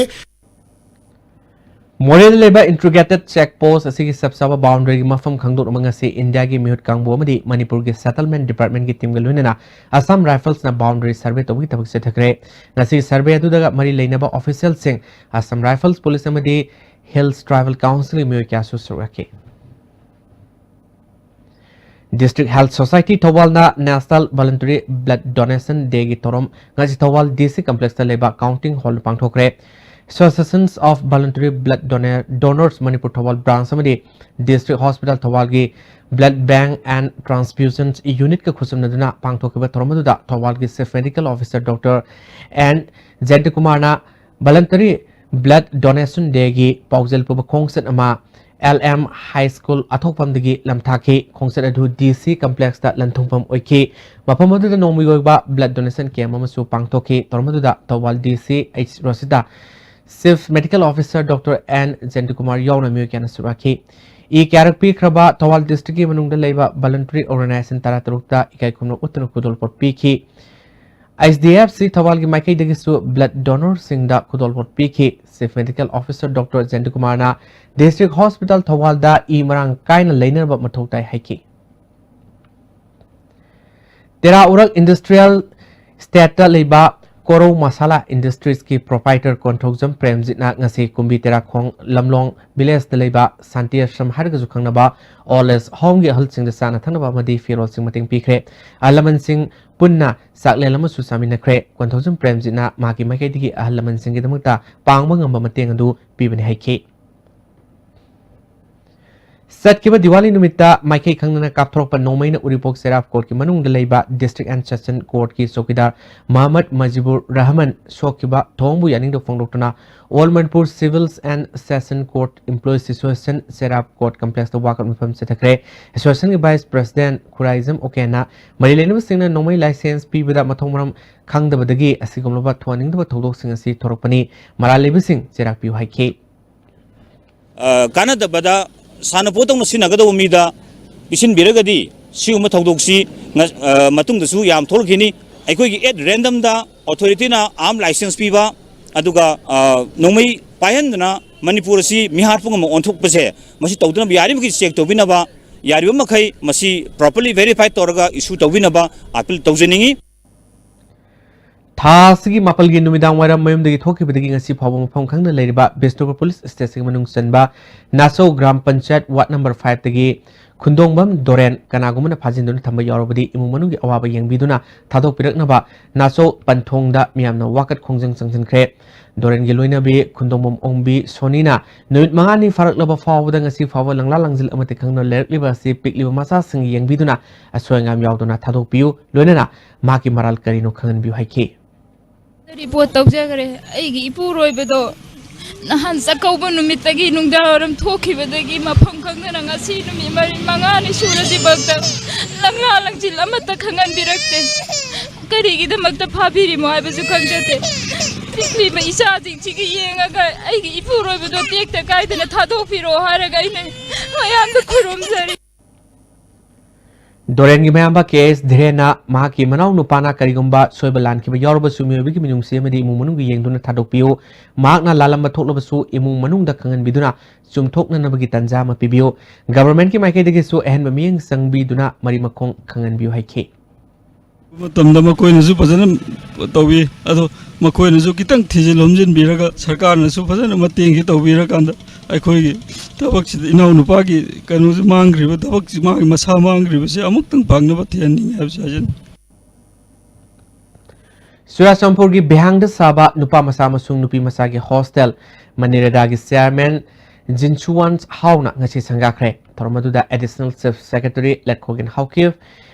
ꯃꯣꯔꯦꯗ ꯂꯩꯕ integrated check post ꯑꯁꯤꯒꯤ ꯆꯞ ꯆꯥꯕ boundaryꯒꯤ ꯃꯐꯝ ꯈꯪꯗꯣꯛꯅꯕ ꯉꯁꯤ ꯏꯟꯗꯤꯌꯥꯒꯤ ꯃꯤꯍꯨꯠ ꯀꯥꯡꯕꯨ ꯑꯃꯗꯤ ꯃꯅꯤꯄꯨꯔꯒꯤ settlement departmentꯀꯤ teamꯒ ꯂꯣꯏꯅꯅ Assam Riflesꯅ boundary survey ꯇꯧꯕꯒꯤ ꯊꯕꯛ ꯆꯠꯊꯈ꯭ꯔꯦ꯫ ꯉꯁꯤꯒꯤ survey ꯑꯗꯨꯗ ꯃꯔꯤ ꯂꯩꯅꯕ officialꯁꯤꯡ, Assam Rifles Police ꯑꯃꯗꯤ Hills Tribal Councilꯒꯤ ꯃꯤꯑꯣꯏ ꯀꯌꯥꯁꯨ ꯁꯔꯨꯛ ꯌꯥꯈꯤ꯫ District Health Society ꯊꯧꯕꯥꯜꯅ National Voluntary Blood Donation Dayꯒꯤ ꯊꯧꯔꯝ ꯉꯁꯤ ꯊꯧꯕꯥꯜ D C Complexꯇ ꯂꯩꯕ Counting Hallꯗ ꯄꯥꯡꯊꯣꯛꯈ꯭ꯔꯦ꯫ Associations of Voluntary Blood Donor- Donors Manipur Thoubal Branch ꯑꯃꯗꯤ District Hospital ꯊꯧꯕꯥꯜꯒꯤ Blood Bank and Transfusion Unitꯀ ꯈꯨꯠꯁꯝꯅꯗꯨꯅ ꯄꯥꯡꯊꯣꯛꯈꯤꯕ ꯊꯧꯔꯝ ꯑꯗꯨꯗ ꯊꯧꯕꯥꯜꯒꯤ Chief Medical Officer Doctor N ꯖꯌꯟꯇꯀꯨꯃꯥꯔꯅ Voluntary Blood Donation Dayꯒꯤ ꯄꯥꯎꯖꯦꯜ ꯄꯨꯕ ꯈꯣꯡꯆꯠ ꯑꯃ L M High School ꯑꯊꯣꯛꯄꯝꯗꯒꯤ ꯂꯝꯊꯥꯈꯤ꯫ ꯈꯣꯡꯆꯠ ꯑꯗꯨ D C Complexꯇ ꯂꯟꯊꯨꯡꯐꯝ ꯑꯣꯏꯈꯤ꯫ ꯃꯐꯝ ꯑꯗꯨꯗ ꯅꯣꯡꯃꯒꯤ ꯑꯣꯏꯕ blood donation camp ꯑꯃꯁꯨ ꯄꯥꯡꯊꯣꯛꯈꯤ꯫ ꯊꯧꯔꯝ ꯑꯗꯨꯗ Thoubal D C H ꯔꯣꯁꯤꯇꯥ, Chief Medical Officer Doctor N ꯖꯌꯟꯇꯀꯨꯃꯥꯔ ꯌꯥꯎꯅ ꯃꯤꯑꯣꯏ ꯀꯌꯥꯅ ꯁꯔꯨꯛ ꯌꯥꯈꯤ꯫ ꯏ ꯀꯌꯥꯔꯛ ꯄꯤꯈ꯭ꯔꯕ ꯊꯧꯕꯥꯜ districtꯀꯤ ꯃꯅꯨꯡꯗ ꯂꯩꯕ voluntary organization ꯇꯔꯥꯇꯔꯨꯛꯇ ꯏꯀꯥꯏ ꯈꯨꯝꯅꯕ ꯎꯠꯇꯨꯅ ꯈꯨꯗꯣꯜꯄꯣꯠ ꯄꯤꯈꯤ꯫ H D F C ꯊꯧꯕꯥꯜꯒꯤ ꯃꯥꯏꯀꯩꯗꯒꯤꯁꯨ blood donorꯁꯤꯡꯗ ꯈꯨꯗꯣꯜꯄꯣꯠ ꯄꯤꯈꯤ꯫ Chief Medical Officer Doctor ꯖꯌꯟꯇꯀꯨꯃꯥꯔꯅ District Hospital ꯊꯧꯕꯥꯜꯗ ꯏ ꯃꯔꯥꯡ ꯀꯥꯏꯅ ꯂꯩꯅꯅꯕ ꯃꯊꯧ ꯇꯥꯏ ꯍꯥꯏꯈꯤ꯫ ꯇꯦꯔꯥ ꯎꯔꯛ Industrial Estateꯇ ꯂꯩꯕ ꯀꯣꯔꯧ ꯃꯁꯥꯂꯥ ꯏꯟꯗꯁꯇ꯭ꯔꯤꯁꯀꯤ ꯄ꯭ꯔꯣꯄꯥꯏꯇꯔ ꯀꯣꯟꯊꯧꯖꯝ ꯄ꯭ꯔꯦꯝꯖꯤꯠꯅ ꯉꯁꯤ ꯀꯨꯝꯕꯤ ꯇꯦꯔꯥꯈꯣꯡ ꯂꯝꯂꯣꯡ ꯚꯤꯂꯦꯖꯇ ꯂꯩꯕ ꯁꯥꯟꯇꯤ ꯑꯥꯁ꯭ꯔꯝ ꯍꯥꯏꯔꯒꯁꯨ ꯈꯪꯅꯕ ꯑꯣꯜ ꯑꯦꯖ ꯍꯣꯝꯒꯤ ꯑꯍꯜꯁꯤꯡꯗ ꯆꯥꯅ ꯊꯛꯅꯕ ꯑꯃꯗꯤ ꯐꯤꯔꯣꯜꯁꯤꯡ ꯃꯇꯦꯡ ꯄꯤꯈ꯭ꯔꯦ꯫ ꯑꯍꯜ ꯂꯃꯟꯁꯤꯡ ꯄꯨꯟꯅ ꯆꯥꯛꯂꯦꯟ ꯑꯃꯁꯨ ꯆꯥꯃꯤꯟꯅꯈ꯭ꯔꯦ꯫ ꯀꯣꯟꯊꯧꯖꯝ ꯄ꯭ꯔꯦꯝꯖꯤꯠꯅ ꯃꯍꯥꯛꯀꯤ ꯃꯥꯏꯀꯩꯗꯒꯤ ꯑꯍꯜ ꯂꯃꯟꯁꯤꯡꯒꯤꯗꯃꯛꯇ ꯄꯥꯡꯕ ꯉꯝꯕ ꯃꯇꯦꯡ ꯑꯗꯨ ꯄꯤꯕꯅꯤ ꯍꯥꯏꯈꯤ꯫ ꯆꯠꯈꯤꯕ ꯗꯤꯋꯥꯂꯤ ꯅꯨꯃꯤꯠꯇ ꯃꯥꯏꯀꯩ ꯈꯪꯗꯅ ꯀꯥꯞꯊꯣꯔꯛꯄ ꯅꯣꯡꯃꯩꯅ ꯎꯔꯤꯄꯣꯛ ꯆꯩꯔꯥꯞ ꯀꯣꯔꯠꯀꯤ ꯃꯅꯨꯡꯗ ꯂꯩꯕ ꯗꯤꯁꯇ꯭ꯔꯤꯛ ꯑꯦꯟ ꯁꯦꯁꯟ ꯀꯣꯔꯠꯀꯤ ꯆꯧꯀꯤꯗꯥꯔ ꯃꯍꯃꯗ ꯃꯖꯤꯕꯨꯔ ꯔꯍꯃꯟ ꯁꯣꯛꯈꯤꯕ ꯊꯧꯑꯣꯡꯕꯨ ꯌꯥꯅꯤꯡꯗꯕ ꯐꯣꯡꯗꯣꯛꯇꯨꯅ All Manipur Civils and Session Court Employees Association ꯆꯩꯔꯥꯞ ꯀꯣꯔꯠ ꯀꯝꯄ꯭ꯂꯦꯛꯁꯇ ꯋꯥꯀꯠ ꯃꯤꯐꯝ ꯆꯠꯊꯈ꯭ꯔꯦ꯫ ꯑꯦꯁꯣꯁꯤꯌꯦꯁꯟꯒꯤ ꯚꯥꯏꯁ ꯄ꯭ꯔꯁꯤꯗꯦꯟꯠ ꯈꯨꯔꯥꯏꯖꯝ ꯑꯣꯀꯦꯟꯅ ꯃꯔꯤ ꯂꯩꯅꯕꯁꯤꯡꯅ ꯅꯣꯡꯃꯩ ꯂꯥꯏꯁꯦꯟꯁ ꯄꯤꯕꯗ ꯃꯊꯣꯡ ꯃꯔꯝ ꯈꯪꯗꯕꯗꯒꯤ ꯑꯁꯤꯒꯨꯝꯂꯕ ꯊꯧꯍꯟꯅꯤꯡꯗꯕ ꯊꯧꯗꯣꯛꯁꯤꯡ ꯑꯁꯤ ꯊꯣꯔꯛꯄꯅꯤ, ꯃꯔꯥꯜ ꯂꯩꯕꯁꯤꯡ ꯆꯩꯔꯥꯛ ꯄꯤꯌꯨ ꯍꯥꯏꯈꯤ꯫ ꯑ, ꯀꯥꯟꯅꯗꯕꯗ ꯁꯥꯟꯅꯄꯣꯠꯇꯧꯅ ꯁꯤꯖꯤꯟꯅꯒꯗꯧꯕ ꯃꯤꯗ ꯄꯤꯁꯤꯟꯕꯤꯔꯒꯗꯤ ꯁꯤꯒꯨꯝꯕ ꯊꯧꯗꯣꯛꯁꯤ ꯉ-, ꯑ, ꯃꯇꯨꯡꯗꯁꯨ ꯌꯥꯝ ꯊꯣꯛꯂꯛꯈꯤꯅꯤ꯫ ꯑꯩꯈꯣꯏꯒꯤ at random-ꯗ authority-ꯅ arm license ꯄꯤꯕ, ꯑꯗꯨꯒ, ꯑ, ꯅꯣꯡꯃꯩ ꯄꯥꯏꯍꯟꯗꯅ ꯃꯅꯤꯄꯨꯔ ꯑꯁꯤ ꯃꯤꯍꯥꯠ ꯄꯨꯡ ꯑꯃ ꯑꯣꯟꯊꯣꯛꯄꯁꯦ, ꯃꯁꯤ ꯇꯧꯗꯅꯕ ꯌꯥꯔꯤꯕꯃꯈꯩ check ꯇꯧꯕꯤꯅꯕ, ꯌꯥꯔꯤꯕ ꯃꯈꯩ ꯃꯁꯤ properly verify ꯇꯧꯔꯒ issue ꯇꯧꯕꯤꯅꯕ appeal ꯇꯧꯖꯅꯤꯡꯏ꯫ ꯊꯥ ꯑꯁꯤꯒꯤ ꯃꯥꯄꯜꯒꯤ ꯅꯨꯃꯤꯗꯥꯡ ꯋꯥꯏꯔꯝ ꯃꯌꯨꯝꯗꯒꯤ ꯊꯣꯛꯈꯤꯕꯗꯒꯤ ꯉꯁꯤ ꯐꯥꯎꯕ ꯃꯐꯝ ꯈꯪꯗꯅ ꯂꯩꯔꯤꯕ ꯕꯤꯁꯅꯨꯄꯨꯔ ꯄꯨꯂꯤꯁ ꯁ꯭ꯇꯦꯁꯟꯒꯤ ꯃꯅꯨꯡ ꯆꯟꯕ ꯅꯥꯆꯧ ꯒ꯭ꯔꯥꯝ ꯄꯟꯆꯥꯌꯠ ꯋꯥꯔꯗ ꯅꯝꯕꯔ five-ꯇꯒꯤ ꯈꯨꯟꯗꯣꯡꯕꯝ ꯗꯣꯔꯦꯟ ꯀꯅꯥꯒꯨꯝꯕꯅ ꯐꯥꯖꯤꯟꯗꯨꯅ ꯊꯝꯕ ꯌꯥꯎꯔꯕꯗꯤ ꯏꯃꯨꯡ ꯃꯅꯨꯡꯒꯤ ꯑꯋꯥꯕ ꯌꯦꯡꯕꯤꯗꯨꯅ ꯊꯥꯗꯣꯛꯄꯤꯔꯛꯅꯕ ꯅꯥꯆꯧ ꯄꯟꯊꯣꯡꯗ ꯃꯤꯌꯥꯝꯅ ꯋꯥꯀꯠ ꯈꯣꯡꯖꯪ ꯆꯪꯁꯤꯟꯈ꯭ꯔꯦ꯫ ꯗꯣꯔꯦꯟꯒꯤ ꯂꯣꯏꯅꯕꯤ ꯈꯨꯟꯗꯣꯡꯕꯝ ꯑꯣꯡꯕꯤ ꯁꯣꯅꯤꯅ ꯅꯨꯃꯤꯠ ꯃꯉꯥꯅꯤ ꯐꯥꯔꯛꯂꯕ ꯐꯥꯎꯕꯗ ꯉꯁꯤ ꯐꯥꯎꯕ ꯂꯪꯂꯥ ꯂꯪꯖꯤꯜ ꯑꯃꯠꯇ ꯈꯪꯗꯅ ꯂꯩꯔꯛꯂꯤꯕ ꯑꯁꯤ ꯄꯤꯛꯂꯤꯕ ꯃꯆꯥꯁꯤꯡ ꯌꯦꯡꯕꯤꯗꯨꯅ ꯑꯁꯣꯏ ꯑꯉꯥꯝ ꯌꯥꯎꯗꯅ ꯊꯥꯗꯣꯛꯄꯤꯌꯨ, ꯂꯣꯏꯅꯅ ꯃꯍꯥꯛꯀꯤ ꯃꯔꯥꯜ ꯀꯔꯤꯅꯣ ꯈꯪꯍꯟꯕꯤꯌꯨ ꯍꯥꯏꯈꯤ꯫ ꯔꯤꯄꯣꯔꯠ ꯇꯧꯖꯈ꯭ꯔꯦ꯫ ꯑꯩꯒꯤ ꯏꯄꯨꯔꯣꯏꯕꯗꯣ ꯅꯍꯥꯟ ꯆꯥꯛꯀꯧꯕ ꯅꯨꯃꯤꯠꯇꯒꯤ ꯅꯨꯡꯗꯥꯡꯋꯥꯏꯔꯝ ꯊꯣꯛꯈꯤꯕꯗꯒꯤ ꯃꯐꯝ ꯈꯪꯗꯅ ꯉꯁꯤ ꯅꯨꯃꯤꯠ ꯃꯔꯤ ꯃꯉꯥꯅꯤ ꯁꯨꯔꯁꯤꯐꯥꯎꯗ ꯂꯪꯂꯥ ꯂꯪꯁꯤꯜ ꯑꯃꯠꯇ ꯈꯪꯍꯟꯕꯤꯔꯛꯇꯦ꯫ ꯀꯔꯤꯒꯤꯗꯃꯛꯇ ꯐꯥꯕꯤꯔꯤꯃꯣ ꯍꯥꯏꯕꯁꯨ ꯈꯪꯖꯗꯦ꯫ ꯄꯤꯛꯂꯤꯕ ꯏꯆꯥꯁꯤꯡꯁꯤꯒꯤ ꯌꯦꯡꯉꯒ ꯑꯩꯒꯤ ꯏꯄꯨꯔꯣꯏꯕꯗꯣ ꯇꯦꯛꯇ ꯀꯥꯏꯗꯅ ꯊꯥꯗꯣꯛꯄꯤꯔꯛꯑꯣ ꯍꯥꯏꯔꯒ ꯑꯩꯅ ꯃꯌꯥꯝꯗ ꯈꯨꯔꯨꯝꯖꯔꯤ꯫ ꯗꯣꯔꯦꯟꯒꯤ ꯃꯌꯥꯝꯕ ꯀꯦ ꯑꯦꯁ ꯙꯤꯔꯦꯟꯅ ꯃꯍꯥꯛꯀꯤ ꯃꯅꯥꯎ ꯅꯨꯄꯥꯅ ꯀꯔꯤꯒꯨꯝꯕ ꯁꯣꯏꯕ ꯂꯥꯟꯈꯤꯕ ꯌꯥꯎꯔꯕꯁꯨ ꯃꯤꯑꯣꯏꯕꯒꯤ ꯃꯤꯅꯨꯡꯁꯤ ꯑꯃꯗꯤ ꯏꯃꯨꯡ ꯃꯅꯨꯡꯒꯤ ꯌꯦꯡꯗꯨꯅ ꯊꯥꯗꯣꯛꯄꯤꯌꯨ꯫ ꯃꯍꯥꯛꯅ ꯂꯥꯜꯂꯝꯕ ꯊꯣꯛꯂꯕꯁꯨ ꯏꯃꯨꯡ ꯃꯅꯨꯡꯗ ꯈꯪꯍꯟꯕꯤꯗꯨꯅ ꯆꯨꯝꯊꯣꯛꯅꯅꯕꯒꯤ ꯇꯥꯟꯖꯥ ꯑꯃ ꯄꯤꯕꯤꯌꯨ꯫ ꯒꯚꯔꯟꯃꯦꯟꯠꯀꯤ ꯃꯥꯏꯀꯩꯗꯒꯤꯁꯨ ꯑꯍꯦꯟꯕ ꯃꯤꯠꯌꯦꯡ ꯆꯪꯕꯤꯗꯨꯅ ꯃꯔꯤ ꯃꯈꯣꯡ ꯈꯪꯍꯟꯕꯤꯌꯨ ꯍꯥꯏꯈꯤ꯫ ꯃꯇꯝꯗ ꯃꯈꯣꯏꯅꯁꯨ ꯐꯖꯅ ꯇꯧꯕꯤ꯫ ꯑꯗꯣ ꯃꯈꯣꯏꯅꯁꯨ ꯈꯤꯇꯪ ꯊꯤꯖꯤꯜ ꯍꯨꯝꯖꯤꯟꯕꯤꯔꯒ, ꯁꯔꯀꯥꯔꯅꯁꯨ ꯐꯖꯅ ꯃꯇꯦꯡꯁꯤ ꯇꯧꯕꯤꯔꯀꯥꯟꯗ, ꯑꯩꯈꯣꯏꯒꯤ ꯊꯕꯛꯁꯤꯗ ꯏꯅꯥꯎꯅꯨꯄꯥꯒꯤ ꯀꯩꯅꯣꯁꯤ ꯃꯥꯡꯈ꯭ꯔꯤꯕ, ꯊꯕꯛꯁꯤ ꯃꯥꯒꯤ ꯃꯁꯥ ꯃꯥꯡꯈ꯭ꯔꯤꯕꯁꯤ ꯑꯃꯨꯛꯇꯪ ꯐꯪꯅꯕ ꯊꯤꯍꯟꯅꯤꯡꯉꯤ ꯍꯥꯏꯕꯁꯤ ꯍꯥꯏꯖꯅꯤꯡꯉꯤ꯫ ꯆꯨꯔꯥꯆꯥꯟꯄꯨꯔꯒꯤ ꯚꯤꯍꯥꯡꯗ ꯁꯥꯕ ꯅꯨꯄꯥ ꯃꯆꯥ ꯑꯃꯁꯨꯡ ꯅꯨꯄꯤ ꯃꯆꯥꯒꯤ ꯍꯣꯁꯇꯦꯜ ꯃꯅꯤꯔꯦꯗꯥꯒꯤ ꯆꯤꯌꯥꯔꯃꯦꯟ ꯖꯤꯟꯁꯨꯋꯥꯟ ꯍꯥꯎꯅ ꯉꯁꯤ ꯁꯪꯒꯥꯈ꯭ꯔꯦ꯫ ꯊꯧꯔꯝ ꯑꯗꯨꯗ additional chief secretary Letkhogin Haokip,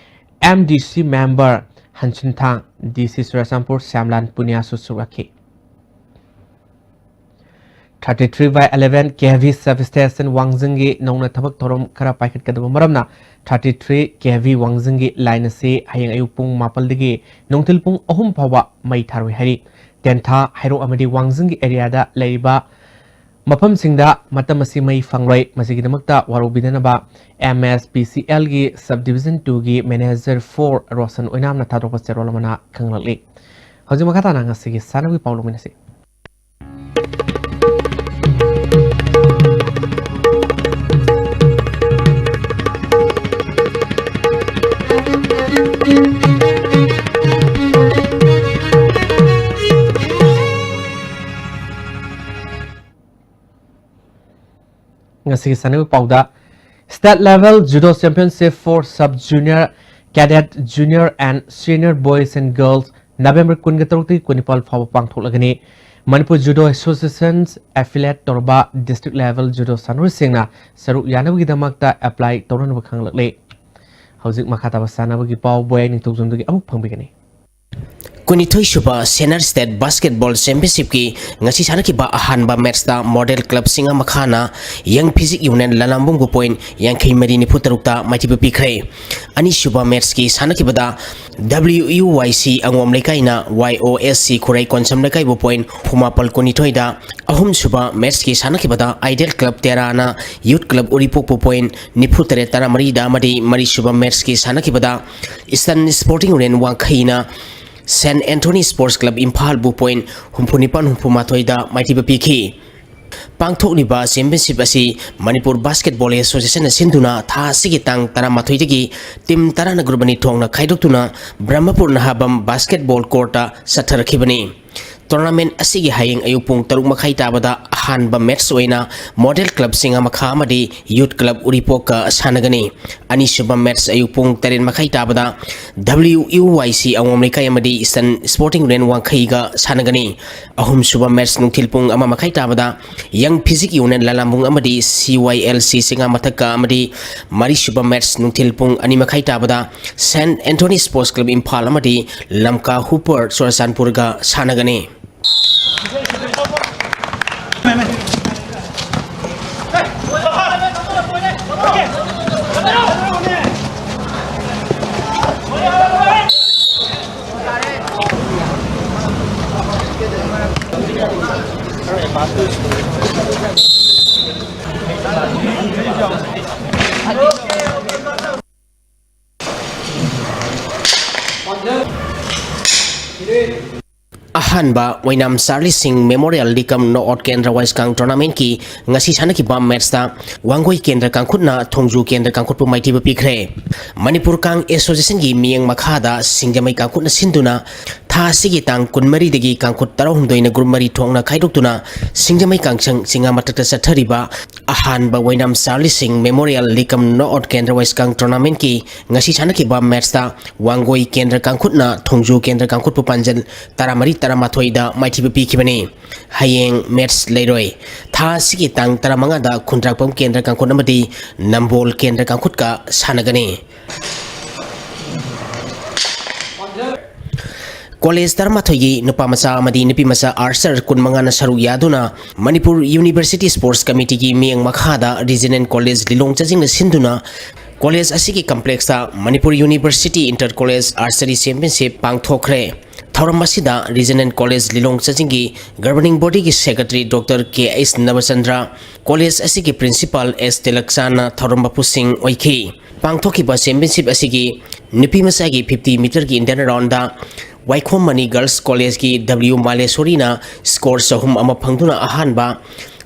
M D C member ꯍꯟꯁꯤꯟꯊꯥꯡ, ꯗꯤ ꯁꯤ ꯆꯨꯔꯥꯆꯥꯟꯄꯨꯔ ꯁ꯭ꯌꯥꯝꯂꯥꯜ ꯄꯨꯅꯤꯌꯥꯁꯨ ꯁꯔꯨꯛ ꯌꯥꯈꯤ꯫ Thirty three by eleven K V substation ꯋꯥꯡꯖꯤꯡꯒꯤ ꯅꯧꯅ ꯊꯕꯛ ꯊꯧꯔꯝ ꯈꯔ ꯄꯥꯏꯈꯠꯀꯗꯕ ꯃꯔꯝꯅ, thirty three K V ꯋꯥꯡꯖꯤꯡꯒꯤ ꯂꯥꯏꯟ ꯑꯁꯤ ꯍꯌꯦꯡ ꯑꯌꯨꯛ ꯄꯨꯡ ꯃꯥꯄꯜꯗꯒꯤ ꯅꯨꯡꯊꯤꯜ ꯄꯨꯡ ꯑꯍꯨꯝ ꯐꯥꯎꯕ ꯃꯩ ꯊꯥꯔꯣꯏ ꯍꯥꯏꯔꯤ꯫ ꯇꯦꯟꯊꯥ, ꯍꯩꯔꯣꯛ ꯑꯃꯗꯤ ꯋꯥꯡꯖꯤꯡꯒꯤ ꯑꯦꯔꯤꯌꯥꯗ ꯂꯩꯔꯤꯕ ꯃꯐꯝꯁꯤꯡꯗ ꯃꯇꯝ ꯑꯁꯤ ꯃꯩ ꯐꯪꯂꯣꯏ꯫ ꯃꯁꯤꯒꯤꯗꯃꯛꯇ ꯋꯥꯔꯧꯕꯤꯗꯅꯕ M S P C L ꯒꯤ Sub Division two ꯒꯤ Manager four ꯔꯣꯁꯟ ꯑꯣꯏꯅꯥꯝꯅ ꯊꯥꯗꯣꯔꯛꯄ ꯆꯦꯔꯣꯜ ꯑꯃꯅ ꯈꯪꯂꯛꯂꯤ꯫ ꯍꯧꯖꯤꯛ ꯃꯈꯥ ꯇꯥꯅ ꯉꯁꯤꯒꯤ ꯁꯥꯟꯅꯕꯒꯤ ꯄꯥꯎ ꯂꯧꯃꯤꯟꯅꯁꯤ꯫ ꯉꯁꯤꯒꯤ ꯁꯥꯟꯅꯕ ꯄꯥꯎꯗ, State Level Judo Championship for Sub Junior, Cadet, Junior and Senior Boys and Girls November ꯀꯨꯟꯒ ꯇꯔꯨꯛꯇꯒꯤ ꯀꯨꯟꯅꯤꯄꯥꯜ ꯐꯥꯎꯕ ꯄꯥꯡꯊꯣꯛꯂꯒꯅꯤ꯫ ꯃꯅꯤꯄꯨꯔ Judo Association affiliate ꯇꯧꯔꯕ district level judo ꯁꯥꯟꯅꯔꯣꯏꯁꯤꯡꯅ ꯁꯔꯨꯛ ꯌꯥꯅꯕꯒꯤꯗꯃꯛꯇ apply ꯇꯧꯅꯅꯕ ꯈꯪꯂꯛꯂꯤ꯫ ꯍꯧꯖꯤꯛ ꯃꯈꯥ ꯇꯥꯕ ꯁꯥꯟꯅꯕꯒꯤ ꯄꯥꯎ ꯕꯣꯌꯥꯏ ꯅꯤꯡꯊꯧꯖꯝꯗꯒꯤ ꯑꯃꯨꯛ ꯐꯪꯕꯤꯒꯅꯤ꯫ ꯀꯨꯟꯅꯤꯊꯣꯏ ꯁꯨꯕ Senior State Basketball Championship ꯀꯤ ꯉꯁꯤ ꯁꯥꯟꯅꯈꯤꯕ ꯑꯍꯥꯟꯕ match ꯇ Model Club ꯁꯤꯡꯉꯥꯃꯈꯥꯅ Young Physique Union ꯂꯂꯥꯝꯕꯨꯡꯕꯨ point ꯌꯥꯡꯈꯩ ꯃꯔꯤ ꯅꯤꯐꯨ ꯇꯔꯨꯛꯇ ꯃꯥꯏꯊꯤꯕ ꯄꯤꯈ꯭ꯔꯦ꯫ ꯑꯅꯤꯁꯨꯕ match ꯀꯤ ꯁꯥꯟꯅꯈꯤꯕꯗ W U Y C ꯑꯉꯣꯝ ꯂꯩꯀꯥꯏꯅ Y O S C ꯈꯨꯔꯥꯏ ꯀꯣꯟꯁꯝ ꯂꯩꯀꯥꯏꯕꯨ point ꯍꯨꯝꯐꯨ ꯃꯥꯄꯜ ꯀꯨꯟꯅꯤꯊꯣꯏꯗ, ꯑꯍꯨꯝꯁꯨꯕ match ꯀꯤ ꯁꯥꯟꯅꯈꯤꯕꯗ Ideal Club ꯇꯦꯔꯥꯅ Youth Club ꯎꯔꯤꯄꯣꯛꯄꯨ point ꯅꯤꯐꯨ ꯇꯔꯦꯠ ꯇꯔꯥꯃꯔꯤꯗ ꯑꯃꯗꯤ ꯃꯔꯤꯁꯨꯕ match ꯀꯤ ꯁꯥꯟꯅꯈꯤꯕꯗ Eastern Sporting Union ꯋꯥꯡꯈꯩꯅ Saint Anthony Sports Club ꯏꯝꯐꯥꯜꯕꯨ point ꯍꯨꯝꯐꯨ ꯅꯤꯄꯥꯜ ꯍꯨꯝꯐꯨ ꯃꯥꯊꯣꯏꯗ ꯃꯥꯏꯊꯤꯕ ꯄꯤꯈꯤ꯫ ꯄꯥꯡꯊꯣꯛꯂꯤꯕ ꯆꯦꯝꯄꯤꯌꯟꯁꯤꯞ ꯑꯁꯤ ꯃꯅꯤꯄꯨꯔ ꯕꯥꯁꯀꯦꯠꯕꯣꯜ ꯑꯦꯁꯣꯁꯤꯌꯦꯁꯟꯅ ꯁꯤꯟꯗꯨꯅ ꯊꯥ ꯑꯁꯤꯒꯤ ꯇꯥꯡ ꯇꯔꯥꯃꯥꯊꯣꯏꯗꯒꯤ ꯇꯤꯝ ꯇꯔꯥꯅ ꯒ꯭ꯔꯨꯞ ꯑꯅꯤ ꯊꯣꯛꯅ ꯈꯥꯏꯗꯣꯛꯇꯨꯅ ꯕ꯭ꯔꯍꯃꯄꯨꯔ ꯅꯍꯥꯕꯝ ꯕꯥꯁꯀꯦꯠꯕꯣꯜ ꯀꯣꯔꯠꯇ ꯆꯠꯊꯔꯛꯈꯤꯕꯅꯤ꯫ ꯇꯣꯔꯅꯥꯃꯦꯟ ꯑꯁꯤꯒꯤ ꯍꯌꯦꯡ ꯑꯌꯨꯛ ꯄꯨꯡ ꯇꯔꯨꯛ ꯃꯈꯥꯏ ꯇꯥꯕꯗ ꯑꯍꯥꯟꯕ ꯃꯦꯠꯆ ꯑꯣꯏꯅ ꯃꯣꯗꯦꯜ ꯀ꯭ꯂꯕ ꯆꯤꯉꯥꯃꯈꯥ ꯑꯃꯗꯤ ꯌꯨꯠ ꯀ꯭ꯂꯕ ꯎꯔꯤꯄꯣꯛꯀ ꯁꯥꯟꯅꯒꯅꯤ꯫ ꯑꯅꯤꯁꯨꯕ ꯃꯦꯠꯆ ꯑꯌꯨꯛ ꯄꯨꯡ ꯇꯔꯦꯠ ꯃꯈꯥꯏ ꯇꯥꯕꯗ W U Y C ꯑꯋꯥꯡ ꯂꯩꯀꯥꯏ ꯑꯃꯗꯤ ꯏꯁꯇꯔꯟ ꯁ꯭ꯄꯣꯔꯇꯤꯡ ꯌꯨꯅꯤꯌꯟ ꯋꯥꯡꯈꯩꯒ ꯁꯥꯟꯅꯒꯅꯤ꯫ ꯑꯍꯨꯝꯁꯨꯕ ꯃꯦꯠꯆ ꯅꯨꯡꯊꯤꯜ ꯄꯨꯡ ꯑꯃ ꯃꯈꯥꯏ ꯇꯥꯕꯗ ꯌꯪ ꯐꯤꯖꯤꯛ ꯌꯨꯅꯤꯌꯟ ꯂꯂꯥꯝꯕꯨꯡ ꯑꯃꯗꯤ C Y L C ꯆꯤꯉꯥꯃꯊꯛꯀ ꯑꯃꯗꯤ ꯃꯔꯤꯁꯨꯕ ꯃꯦꯠꯆ ꯅꯨꯡꯊꯤꯜ ꯄꯨꯡ ꯑꯅꯤ ꯃꯈꯥꯏ ꯇꯥꯕꯗ saint Anthony sports club Imphal ꯑꯃꯗꯤ ꯂꯝꯀꯥ ꯍꯨꯄꯔ ꯆꯨꯔꯆꯥꯟꯄꯨꯔꯒ ꯁꯥꯟꯅꯒꯅꯤ꯫ ꯑꯍꯥꯟꯕ ꯑꯣꯏꯅꯥꯝ ꯆꯥꯔꯂꯤ ꯁꯤꯡ ꯃꯦꯃꯣꯔꯤꯌꯦꯜ ꯂꯤꯀꯝ ꯅꯣꯛꯑꯥꯎꯠ ꯀꯦꯟꯗ꯭ꯔ ꯋꯥꯏꯁꯀꯥꯡ ꯇꯣꯔꯅꯥꯃꯦꯟꯠꯀꯤ ꯉꯁꯤ ꯁꯥꯟꯅꯈꯤꯕ ꯃꯦꯠꯁꯇ ꯋꯥꯡꯒꯣꯏ ꯀꯦꯟꯗ꯭ꯔ ꯀꯥꯡꯈꯨꯠꯅ ꯊꯣꯡꯖꯨ ꯀꯦꯟꯗ꯭ꯔ ꯀꯥꯡꯈꯨꯠꯄꯨ ꯃꯥꯏꯊꯤꯕ ꯄꯤꯈ꯭ꯔꯦ꯫ ꯃꯅꯤꯄꯨꯔ ꯀꯥꯡ ꯑꯦꯁꯣꯁꯤꯌꯦꯁꯟꯒꯤ ꯃꯤꯠꯌꯦꯡ ꯃꯈꯥꯗ ꯁꯤꯡꯖꯃꯩ ꯀꯥꯡꯈꯨꯠꯅ ꯁꯤꯟꯗꯨꯅ ꯊꯥ ꯑꯁꯤꯒꯤ ꯇꯥꯡ ꯀꯨꯟꯃꯔꯤꯗꯒꯤ ꯀꯥꯡꯈꯨꯠ ꯇꯔꯥꯍꯨꯝꯗꯣꯏꯅ ꯒ꯭ꯔꯨꯞ ꯃꯔꯤ ꯊꯣꯛꯅ ꯈꯥꯏꯗꯣꯛꯇꯨꯅ ꯁꯤꯡꯖꯃꯩ ꯀꯥꯡꯁꯪ ꯆꯤꯉꯥ ꯃꯊꯛꯇ ꯆꯠꯊꯔꯤꯕ ꯑꯍꯥꯟꯕ ꯑꯣꯏꯅꯥꯝ ꯆꯥꯔꯂꯤ ꯁꯤꯡ ꯃꯦꯃꯣꯔꯤꯌꯦꯜ ꯂꯤꯀꯝ ꯅꯣꯛꯑꯥꯎꯠ ꯀꯦꯟꯗ꯭ꯔ ꯋꯥꯏꯁꯀꯥꯡ ꯇꯣꯔꯅꯥꯃꯦꯟꯠꯀꯤ ꯉꯁꯤ ꯁꯥꯟꯅꯈꯤꯕ ꯃꯦꯠꯁꯇ ꯋꯥꯡꯒꯣꯏ ꯀꯦꯟꯗ꯭ꯔ ꯀꯥꯡꯈꯨꯠꯅ ꯊꯣꯡꯖꯨ ꯀꯦꯟꯗ꯭ꯔ ꯀꯥꯡꯈꯨꯠꯄꯨ ꯄꯥꯟꯖꯜ ꯇꯔꯥꯃꯔꯤ ꯇꯔꯥꯃꯥꯊꯣꯏꯗ ꯃꯥꯏꯊꯤꯕ ꯄꯤꯈꯤꯕꯅꯤ꯫ ꯍꯌꯦꯡ ꯃꯦꯠꯁ ꯂꯩꯔꯣꯏ꯫ ꯊꯥ ꯑꯁꯤꯒꯤ ꯇꯥꯡ ꯇꯔꯥꯃꯉꯥꯗ ꯈꯨꯟꯗ꯭ꯔꯥꯛꯄꯝ ꯀꯦꯟꯗ꯭ꯔ ꯀꯥꯡꯈꯨꯠ ꯑꯃꯗꯤ ꯅꯝꯕꯣꯜ ꯀꯦꯟꯗ꯭ꯔ ꯀꯥꯡꯈꯨꯠꯀ ꯁꯥꯟꯅꯒꯅꯤ꯫ ꯀꯣꯂꯦꯖ ꯇꯔꯥꯃꯥꯊꯣꯏꯒꯤ ꯅꯨꯄꯥ ꯃꯆꯥ ꯑꯃꯗꯤ ꯅꯨꯄꯤ ꯃꯆꯥ ꯑꯥꯔꯆꯔ ꯀꯨꯟꯃꯉꯥꯅ ꯁꯔꯨꯛ ꯌꯥꯗꯨꯅ ꯃꯅꯤꯄꯨꯔ ꯌꯨꯅꯤꯚꯔꯁꯤꯇꯤ ꯁ꯭ꯄꯣꯔꯠꯁ ꯀꯃꯤꯇꯤꯒꯤ ꯃꯤꯠꯌꯦꯡ ꯃꯈꯥꯗ ꯔꯤꯖꯅꯦꯜ ꯀꯣꯂꯦꯖ ꯂꯤꯂꯣꯡ ꯆꯥꯖꯤꯡꯅ ꯁꯤꯟꯗꯨꯅ ꯀꯣꯂꯦꯖ ꯑꯁꯤꯒꯤ ꯀꯝꯄ꯭ꯂꯦꯛꯁꯇ Manipur university inter college archery championship ꯄꯥꯡꯊꯣꯛꯈ꯭ꯔꯦ꯫ ꯊꯧꯔꯝ ꯑꯁꯤꯗ ꯔꯤꯖꯅꯦꯜ ꯀꯣꯂꯦꯖ ꯂꯤꯂꯣꯡ ꯆꯥꯖꯤꯡꯒꯤ ꯒꯕꯔꯅꯤꯡ ꯕꯣꯗꯤꯒꯤ secretary doctor K H Nabachandra, college ꯑꯁꯤꯒꯤ ꯄ꯭ꯔꯤꯟꯁꯤꯄꯥꯜ ꯑꯦꯁ ꯇꯤꯂꯛꯆꯥꯟꯅ ꯊꯧꯔꯝ ꯃꯄꯨꯁꯤꯡ ꯑꯣꯏꯈꯤ꯫ ꯄꯥꯡꯊꯣꯛꯈꯤꯕ ꯆꯦꯝꯄꯤꯌꯟꯁꯤꯞ ꯑꯁꯤꯒꯤ ꯅꯨꯄꯤ ꯃꯆꯥꯒꯤ ꯐꯤꯐꯇꯤ ꯃꯤꯇꯔꯒꯤ Indian round Waikhom Mani girls ꯀꯣꯂꯦꯖꯀꯤ ꯗꯕ꯭ꯂꯤꯌꯨ ꯃꯥꯂꯦꯁꯣꯔꯤꯅ ꯁ꯭ꯀꯣꯔ ꯆꯍꯨꯝ ꯑꯃ ꯐꯪꯗꯨꯅ ꯑꯍꯥꯟꯕ,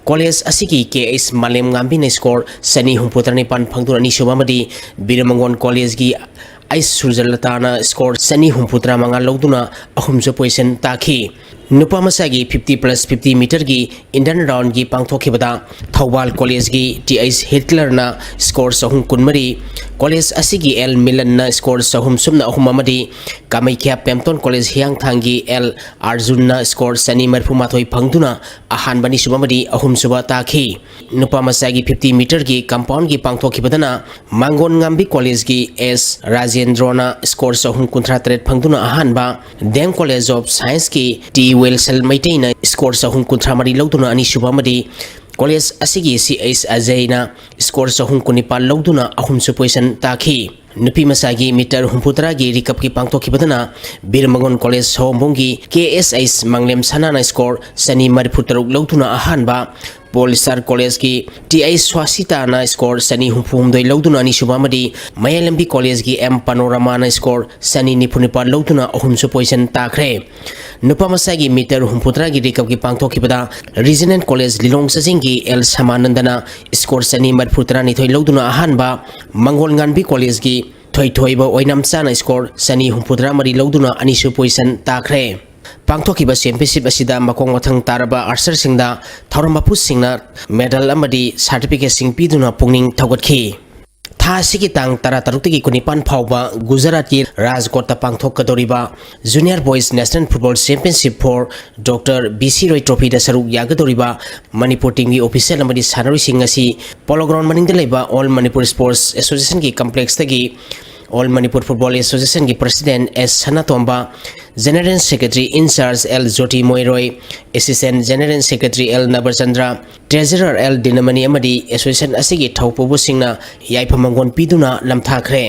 ꯀꯣꯂꯦꯖ ꯑꯁꯤꯒꯤ ꯀꯦ ꯑꯩꯆ ꯃꯥꯂꯦꯝꯉꯥꯝꯕꯤꯅ ꯁ꯭ꯀꯣꯔ ꯆꯅꯤ ꯍꯨꯝꯐꯨ ꯇꯔꯥꯅꯤꯄꯥꯟ ꯐꯪꯗꯨꯅ ꯑꯅꯤꯁꯨꯕ ꯑꯃꯗꯤ ꯕꯤꯔꯃꯪꯒꯣꯟ ꯀꯣꯂꯦꯖꯀꯤ ꯑꯩꯆ ꯁꯨꯔꯖꯂꯇꯥꯅ ꯁ꯭ꯀꯣꯔ ꯆꯅꯤ ꯍꯨꯝꯐꯨ ꯇꯔꯥꯃꯉꯥ ꯂꯧꯗꯨꯅ ꯑꯍꯨꯝꯁꯨ ꯄꯣꯖꯤꯁꯟ ꯇꯥꯈꯤ꯫ ꯅꯨꯄꯥ ꯃꯆꯥꯒꯤ ꯐꯤꯐꯇꯤ ꯄ꯭ꯂꯁ ꯐꯤꯐꯇꯤ ꯃꯤꯇꯔꯒꯤ ꯏꯟꯗꯟ ꯔꯥꯎꯟꯒꯤ ꯄꯥꯡꯊꯣꯛꯈꯤꯕꯗ ꯊꯧꯕꯥꯜ ꯀꯣꯂꯦꯖꯀꯤ ꯇꯤ ꯑꯩꯆ ꯍꯤꯠꯂꯔꯅ ꯁ꯭ꯀꯣꯔ ꯆꯍꯨꯝ ꯀꯨꯟꯃꯔꯤ, ꯀꯣꯂꯦꯖ ꯑꯁꯤꯒꯤ ꯑꯦꯜ ꯃꯤꯂꯟꯅ ꯁ꯭ꯀꯣꯔ ꯆꯍꯨꯝ ꯁꯨꯞꯅ ꯑꯍꯨꯝ ꯑꯃꯗꯤ ꯀꯥꯃꯩꯈ꯭ꯌꯥ ꯄꯦꯝꯇꯣꯟ ꯀꯣꯂꯦꯖ ꯍꯤꯌꯥꯡꯊꯥꯡꯒꯤ ꯑꯦꯜ ꯑꯥꯔꯖꯨꯟꯅ ꯁ꯭ꯀꯣꯔ ꯆꯅꯤ ꯃꯔꯤꯐꯨ ꯃꯥꯊꯣꯏ ꯐꯪꯗꯨꯅ ꯑꯍꯥꯟꯕ, ꯑꯅꯤꯁꯨꯕ ꯑꯃꯗꯤ ꯑꯍꯨꯝꯁꯨꯕ ꯇꯥꯈꯤ꯫ ꯅꯨꯄꯥ ꯃꯆꯥꯒꯤ ꯐꯤꯐꯇꯤ ꯃꯤꯇꯔꯒꯤ ꯀꯝꯄꯥꯎꯟꯒꯤ ꯄꯥꯡꯊꯣꯛꯈꯤꯕꯗꯅ ꯃꯥꯡꯒꯣꯟ ꯉꯥꯝꯕꯤ ꯀꯣꯂꯦꯖꯀꯤ ꯑꯦꯁ ꯔꯥꯖꯦꯟꯗ꯭ꯔꯣꯅ ꯁ꯭ꯀꯣꯔ ꯆꯍꯨꯝ ꯀꯨꯟꯊ꯭ꯔꯥ ꯇꯔꯦꯠ ꯐꯪꯗꯨꯅ ꯑꯍꯥꯟꯕ, ꯗꯦꯝ ꯀꯣꯂꯦꯖ ꯑꯣꯐ ꯁꯥꯏꯟꯁꯀꯤ ꯇꯤ ꯋꯦꯜꯁꯜ ꯃꯩꯇꯩꯅ ꯁ꯭ꯀꯣꯔ ꯆꯍꯨꯝ ꯀꯨꯟꯊ꯭ꯔꯥ ꯃꯔꯤ ꯂꯧꯗꯨꯅ ꯑꯅꯤꯁꯨꯕ ꯑꯃꯗꯤ ꯀꯣꯂꯦꯖ ꯑꯁꯤꯒꯤ ꯁꯤ ꯑꯩꯆ ꯑꯖꯩꯅ ꯁ꯭ꯀꯣꯔ ꯆꯍꯨꯝ ꯀꯨꯟꯅꯤꯄꯥꯜ ꯂꯧꯗꯨꯅ ꯑꯍꯨꯝꯁꯨ ꯄꯣꯖꯤꯁꯟ ꯇꯥꯈꯤ꯫ ꯅꯨꯄꯤ ꯃꯆꯥꯒꯤ ꯃꯤꯇꯔ ꯍꯨꯝꯐꯨꯇꯔꯥꯒꯤ ꯔꯤꯀꯞꯀꯤ ꯄꯥꯡꯊꯣꯛꯈꯤꯕꯗꯅ ꯕꯤꯔ ꯃꯪꯒꯣꯟ ꯀꯣꯂꯦꯖ ꯁꯑꯣꯝꯕꯨꯡꯒꯤ ꯀꯦ ꯑꯦꯁ ꯑꯩꯆ ꯃꯥꯡꯂꯦꯝ ꯁꯅꯥꯅ ꯁ꯭ꯀꯣꯔ ꯆꯅꯤ ꯃꯔꯤꯐꯨ ꯇꯔꯨꯛ ꯂꯧꯗꯨꯅ ꯑꯍꯥꯟꯕ, ꯄꯣꯜ ꯁ꯭ꯇꯥꯔ ꯀꯣꯂꯦꯖꯀꯤ ꯇꯤ ꯑꯩꯆ ꯁ꯭ꯋꯥꯁꯤꯇꯥꯅ ꯁ꯭ꯀꯣꯔ ꯆꯅꯤ ꯍꯨꯝꯐꯨ ꯍꯨꯝꯗꯣꯏ ꯂꯧꯗꯨꯅ ꯑꯅꯤꯁꯨꯕ ꯑꯃꯗꯤ ꯃꯌꯥꯏꯂꯝꯕꯤ ꯀꯣꯂꯦꯖꯀꯤ ꯑꯦꯝ ꯄꯅꯣꯔꯃꯥꯅ ꯁ꯭ꯀꯣꯔ ꯆꯅꯤ ꯅꯤꯐꯨ ꯅꯤꯄꯥꯜ ꯂꯧꯗꯨꯅ ꯑꯍꯨꯝꯁꯨ ꯄꯣꯖꯤꯁꯟ ꯇꯥꯈ꯭ꯔꯦ꯫ ꯅꯨꯄꯥ ꯃꯆꯥꯒꯤ metre ꯍꯨꯝꯐꯨꯇꯔꯥꯒꯤ ꯔꯤꯀꯞꯀꯤ ꯄꯥꯡꯊꯣꯛꯈꯤꯕꯗ regional college Lilong ꯆꯥꯖꯤꯡꯒꯤ L ꯁꯃꯥꯅꯟꯗꯅ score ꯆꯅꯤ ꯃꯔꯤꯐꯨ ꯇꯔꯥꯅꯤꯊꯣꯏ ꯂꯧꯗꯨꯅ ꯑꯍꯥꯟꯕ, ꯃꯪꯒꯣꯜ ꯉꯥꯟꯕꯤ ꯀꯣꯂꯦꯖꯀꯤ ꯊꯣꯏꯊꯣꯏꯕ ꯑꯣꯏꯅꯥꯝꯆꯥꯅ ꯁ꯭ꯀꯣꯔ ꯆꯅꯤ ꯍꯨꯝꯐꯨꯇꯔꯥ ꯃꯔꯤ ꯂꯧꯗꯨꯅ ꯑꯅꯤꯁꯨ ꯄꯣꯖꯤꯁꯟ ꯇꯥꯈ꯭ꯔꯦ꯫ ꯄꯥꯡꯊꯣꯛꯈꯤꯕ ꯆꯦꯝꯄꯤꯌꯟꯁꯤꯞ ꯑꯁꯤꯗ ꯃꯈꯣꯡ ꯃꯊꯪ ꯇꯥꯔꯕ ꯑꯥꯔꯆꯔꯁꯤꯡꯗ ꯊꯧꯔꯝ ꯃꯄꯨꯁꯤꯡꯅ ꯃꯦꯗꯜ ꯑꯃꯗꯤ ꯁꯥꯔꯇꯤꯐꯤꯀꯦꯠꯁꯤꯡ ꯄꯤꯗꯨꯅ ꯄꯨꯛꯅꯤꯡ ꯊꯧꯒꯠꯈꯤ꯫ ꯊꯥ ꯑꯁꯤꯒꯤ ꯇꯥꯡ ꯇꯔꯥꯇꯔꯨꯛꯇꯒꯤ ꯀꯨꯟꯅꯤꯄꯥꯟ ꯐꯥꯎꯕ ꯒꯨꯖꯔꯥꯠꯀꯤ ꯔꯥꯖꯀꯣꯠꯇ ꯄꯥꯡꯊꯣꯛꯀꯗꯧꯔꯤꯕ Junior Boys National Football Championship for Doctor B C Roy ꯇ꯭ꯔꯣꯐꯤꯗ ꯁꯔꯨꯛ ꯌꯥꯒꯗꯧꯔꯤꯕ ꯃꯅꯤꯄꯨꯔ ꯇꯤꯝꯒꯤ ꯑꯣꯐꯤꯁꯤꯌꯦꯜ ꯑꯃꯗꯤ ꯁꯥꯟꯅꯔꯣꯏꯁꯤꯡ ꯑꯁꯤ ꯄꯣꯂꯣ ꯒ꯭ꯔꯥꯎꯟ ꯃꯅꯤꯡꯗ ꯂꯩꯕ ꯑꯣꯜ ꯃꯅꯤꯄꯨꯔ ꯁ꯭ꯄꯣꯔꯠꯁ ꯑꯦꯁꯣꯁꯤꯌꯦꯁꯟꯒꯤ ꯀꯝꯄ꯭ꯂꯦꯛꯁꯇꯒꯤ ꯑꯣꯜ ꯃꯅꯤꯄꯨꯔ ꯐꯨꯠꯕꯣꯜ ꯑꯦꯁꯣꯁꯤꯌꯦꯁꯟꯒꯤ president S Sanatomba, general secretary in charge L Joti Moiroi, assistant general secretary L Nabachandra, treasurer L Dinamani ꯑꯃꯗꯤ ꯑꯦꯁꯣꯁꯤꯌꯦꯁꯟ ꯑꯁꯤꯒꯤ ꯊꯧꯄꯨꯕꯁꯤꯡꯅ ꯌꯥꯏꯐ ꯃꯪꯒꯣꯟ ꯄꯤꯗꯨꯅ ꯅꯝꯊꯥꯈ꯭ꯔꯦ꯫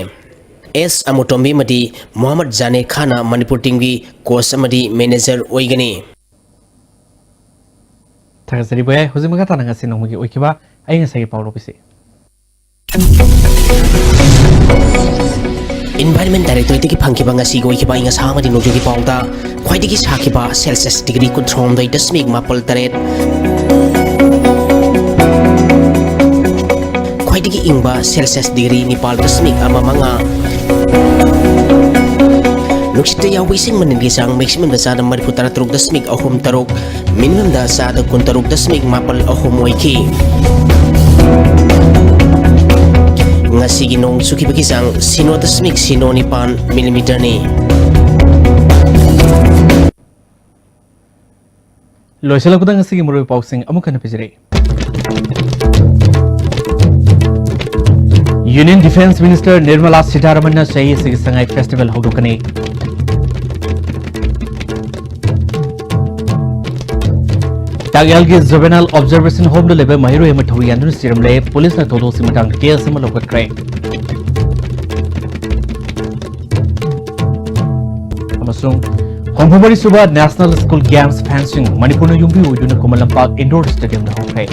ꯑꯦꯁ ꯑꯃꯨꯇꯣꯝꯕꯤ ꯑꯃꯗꯤ ꯃꯣꯍꯝꯃꯗ ꯖꯥꯅꯦ ꯈꯥꯟꯅ ꯃꯅꯤꯄꯨꯔ ꯇꯤꯝꯒꯤ ꯀꯣꯆ ꯑꯃꯗꯤ ꯃꯦꯅꯦꯖꯔ ꯑꯣꯏꯒꯅꯤ꯫ ꯊꯥꯒꯠꯆꯔꯤ ꯚꯥꯏ꯫ ꯍꯧꯖꯤꯛ ꯃꯈꯥ ꯇꯥꯅ ꯉꯁꯤ ꯅꯣꯡꯃꯒꯤ ꯑꯣꯏꯈꯤꯕ ꯑꯏꯪ ꯑꯁꯥꯒꯤ ꯄꯥꯎꯔꯣꯞ ꯑꯁꯤ꯫ Environment Directorateꯇꯒꯤ ꯐꯪꯈꯤꯕ ꯉꯁꯤꯒꯤ ꯑꯣꯏꯈꯤꯕ ꯑꯏꯪ ꯑꯁꯥ ꯑꯃꯗꯤ ꯅꯣꯡꯖꯨꯒꯤ ꯄꯥꯎꯗ ꯈ꯭ꯋꯥꯏꯗꯒꯤ ꯁꯥꯈꯤꯕ ꯁꯦꯜꯁꯤꯌꯁ ꯗꯤꯒ꯭ꯔꯤ ꯀꯨꯟꯊ꯭ꯔꯥꯍꯨꯝꯗꯣꯏ ꯗꯁꯃꯤꯛ ꯃꯥꯄꯜ ꯇꯔꯦꯠ, ꯏꯪꯕ ꯁꯦꯜꯁꯤꯌꯁ ꯗꯤꯒ꯭ꯔꯤ ꯅꯤꯄꯥꯜ ꯗꯁꯃꯤꯛ ꯑꯃ ꯃꯉꯥ꯫ ꯅꯨꯡꯁꯤꯠꯇ ꯌꯥꯎꯕ ꯏꯁꯤꯡ ꯃꯅꯤꯜꯒꯤ ꯆꯥꯡ ꯃꯦꯛꯁꯤꯃꯝꯗ ꯆꯥꯗ ꯃꯔꯤꯐꯨ ꯇꯔꯥ ꯇꯔꯨꯛ ꯗꯁꯃꯤꯛ ꯑꯍꯨꯝ ꯇꯔꯨꯛ, ꯃꯤꯅꯤꯃꯝꯗ ꯆꯥꯗ ꯀꯨꯟꯇꯔꯨꯛ ꯗꯁꯃꯤꯛ ꯃꯥꯄꯜ ꯑꯍꯨꯝ ꯑꯣꯏꯈꯤ꯫ ꯉꯁꯤꯒꯤ ꯅꯣꯡ ꯆꯨꯈꯤꯕꯒꯤ ꯆꯥꯡ ꯁꯤꯅꯣ ꯗꯁꯃꯤꯛ ꯁꯤꯅꯣ ꯅꯤꯄꯥꯜ ꯃꯤꯂꯤꯃꯤꯇꯔꯅꯤ꯫ ꯂꯣꯏꯁꯤꯜꯂꯛꯄꯗ ꯉꯁꯤꯒꯤ ꯃꯔꯨꯑꯣꯏꯕ ꯄꯥꯎꯁꯤꯡ ꯑꯃꯨꯛ ꯍꯟꯅ ꯄꯤꯖꯔꯛꯏ꯫ Union Defence Minister Nirmala Sitharamanꯅ ꯆꯍꯤ ꯑꯁꯤꯒꯤ ꯁꯉꯥꯏ Festival ꯍꯧꯗꯣꯛꯀꯅꯤ꯫ ꯇꯥꯛꯌꯦꯜꯒꯤ Juvenile Observation Homeꯗ ꯂꯩꯕ ꯃꯍꯩꯔꯣꯏ ꯑꯃ ꯊꯧꯔꯤ ꯌꯥꯟꯗꯨꯅ ꯁꯤꯔꯝꯂꯦ꯫ ꯄꯨꯂꯤꯁꯅ ꯊꯧꯗꯣꯛꯁꯤ ꯃꯇꯥꯡꯗ case ꯑꯃ ꯂꯧꯈꯠꯈ꯭ꯔꯦ꯫ ꯑꯃꯁꯨꯡ ꯍꯨꯝꯐꯨ ꯃꯔꯤ ꯁꯨꯕ National School Games Fencing ꯃꯅꯤꯄꯨꯔꯅ ꯌꯨꯝꯕꯤ ꯑꯣꯏꯗꯨꯅ ꯈꯨꯃꯟ ꯂꯝꯄꯥꯛ Indoor Stadiumꯗ ꯍꯧꯈ꯭ꯔꯦ꯫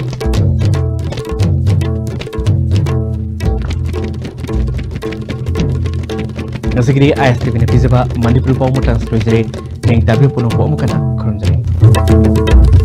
ꯉꯁꯤꯒꯤꯗꯤ ISTVꯅ ꯄꯤꯖꯕ ꯃꯅꯤꯄꯨꯔꯤ ꯄꯥꯎ ꯃꯇꯥꯡꯁꯤ ꯂꯣꯏꯖꯔꯦ꯫ ꯅꯤꯡꯇꯥꯕꯤꯌꯨ ꯄꯨꯝꯅꯃꯛꯄꯨ ꯑꯃꯨꯛ ꯍꯟꯅ ꯈꯨꯔꯨꯝꯖꯔꯤ꯫